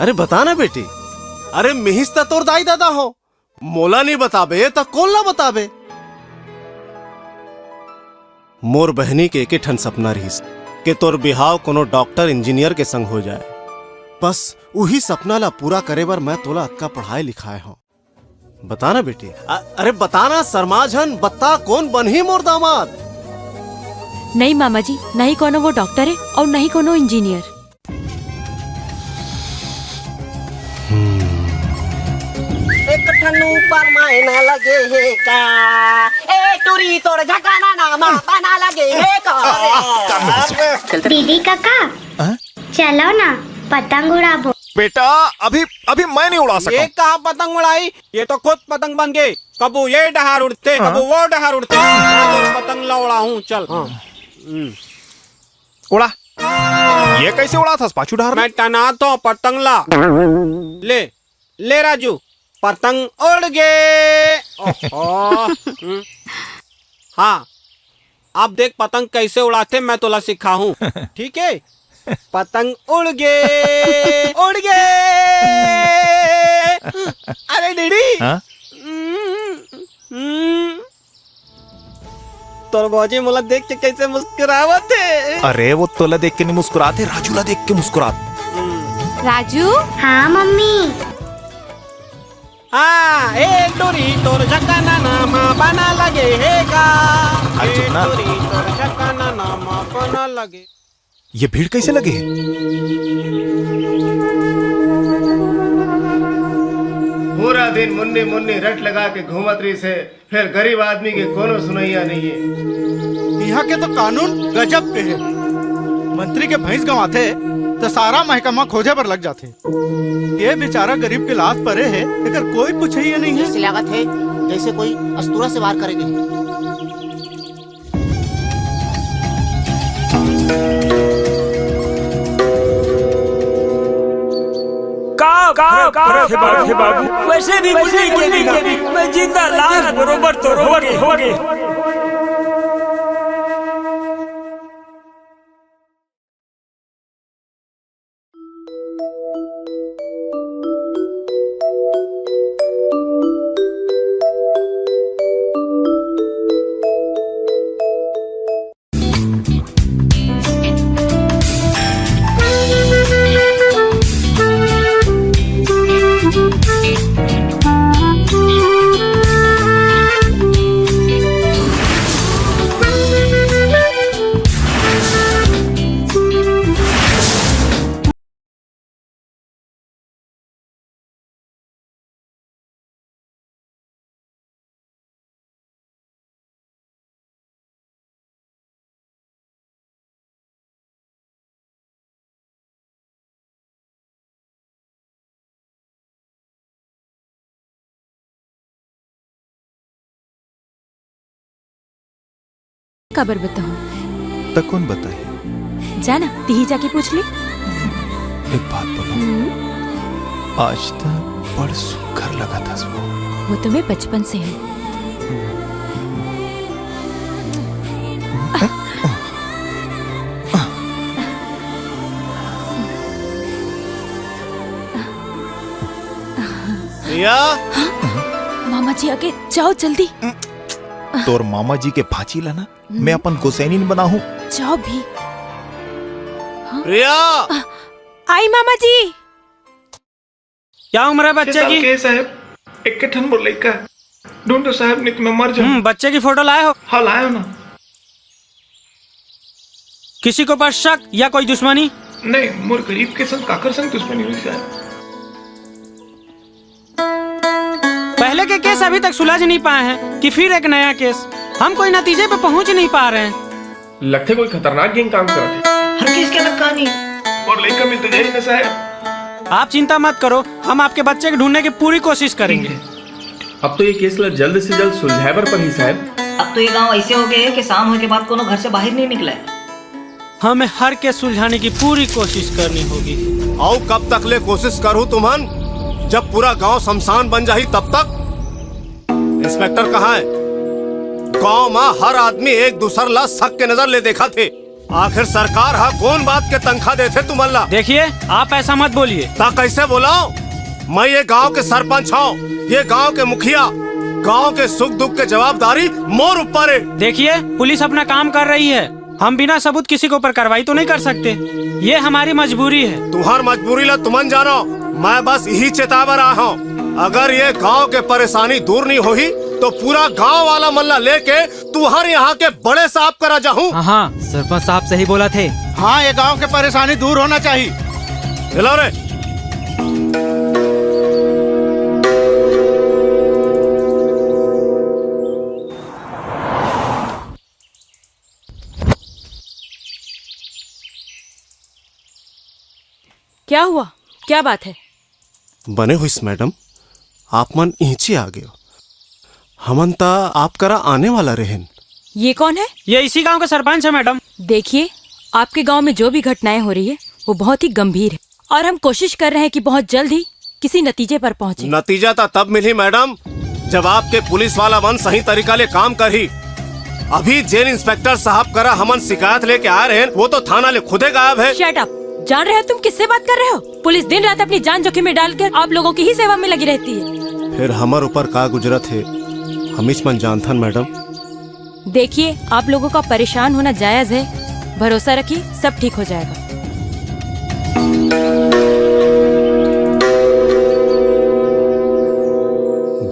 अरे बता ना बेटी। अरे मिहिस त तोर दाई ददा हो, मोला नहीं बताबे त कोन ला बताबे? मोर बहिनी के एके ठन सपना रिहिस के तोर बिहाव कोनो डॉक्टर इंजीनियर के संग हो जाए। बस उही सपना ला पूरा करे बर मैं तोला अतका पढ़ाए लिखाए हंव। बता ना बेटी, अ-, अरे बता ना, शर्मा झन, बता कोन बनही मोर दामाद? नहीं मामा जी, नहीं कोनो वो डॉक्टर है और नहीं कोनो इंजीनियर। एक ठन ऊपर मायना लगे हे का? ए टूरी तोर झकाना ना मा पाना लगे हे का? दीदी काका, हाँ? चलो ना, पतंग उड़ाबो। बेटा, अभी, अभी मैं नहीं उड़ा सकता ये हूँ। कहाँ पतंग उड़ाई? ये तो खुद पतंग बन गए। कबू ये डहार उड़ते, हाँ। कबू वो डहार उड़ते। मैं तो पतंग ला उड़ाहूँ, चल। हाँ। हम्म। उड़ा। ये कैसे उड़ाथस पाछू डहार? मैं टनात हंव पतंग ला। ले, ले राजू, पतंग उड़ गे। ओहो। हम्म। हाँ, अब देख पतंग कैसे उड़ाथे, मैं तोला सिखाहूँ। ठीक है? पतंग उड़ गे, उड़ गे। अरे डीडी। हाँ? हम्म, हम्म। तोर भौजी मोला देख के कैसे मुस्कुरावत हे? अरे, वो तोला देख के नहीं मुस्कुरात हे, राजू ला देख के मुस्कुरात। हम्म। राजू? हाँ मम्मी। हाँ, ए टूरी तोर झकाना ना मा पाना लगे हे का? अरे चुप ना। ए टूरी तोर झकाना ना मा पाना लगे। ये भीड़ कैसे लगे हे? पूरा दिन मुन्नी मुन्नी रट लगा के घूमत रहिस हे, फेर गरीब आदमी के कोनो सुनैया नहीं है। इहाँ के तो कानून गजब के हे। मंत्री के भैंस गंवाथे, त सारा महकमा खोजे बर लग जाथे। ये बेचारा गरीब के लात परे हे, एकर कोई पुछैया नहीं है। जैसे लागत हे, जैसे कोई अस्तूरा से वार करे गए। का, का, का, का, का, हे बाबू, वैसे भी मुन्नी के नहीं, मैं जिंदा लाश बरोबर तो हो गए, हो गए। काबर बताहूँ? त कोन बताही? जा ना, तिही जाके पूछ ले। एक बात बोलो, हम्म। आज त बड़ सुघर लगत हस वो। वो तो मैं बचपन से हूँ। रिया? मामा जी आगे, जाओ जल्दी। तोर मामा जी के भांची ला ना, हम्म। मैं अपन गोसैनी बनाहूँ। जाओ भी। हाँ? रिया! आई मामा जी। क्या उम्र है बच्चे छह साल की? के साहब, एक ठन मोर लइका। ढूंढो साहब, नहीं तो मैं मर जाऊं। हम्म, बच्चे की फोटो लाए हो? हाँ, लाया ना। किसी के ऊपर शक या कोई दुश्मनी? नहीं, मोर गरीब के संग काकर संग दुश्मनी हुई साहब। पहले के केस अभी तक सुलझ नहीं पाए हैं कि फिर एक नया केस। हम कोई नतीजे पे पहुंच नहीं पा रहे हैं। लगथे कोई खतरनाक गैंग काम करत हे। हर केस के अलग कहानी। और लइका मिल तो जाही ना साहब। आप चिंता मत करो, हम आपके बच्चे को ढूंढने की पूरी कोशिश करेंगे। ठीक है। अब तो ये केस ला जल्द से जल्द सुलझाए बर परही साहब। अब तो ये गांव ऐसे हो गए हैं कि शाम होए के बाद कोनो घर से बाहर नहीं निकला है। हमें हर केस सुलझाने की पूरी कोशिश करनी होगी। अउ कब तक ले कोशिश करहू तुमन? जब पूरा गांव शमशान बन जाही तब तक? इंस्पेक्टर कहाँ है? गांव में हर आदमी एक दूसर ला शक के नजर ले देखत हे। आखिर सरकार हा कोन बात के तनखा देथे तुमन ला? देखिए, आप ऐसा मत बोलिए। ता कैसे बोलाओ? मैं ये गांव के सरपंच हूँ, ये गांव के मुखिया। गांव के सुख दुख के जवाबदारी मोर ऊपर है। देखिए, पुलिस अपना काम कर रही है, हम बिना सबूत किसी के ऊपर कार्रवाई तो नहीं कर सकते। ये हमारी मजबूरी है। तुम्हार मजबूरी ला तुमन जानो, मैं बस यही चेतावर आया हूँ। अगर ये गांव के परेशानी दूर नहीं होही, तो पूरा गांव वाला मन ला लेके तुहर यहाँ के बड़े साहब करा जाहूँ। हाँ, हाँ, सरपंच साहब सही बोला थे। हाँ, ये गांव के परेशानी दूर होना चाहिए। हेलो रे। क्या हुआ? क्या बात है? बने होइस मैडम, आप मन इहिंची आ गए हो। हमन त आप करा आने वाला रहेन। ये कौन है? ये इसी गांव का सरपंच है मैडम। देखिए, आपके गांव में जो भी घटनाएं हो रही है, वो बहुत ही गंभीर है और हम कोशिश कर रहे हैं कि बहुत जल्द ही किसी नतीजे पर पहुंचे। नतीजा तो तब मिली मैडम, जब आपके पुलिस वाला मन सही तरीका ले काम करही। अभी जेन इंस्पेक्टर साहब करा हमन शिकायत लेके आए रहे, वो तो थाना ले खुदे गायब है। Shut up. जान रहे हो तुम किससे बात कर रहे हो? पुलिस दिन रात अपनी जान जोखिम में डालकर आप लोगों की ही सेवा में लगी रहती है। फिर हमर ऊपर का गुजरत है, हमीच मन जानथन मैडम। देखिए, आप लोगों का परेशान होना जायज है। भरोसा रखिए, सब ठीक हो जाएगा।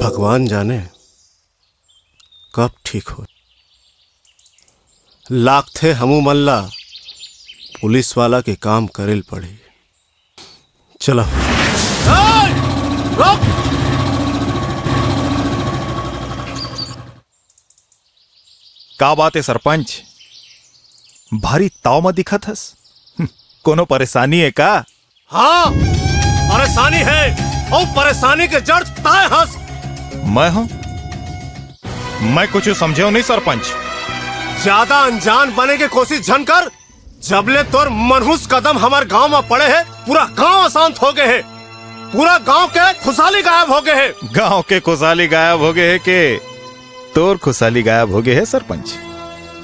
भगवान जाने कब ठीक हो। लागथे हमू मन ला पुलिस वाला के काम करेल पड़ी। चलो। ए, रुक! का बात है सरपंच, भारी ताव म दिखत हस? हम्म, कोनो परेशानी है का? हाँ, परेशानी है, और परेशानी के जड़ ताय हस। मैं हूँ? मैं कुछ समझे नहीं सरपंच। ज्यादा अनजान बने के कोशिश झन कर। जबले तोर मनहूस कदम हमर गांव में पड़े है, पूरा गांव अशांत हो गए है। पूरा गांव के खुशहाली गायब हो गए है। गांव के खुशहाली गायब हो गए है के तोर खुशहाली गायब हो गए है सरपंच?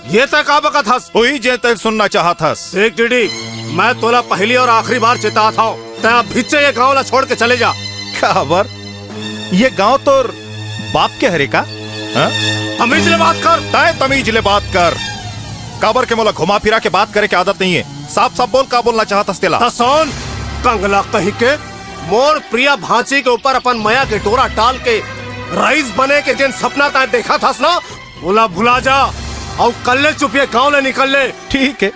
ये तय का बकत हस? वही जे तय सुनना चाहत हस। देख डीडी, मैं तोला पहली और आखिरी बार चेतात हूँ, तय अब भिच्चे ये गांव ला छोड़ के चले जा। काबर? ये गांव तोर बाप के हरे का? हाँ? तमीज ले बात कर। तय तमीज ले बात कर। काबर के मोला घुमा फिरा के बात करे के आदत नहीं है। साफ साफ बोल, का बोलना चाहत हस तेला? त सुन, कंगला कहीं के, मोर प्रिया भांची के ऊपर अपन मया के डोरा डाल के रईस बने के जेन सपना तय देखत हस ना, ओला भुला जा, अउ कल्ले चुपिए गांव ले निकल ले। ठीक है,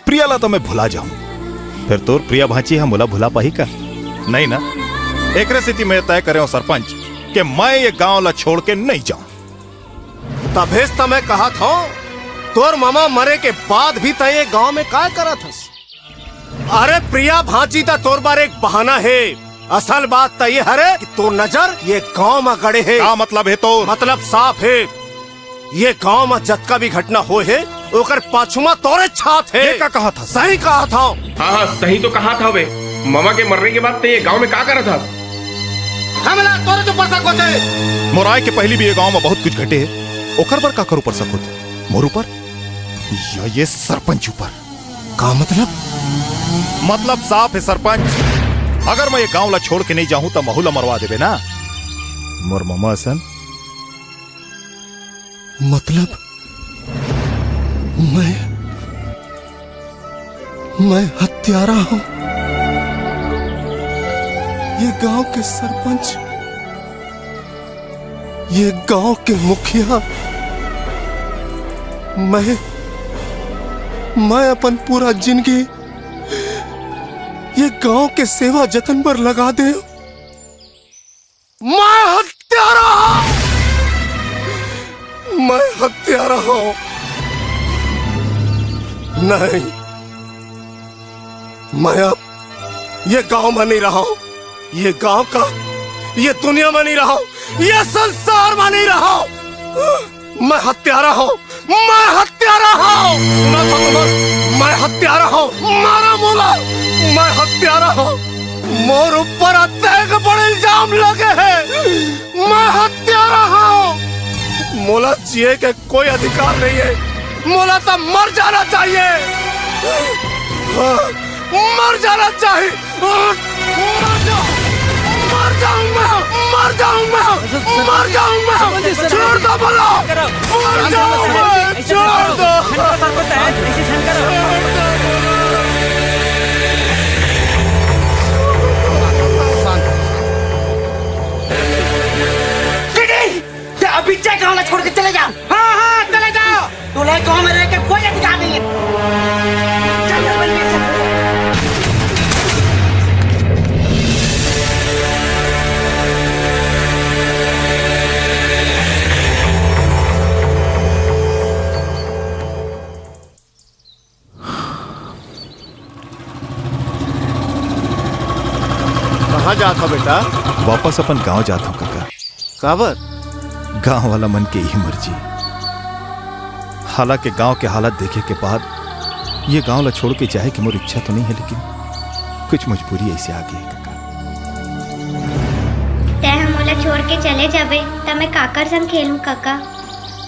प्रिया ला तो मैं भुला जाऊं, फिर तोर प्रिया भांची हम ओला भुला पाही का? नहीं ना। एकरे सेती मैं तय करे हूं सरपंच के मैं ये गांव ला छोड़ के नहीं जाऊं। तभेस त मैं कहत हूं, तोर ममा मरे के बाद भी तय ये गांव में काय करत हस? अरे प्रिया भांची त तोर बर एक बहाना है। असल बात त ये हरे कि तोर नजर ये गांव में गड़े है। का मतलब है तोर? मतलब साफ है, ये गांव में जतका भी घटना होए है, ओकर पाछू में तोरे हाथ है। ये का कहा था? सही कहा था। हाँ, हाँ, सही तो कहा था बे। ममा के मरने के बाद ते ये गांव में का करा था? हमला तोरे ऊपर शक होथे। मोर आए के पहली भी ये गांव में बहुत कुछ घटे है, ओकर बर काकर ऊपर शक होथे? मोर ऊपर या ये सरपंच ऊपर? का मतलब? मतलब साफ है सरपंच, अगर मैं ये गांव ला छोड़ के नहीं जाहूं त महू ला मरवा देबे ना मोर ममा असन। मतलब मैं, मैं हत्यारा हूं। ये गांव के सरपंच, ये गांव के मुखिया, मैं, मैं अपन पूरा जिंदगी ये गांव के सेवा जतन बर लगा दे। मैं हत्यारा हूं, मैं हत्यारा हूं। नहीं, मैं अब ये गांव में नहीं रहा हूं, ये गांव का, ये दुनिया में नहीं रहा हूं, ये संसार में नहीं रहा हूं। मैं हत्यारा हूं, मैं हत्यारा हूं। सुना था तुमन? मैं हत्यारा हूं, मारा मोला। मैं हत्यारा हूं, मोर ऊपर अतेक बड़े इल्जाम लगे हैं। मैं हत्यारा हूं, मोला जिए के कोई अधिकार नहीं है। मोला तो मर जाना चाहिए। हाँ, मर जाना चाहिए। मर जाऊं, मर जाऊं मैं, मर जाऊं मैं, मर जाऊं मैं, छोड़ दो। अभी गांव ला छोड़ के चले जाओ। हाँ, हाँ, चले जाओ। तोला गांव में रह के कोई अधिकार नहीं है। चल, चल, चल, चल। कहाँ जात हो बेटा? वापस अपन गांव जात हूँ काका। काबर? गांव वाला मन के यही मर्जी। हालांकि गांव के हालत देखे के बाद ये गांव ला छोड़ के जाए के मोर इच्छा तो नहीं है, लेकिन कुछ मजबूरी ऐसे आ गई है काका। तै ह मोला छोड़ के चले जाबे, त मैं काकर संग खेलूं काका?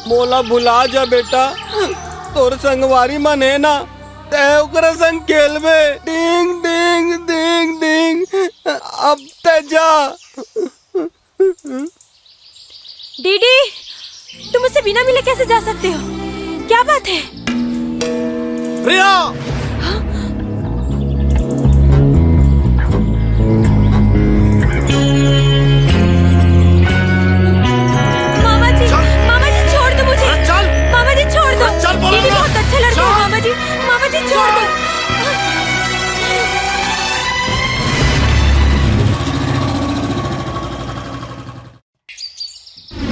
मोला भुला जा बेटा, तोर संगवारी मन हे ना, तै ओकरा संग खेलबे। डींग, डींग, डींग, डींग। अब तै जा। डीडी, तुम मुझसे बिना मिले कैसे जा सकते हो? क्या बात है? प्रिया! मामा जी, चल। मामा जी, छोड़ दो मुझे। अरे चल। मामा जी, छोड़ दो। अरे चल, बोला दीदी ना। बहुत अच्छा लड़का है, चल। मामा जी, मामा जी, छोड़ दो।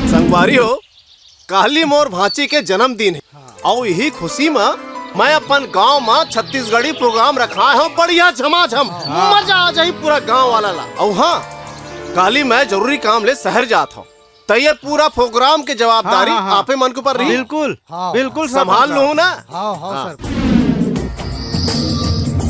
संगवारी हो, काली मोर भांची के जन्मदिन हे, अउ इही खुशी म मैं अपन गांव म छत्तीसगढ़ी प्रोग्राम रखाए हंव, बढ़िया झमाझम, मजा आ जाही पूरा गांव वाला ला। अउ हां, काली मैं जरूरी काम ले शहर जात हंव, त ये पूरा प्रोग्राम के जवाबदारी हां, हां, हां। आपे मन के ऊपर रही। बिल्कुल, हां, बिल्कुल, संभाल लूहू ना। हां, हां, हां। सर।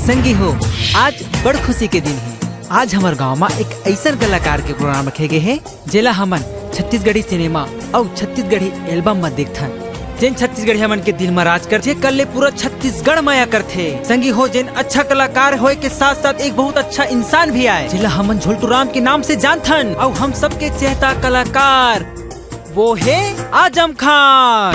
संगी हो, आज बड़ खुशी के दिन हे। आज हमर गांव म एक अइसन कलाकार के प्रोग्राम रखे गे हे, जेला हमन छत्तीसगढ़ी सिनेमा अउ छत्तीसगढ़ी एल्बम म देखथन, जेन छत्तीसगढ़िया मन के दिल म राज करथे, कल्ले पूरा छत्तीसगढ़ मया करथे। संगी हो, जेन अच्छा कलाकार होए के साथ-साथ एक बहुत अच्छा इंसान भी आय, जेला हमन झोलटू राम के नाम से जानथन, अउ हम सबके चहेता कलाकार वो हे आजम खान।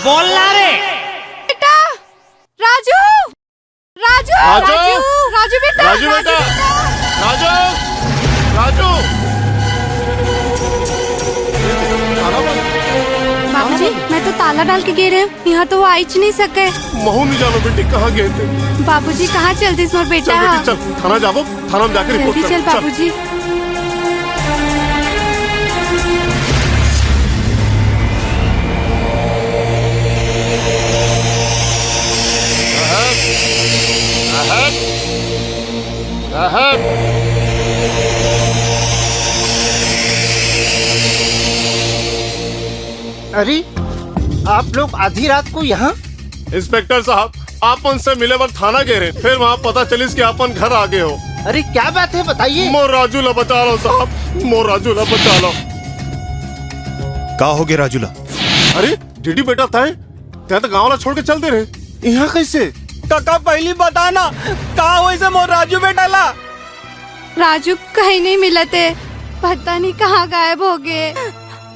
बोल ना रे। बेटा, राजू, राजू, राजू, राजू, राजू बेटा, राजू राजू बेटा, बेटा। राजू, राजू। ताला बंद। बाबूजी, मैं तो ताला डाल के गे रहे हूँ, यहाँ तो वो आइच नहीं सके। महू नहीं जानो बेटी, कहाँ गए थे? बाबूजी, कहाँ चल दिस मोर बेटा? चल बेटी, चल, थाना जाबो। थाना में जाके रिपोर्ट जल्दी कर। चल, चल। बाबूजी। साहब, साहब, साहब। अरे, आप लोग आधी रात को यहाँ? इंस्पेक्टर साहब, आप उनसे मिले बर थाना गए रहे, फिर वहाँ पता चलिस कि आपन घर आ गए हो। अरे, क्या बात है, बताइए। मोर राजू ला बचा लो साहब, मोर राजू ला बचा लो। का हो गए राजू ला? अरे डीडी बेटा, तय तय तो गाँव ला छोड़ के चल दे रहे, यहाँ कैसे? काका, पहली बता ना, का होइस हे मोर राजू बेटा ला? राजू कहीं नहीं मिलत हे, पता नहीं कहाँ गायब हो गए।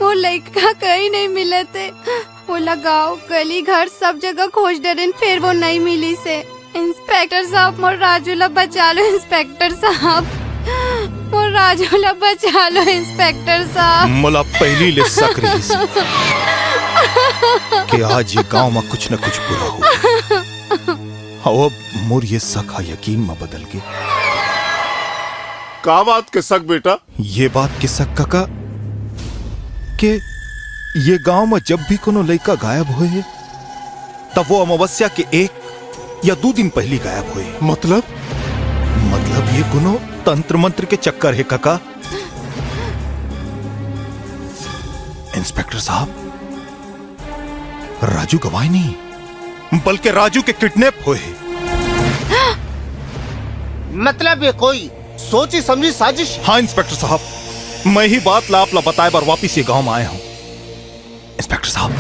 वो लइका कहीं नहीं मिलत हे। ओला गांव, गली, घर सब जगह खोज डरेन, फिर वो नहीं मिलिस हे। इंस्पेक्टर साहब, मोर राजू ला बचा लो, इंस्पेक्टर साहब, मोर राजू ला बचा लो, इंस्पेक्टर साहब। मोला पहली ले शक रहिस कि आज ये गांव में कुछ न कुछ बुरा हो। हाँ, अब मोर ये शक हा यकीन में बदल गे। का बात के शक बेटा? ये बात के शक काका के ये गांव में जब भी कोनो लइका गायब होए हे, तब वो अमावस्या के एक या दू दिन पहली गायब होए। मतलब? मतलब ये कोनो तंत्र मंत्र के चक्कर हे काका। इंस्पेक्टर साहब, राजू गवाए नहीं, बल्कि राजू के किडनैप होए हे। मतलब ये कोई सोची समझी साजिश? हाँ इंस्पेक्टर साहब, मैं ही बात ला आप ला बताए बर वापिस ये गांव में आए हूँ। इंस्पेक्टर साहब,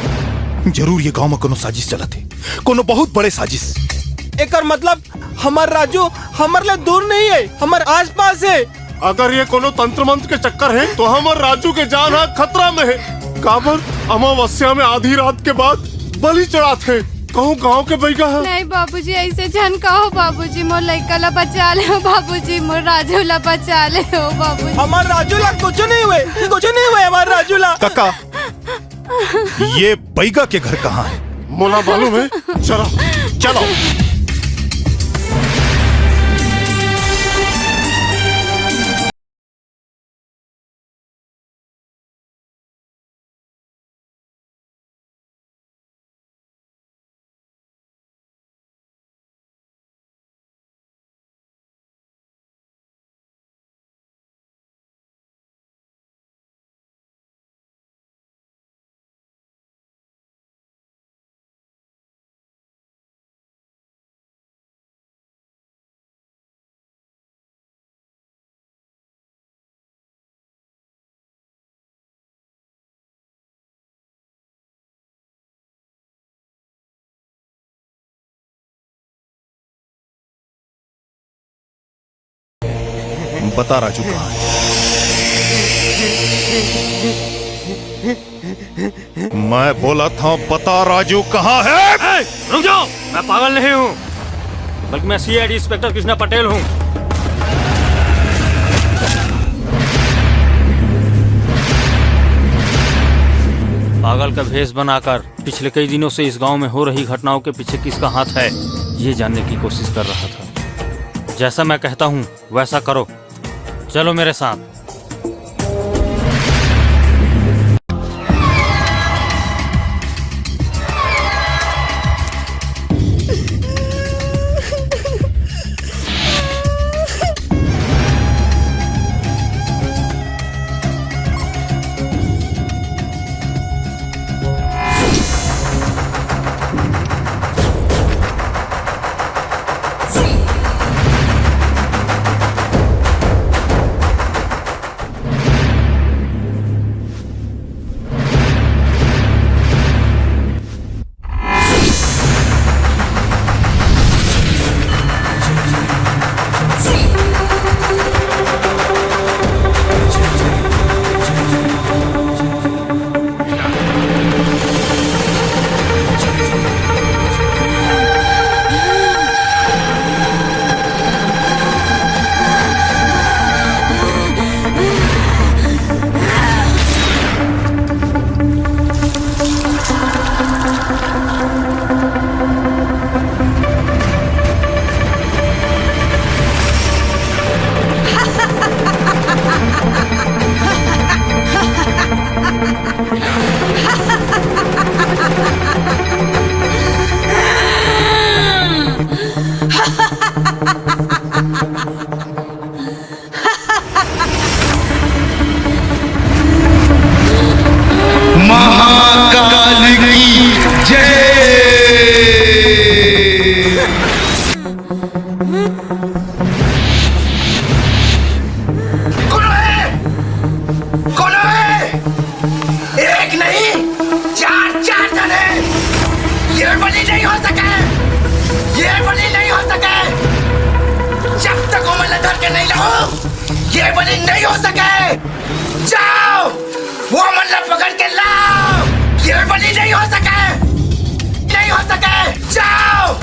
जरूर ये गांव में कोनो साजिश चलत हे, कोनो बहुत बड़े साजिश। एकर मतलब हमार राजू हमर ले दूर नहीं हे, हमार आसपास हे। अगर ये कोनो तंत्र मंत्र के चक्कर हे, तो हमर राजू के जान हा खतरा में हे। काबर अमावस्या में आधी रात के बाद बलि चढ़ाथे, कहूँ गांव के बइगा हा। नहीं बाबूजी, ऐसे झन कहो बाबूजी, मोर लइका ला बचा ले हो बाबूजी, मोर राजू ला बचा ले हो बाबूजी। हमार राजू ला कुछ नहीं हुए, कुछ नहीं हुए हमार राजू ला। काका, ये बइगा के घर कहाँ हे? मोला मालूम हे, चलो। चलो। बता राजू कहाँ हे? मैं बोलत हूँ, बता राजू कहाँ हे? ए, रुक जाओ, मैं पागल नहीं हूँ, बल्कि मैं सीआईडी इंस्पेक्टर कृष्णा पटेल हूँ। पागल का भेष बनाकर पिछले कई दिनों से इस गांव में हो रही घटनाओं के पीछे किसका हाथ है, ये जानने की कोशिश कर रहा था। जैसा मैं कहता हूँ, वैसा करो। चलो मेरे साथ। ये बलि नहीं हो सके, ये बलि नहीं हो सके। जब तक वो मन ला धर के नहीं लाओ, ये बलि नहीं हो सके। जाओ, वो मन ला पकड़ के लाओ। ये बलि नहीं हो सके, नहीं हो सके। जाओ।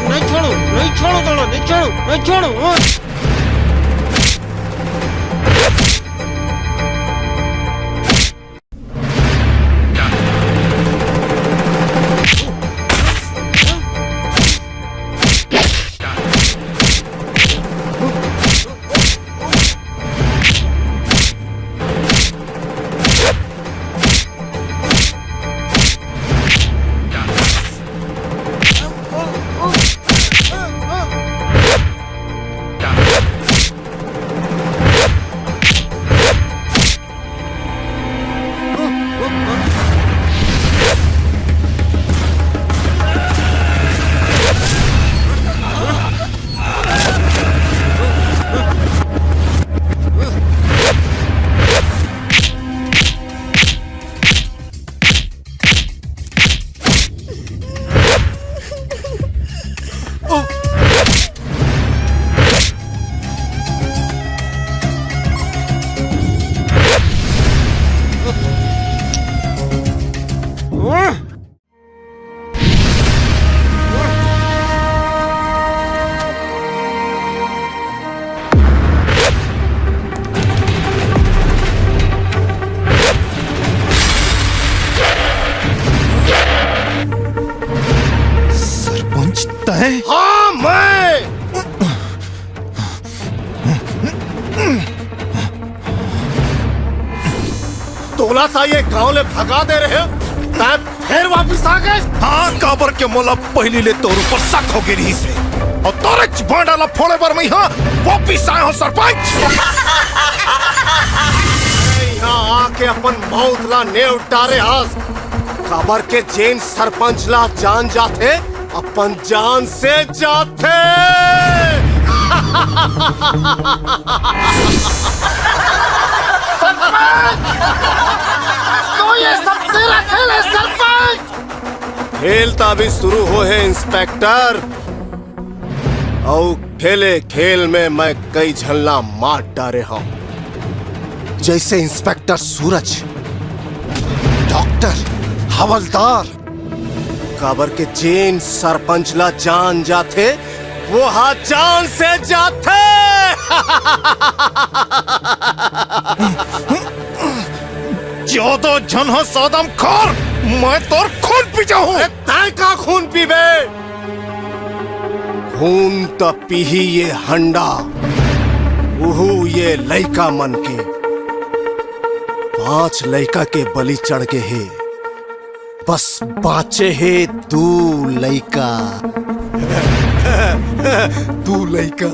नहीं छोड़ो, नहीं छोड़ो, दोनों, नहीं छोड़ो, नहीं छोड़ो। सरपंच तय? हाँ, मैं। तोला ता ये गांव ले भगा दे रहे हो, तब फिर वापस आ गए। हाँ, काबर के मोला पहिली ले तोर ऊपर शक हो गे रहिस हे। अउ तोरेच भांडा ला फोड़े बर मैं इहाँ वापिस आए हों सरपंच। मैं इहाँ आके अपन मउत ला नेवटा डारे हस। काबर के जेन सरपंच ला जान जाथे, अपन जान से जाथे। सरपंच! तो ये सब तेरा खेल है, सरपंच! खेल त अभी शुरू होहे, इंस्पेक्टर। अउ खेले खेल में मैं कई झन ला मार डारे हंव, जइसे इंस्पेक्टर सूरज, डॉक्टर, हवलदार। काबर के जेन सरपंच ला जान जाथे, वो हा जान से जाथे। ज्यादा झन हस आदमखोर, मैं तोर खून पी जाहूं। अरे तैं का खून पीबे? खून त पीही ये हंडा, उहू ये लइका मन के। पांच लइका के बलि चढ़ गे हे, बस बांचे हे दू लइका। दू लइका।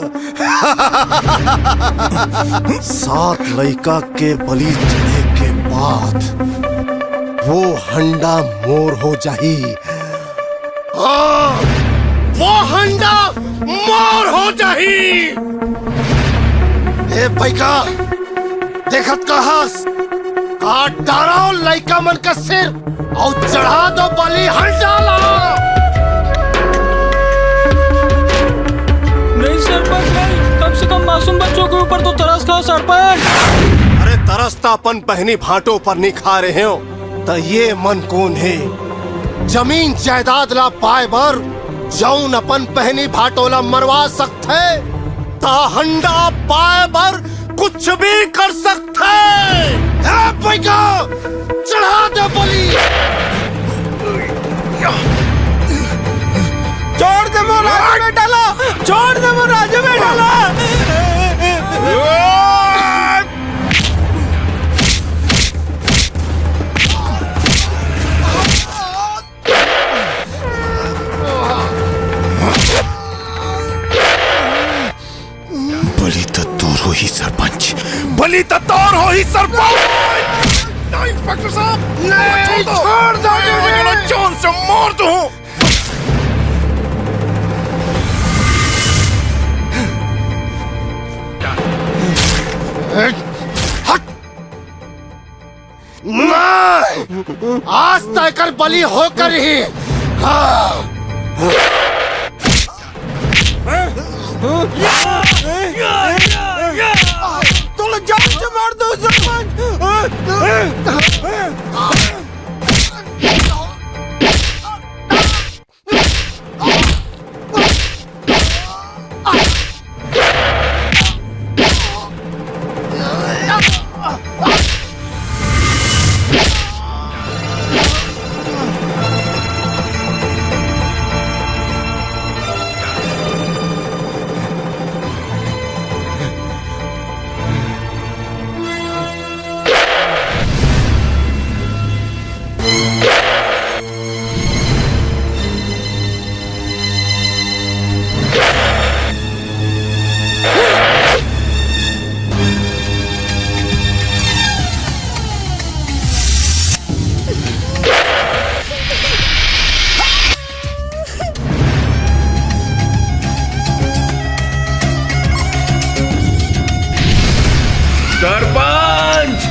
सात लइका के बलि चढ़े के बाद वो हंडा मोर हो जाही। हाँ, वो हंडा मोर हो जाही। ए भइका, देखत का हस, काट डारो लइका मन का सिर अउ चढ़ा दो बलि हंडा ला। नहीं सरपंच, नहीं, कम से कम मासूम बच्चों के ऊपर तो तरस खाओ सरपंच। अरे तरस त अपन बहनी भांटो पर नइ खा रहे हो, त ये मन कोन हे? जमीन जायदाद ला पाए बर जउन अपन बहनी भांटो ला मरवा सकथे, त हंडा पाए बर कुछ भी कर सकथे। हे भैया, चढ़ा दे बलि। छोड़ दे मोर राजू बेटा ला, छोड़ दे मोर राजू बेटा ला। बलि त तोर होही सरपंच, बलि त तोर होही सरपंच। नहीं इंस्पेक्टर साहब, नहीं, छोड़ दो। छोड़ दो, मैं नहीं। उन्हें जान से मार दूं। हट। नहीं! आज त एकर बलि होकर ही। हाँ। तोला जान से मार दूं सरपंच। सरपंच।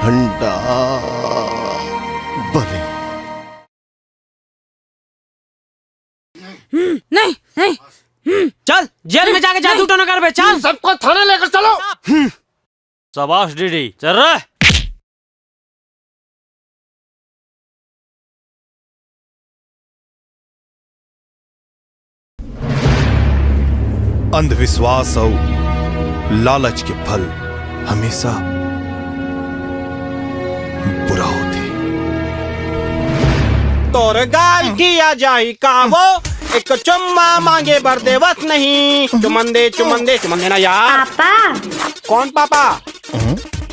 हंडा बलि। हम्म, नहीं, नहीं। चल, जेल में जाके जादू टोना करबे, चल। सबको थाने लेकर चलो। शाबाश डीडी, चल रे। अंधविश्वास अउ लालच के फल हमेशा बुरा होथे। तोर गाल खिया जाही का वो, एक चुम्मा मांगे बर देवत नहीं। चुमन दे, चुमन दे, चुमन देना यार। पापा। कौन पापा?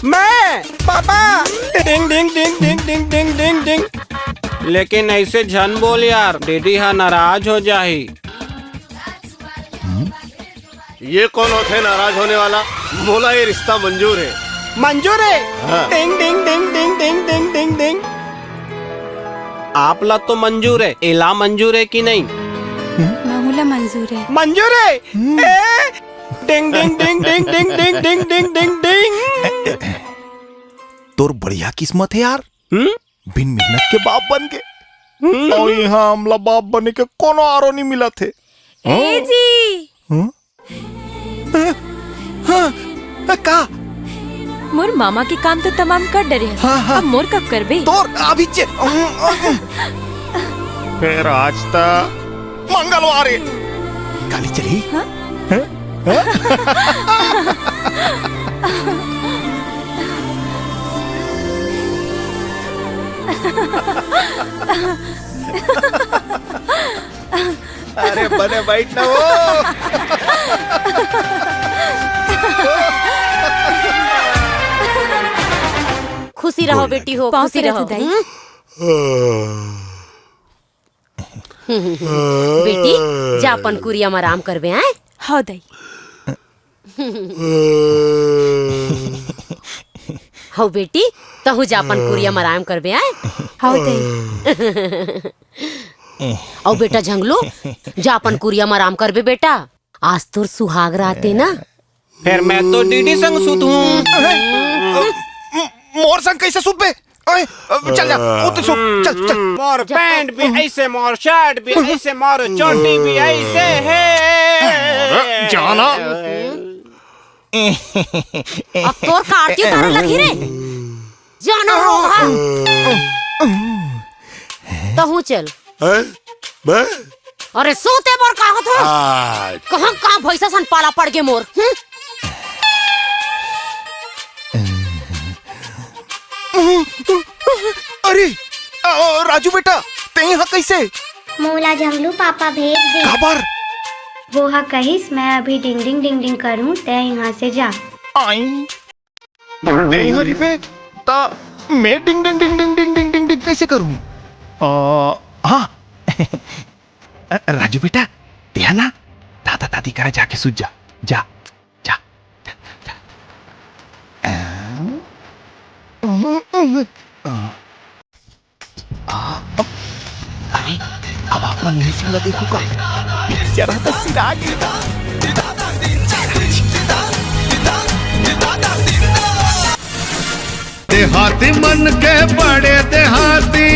मैं पापा। डिंग, डिंग, डिंग, डिंग। लेकिन ऐसे झन बोल यार, डीडी हा नाराज हो जाही। ये कौन होथे नाराज होने वाला? मोला ये रिश्ता मंजूर है। मंजूर है? हाँ। डिंग, डिंग, डिंग। आप ला तो मंजूर है, एला मंजूर है कि नहीं? महू ला मंजूर है। मंजूर है? ए? डिंग, डिंग, डिंग। तोर बढ़िया किस्मत है यार। हम्म? बिन मेहनत के बाप बन के। हम्म। अउ इहाँ हमला बाप बने के कोनो आरो नहीं मिलत हे। ए जी। हम्म? हाँ, हाँ, का? मोर मामा के काम तो तमाम कर डरे हस। हाँ, हाँ। अब मोर कब करबे? तोर अभी चे-, फेर आज त मंगलवार हे। काली चली? हाँ? हैं? अरे बने बैठ ना वो। खुशी रहो बेटी हो, पाँव खुशी रहो। दाई। हम्म? बेटी, जा अपन कुरिया म आराम करबे, आय? हव दाई। हव बेटी, तहूँ जा अपन कुरिया म आराम करबे, आय? हव दाई। अउ बेटा झंगलू, जा अपन कुरिया म आराम करबे बेटा। आज तोर सुहाग रात हे ना? फेर मैं तो डीडी संग सुतहूँ। मोर संग कइसे सुतबे? अरे, चल जा, उठ सो, चल, चल। मोर पैंट भी ऐसे, मोर शर्ट भी ऐसे, मोर चोटी भी ऐसे हे। अरे, जाना। अब तोर का आरती उतारे लगही रे। जाना हो, हाँ। तहूँ चल। हैं? अरे सूते बर का होत हो? कहाँ कहाँ भैंसा सन पाला पड़ गे मोर। हम्म? अरे, अ, राजू बेटा, तें ह कइसे? मोला झंगलू पापा भेज दे। काबर? वो ह कहिस, "मैं अभी डिंग डिंग डिंग डिंग करूँ, तैं यहाँ से जा।" आई। ए हरी बे, त मैं डिंग डिंग डिंग डिंग डिंग डिंग डिंग डिंग कइसे करूँ? अ, हाँ। अ, राजू बेटा, तेहा ना दादा दादी करा जाके सुत जा, जा, जा, जा, जा। अ, अ, अ, अरे, अब आप मन नहीं सुन देखो का? जरा तो सिरा गया। देहाती मन के बड़े देहाती,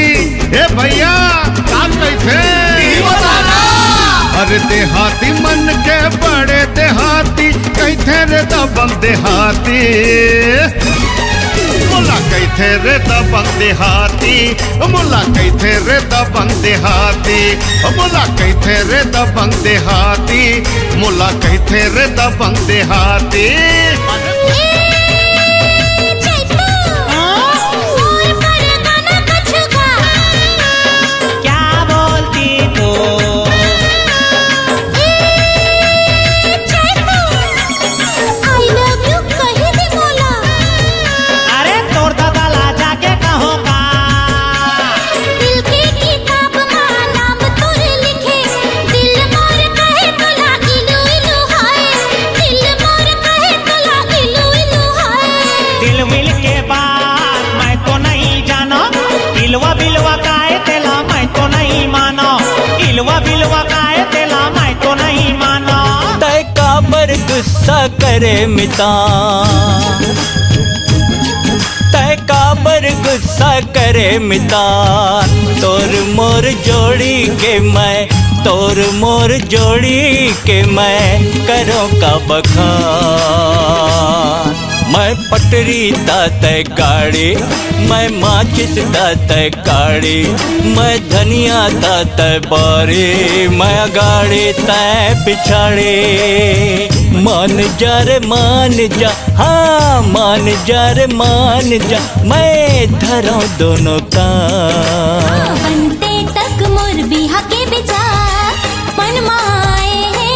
ए भैया, का कहिथे? अरे देहाती मन के बड़े देहाती, कहिथे रे दबंग देहाती। मोला कहिथे रे दबंग देहाती, मोला कहिथे रे दबंग देहाती, मोला कहिथे रे दबंग देहाती, मोला कहिथे रे दबंग देहाती। ए, चैतू, मोर पर गाना कछु गा। क्या बोलती तू? ए, चैतू, I love you कहि दे मोला। अरे तोर दादा ला जाके कहों का? दिल के किताब मा नाम तोर लिखे, दिल मोर कहे तोला इलू इलू हाय, दिल मोर कहे तोला इलू इलू हाय। दिल विल के बात मैं तो नहीं जानो, इलवा बिलवा काय तेला मैं तो नहीं मानो, इलवा बिलवा काय तेला मैं तो नहीं मानो। तय काबर गुस्सा करे मिता, तय काबर गुस्सा करे मिता, तोर मोर जोड़ी के मैं, तोर मोर जोड़ी के मैं करों का बखान। मैं पटरी ता तय गाड़ी, मैं माचिस ता तय काड़ी, मैं धनिया ता तय बारी, मैं अगाड़ी तय पिछाड़ी। मान जा रे मान जा, हाँ मान जा रे मान जा, मैं धरों दोनों का। बनते तक मोर बिहा के विचार मन मा आए हे,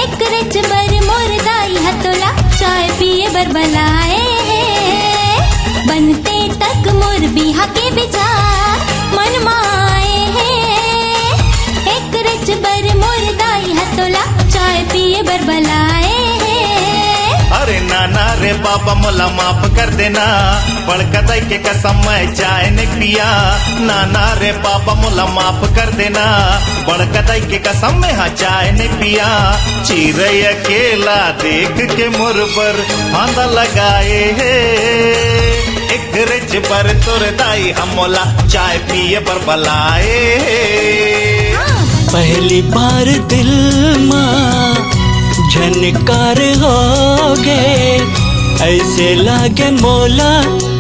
एक रिच बर मोर दाई ह तोला चाय पिए बर बलाए हे। बनते तक मोर बिहा के विचार मन मा आए हे, एक रिच बर मोर दाई ह तोला चाय पिए बर बलाए हे। अरे नाना रे बाबा मोला माफ कर देना, बड़का दाई के कसम मैं चाय नहीं पिया। नाना रे बाबा मोला माफ कर देना, बड़का दाई के कसम मैं हा चाय नहीं पिया। चिरई अकेला देख के मोर बर फांदा लगाए हे, एक रिच बर तोर दाई ह मोला चाय पिए बर बलाए हे। पहली बार दिल मा झनकार होगे, ऐसे लागे मोला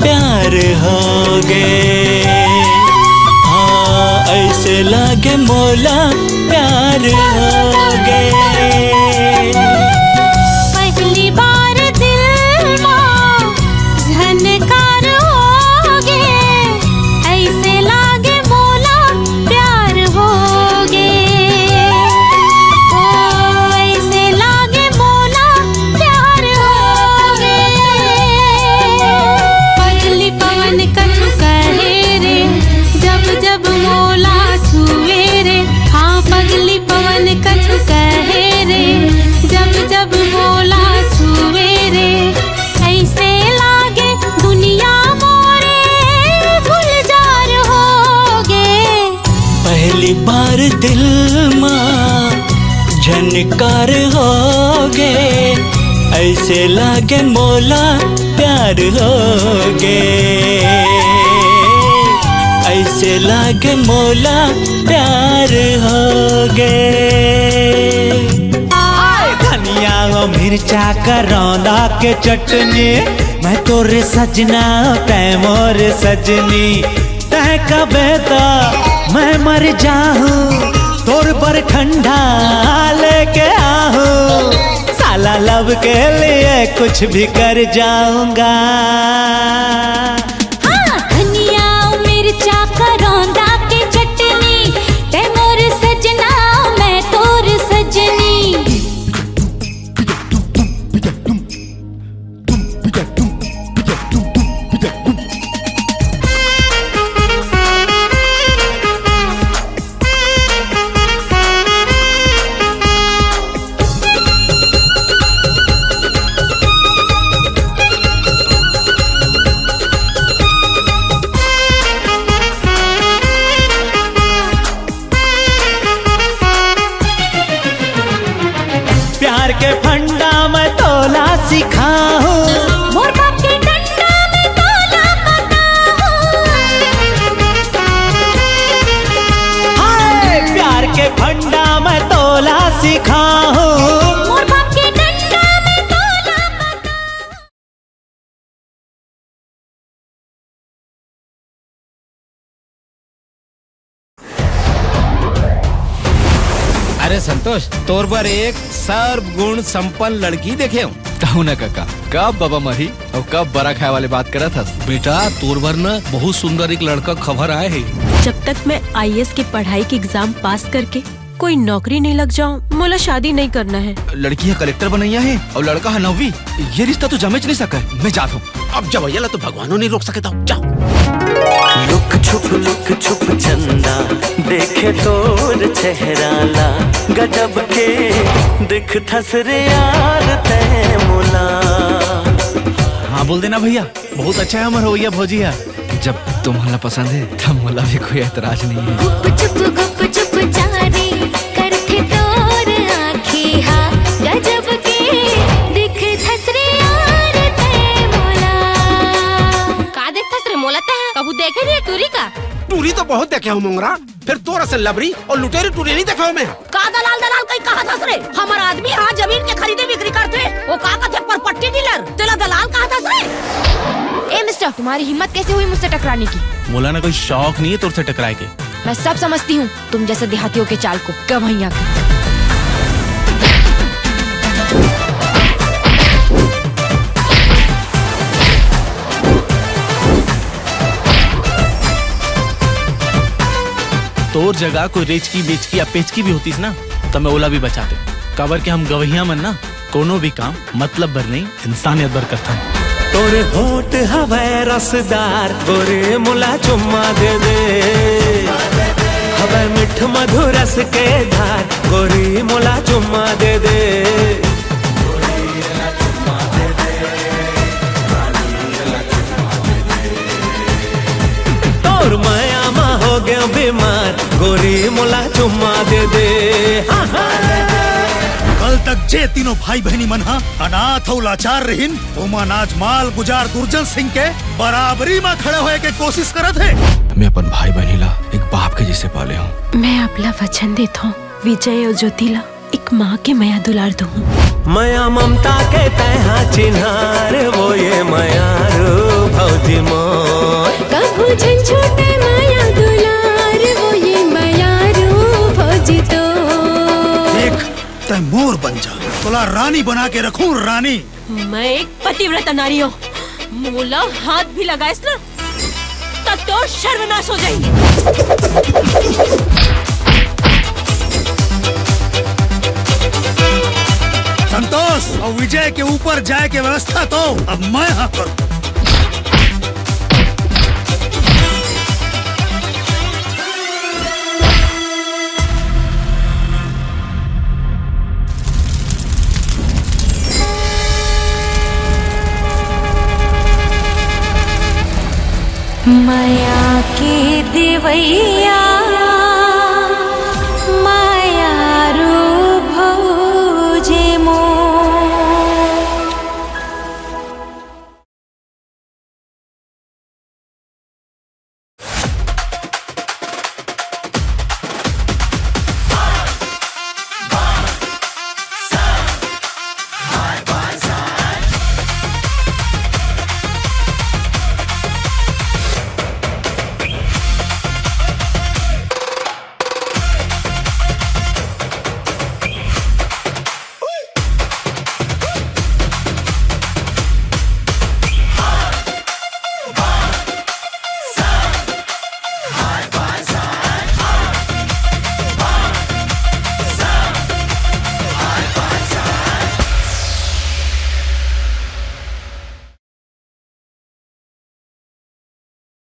प्यार होगे। हाँ, ऐसे लागे मोला प्यार होगे। पहली बार दिल मा झनकार होगे, ऐसे लागे मोला प्यार होगे। ओ, ऐसे लागे मोला प्यार होगे। पगली पवन कछु कहे रे, जब जब मोला छुए रे। हाँ, पगली पवन कछु कहे रे, जब जब मोला छुए रे। ऐसे लागे दुनिया मोरे गुलजार होगे। पहली बार दिल मा झनकार होगे, ऐसे लागे मोला प्यार होगे, ऐसे लागे मोला प्यार होगे। आय धनिया ओ मिर्चा करौंदा के चटनी, मैं तोर सजना तै मोर सजनी। तै कबे तो मैं मर जाहूँ, तोर बर ठंडा लेके आहूँ। साला love के लिए कुछ भी कर जाऊंगा। हाँ, धनिया, मिर्चा, करौंदा के चटनी, तै मोर सजना, मैं तोर सजनी। प्यार के फंडा मैं तोला सिखाहूँ। मोर बाप के डंडा मैं तोला बताहूँ। हाय, प्यार के फंडा मैं तोला सिखाहूँ। मोर बाप के डंडा मैं तोला बताहूँ। अरे संतोष, तोर बर एक सर्वगुण संपन्न लड़की देखे हूँ। तहु न कका, कब बबा मरही अउ कब बरा खाए वाले बात करत हस? बेटा, तोर बर न बहुत सुंदर एक लड़का खबर आए हे। जब तक मैं आईएएस की पढ़ाई के एग्जाम पास करके कोई नौकरी नहीं लग जाऊं, मोला शादी नहीं करना है। लड़की ह कलेक्टर बनइया हे अउ लड़का ह नौवीं। ये रिश्ता तो जमेच नहीं सके। मैं जात हूँ। अब जवैया ला तो भगवानो नहीं रोक सके, तो जाओ। लुक छुप लुक छुप चंदा, देखे तोर चेहरा ला, गजब के दिखथस रे यार तै मोला। हाँ बोल देना भैया, बहुत अच्छा है हमर हवैया भौजी है। जब तुम्हाला पसंद है तब मोला भी कोई एतराज नहीं है। गुप चुप गुप चुप जा रे, करथे तोर आँखी हा, गजब के दिखथस रे यार तै मोला। का देखथस रे मोला तै? कभू देखे नहीं टूरी का? टूरी तो बहुत देखे हूँ मोंगरा, फिर तोर असन लबरी अउ लुटेरी टूरी नहीं देखे हूँ मैं। का दलाल दलाल कहीं कहा थस रे? हमर आदमी हा जमीन के खरीदी बिक्री करथे, वो का कथे परपट्टी डीलर, तेला दलाल कहा थस रे? ए मिस्टर, तुम्हारी हिम्मत कैसे हुई मुझसे टकराने की? मोला ना कोई शौक नहीं है तोर से टकराए के। मैं सब समझती हूँ तुम जैसे देहातियों के चाल को। गवैया का। तोर जगह कोई रेचकी बेचकी या पेचकी भी होतीस ना, त मैं ओला भी बचातेंव। काबर के हम गवइया मन ना कोनो भी काम मतलब बर नहीं, इंसानियत बर करथन। तोर होठ हवय रसदार, गोरी मोला चुम्मा दे दे। हवय मिठ मधुर रस के धार, गोरी मोला चुम्मा दे दे। तोर मया मा हो गया बीमार, गोरी मोला चुम्मा दे दे। हाँ, हाँ। कल तक जे तीनों भाई बहिनी मन हा अनाथ अउ लाचार रहिन, ओमन आज माल गुजार दुर्जन सिंह के बराबरी मा खड़े होए के कोशिश करत हे। मैं अपन भाई बहिनी ला एक बाप के जैसे पाले हूँ। मैं आपला वचन देत हूँ, विजय अउ ज्योति ला एक माँ के मया दुलार दूँ। मया ममता के तैहा चिन्हार, वो ये मयारू भौजी मोर। कभू झन छूटे मया दुलार, वो ये मयारू भौजी तोर। देख, तै मोर बन जा, तोला रानी बना के रखूं, रानी। मैं एक पतिव्रता नारी हूँ, मोला हाथ भी लगाइस ना, तब तो सर्वनाश हो जाएंगे। संतोष, अउ विजय के ऊपर जाए के व्यवस्था तो अब मैं हा करूँ।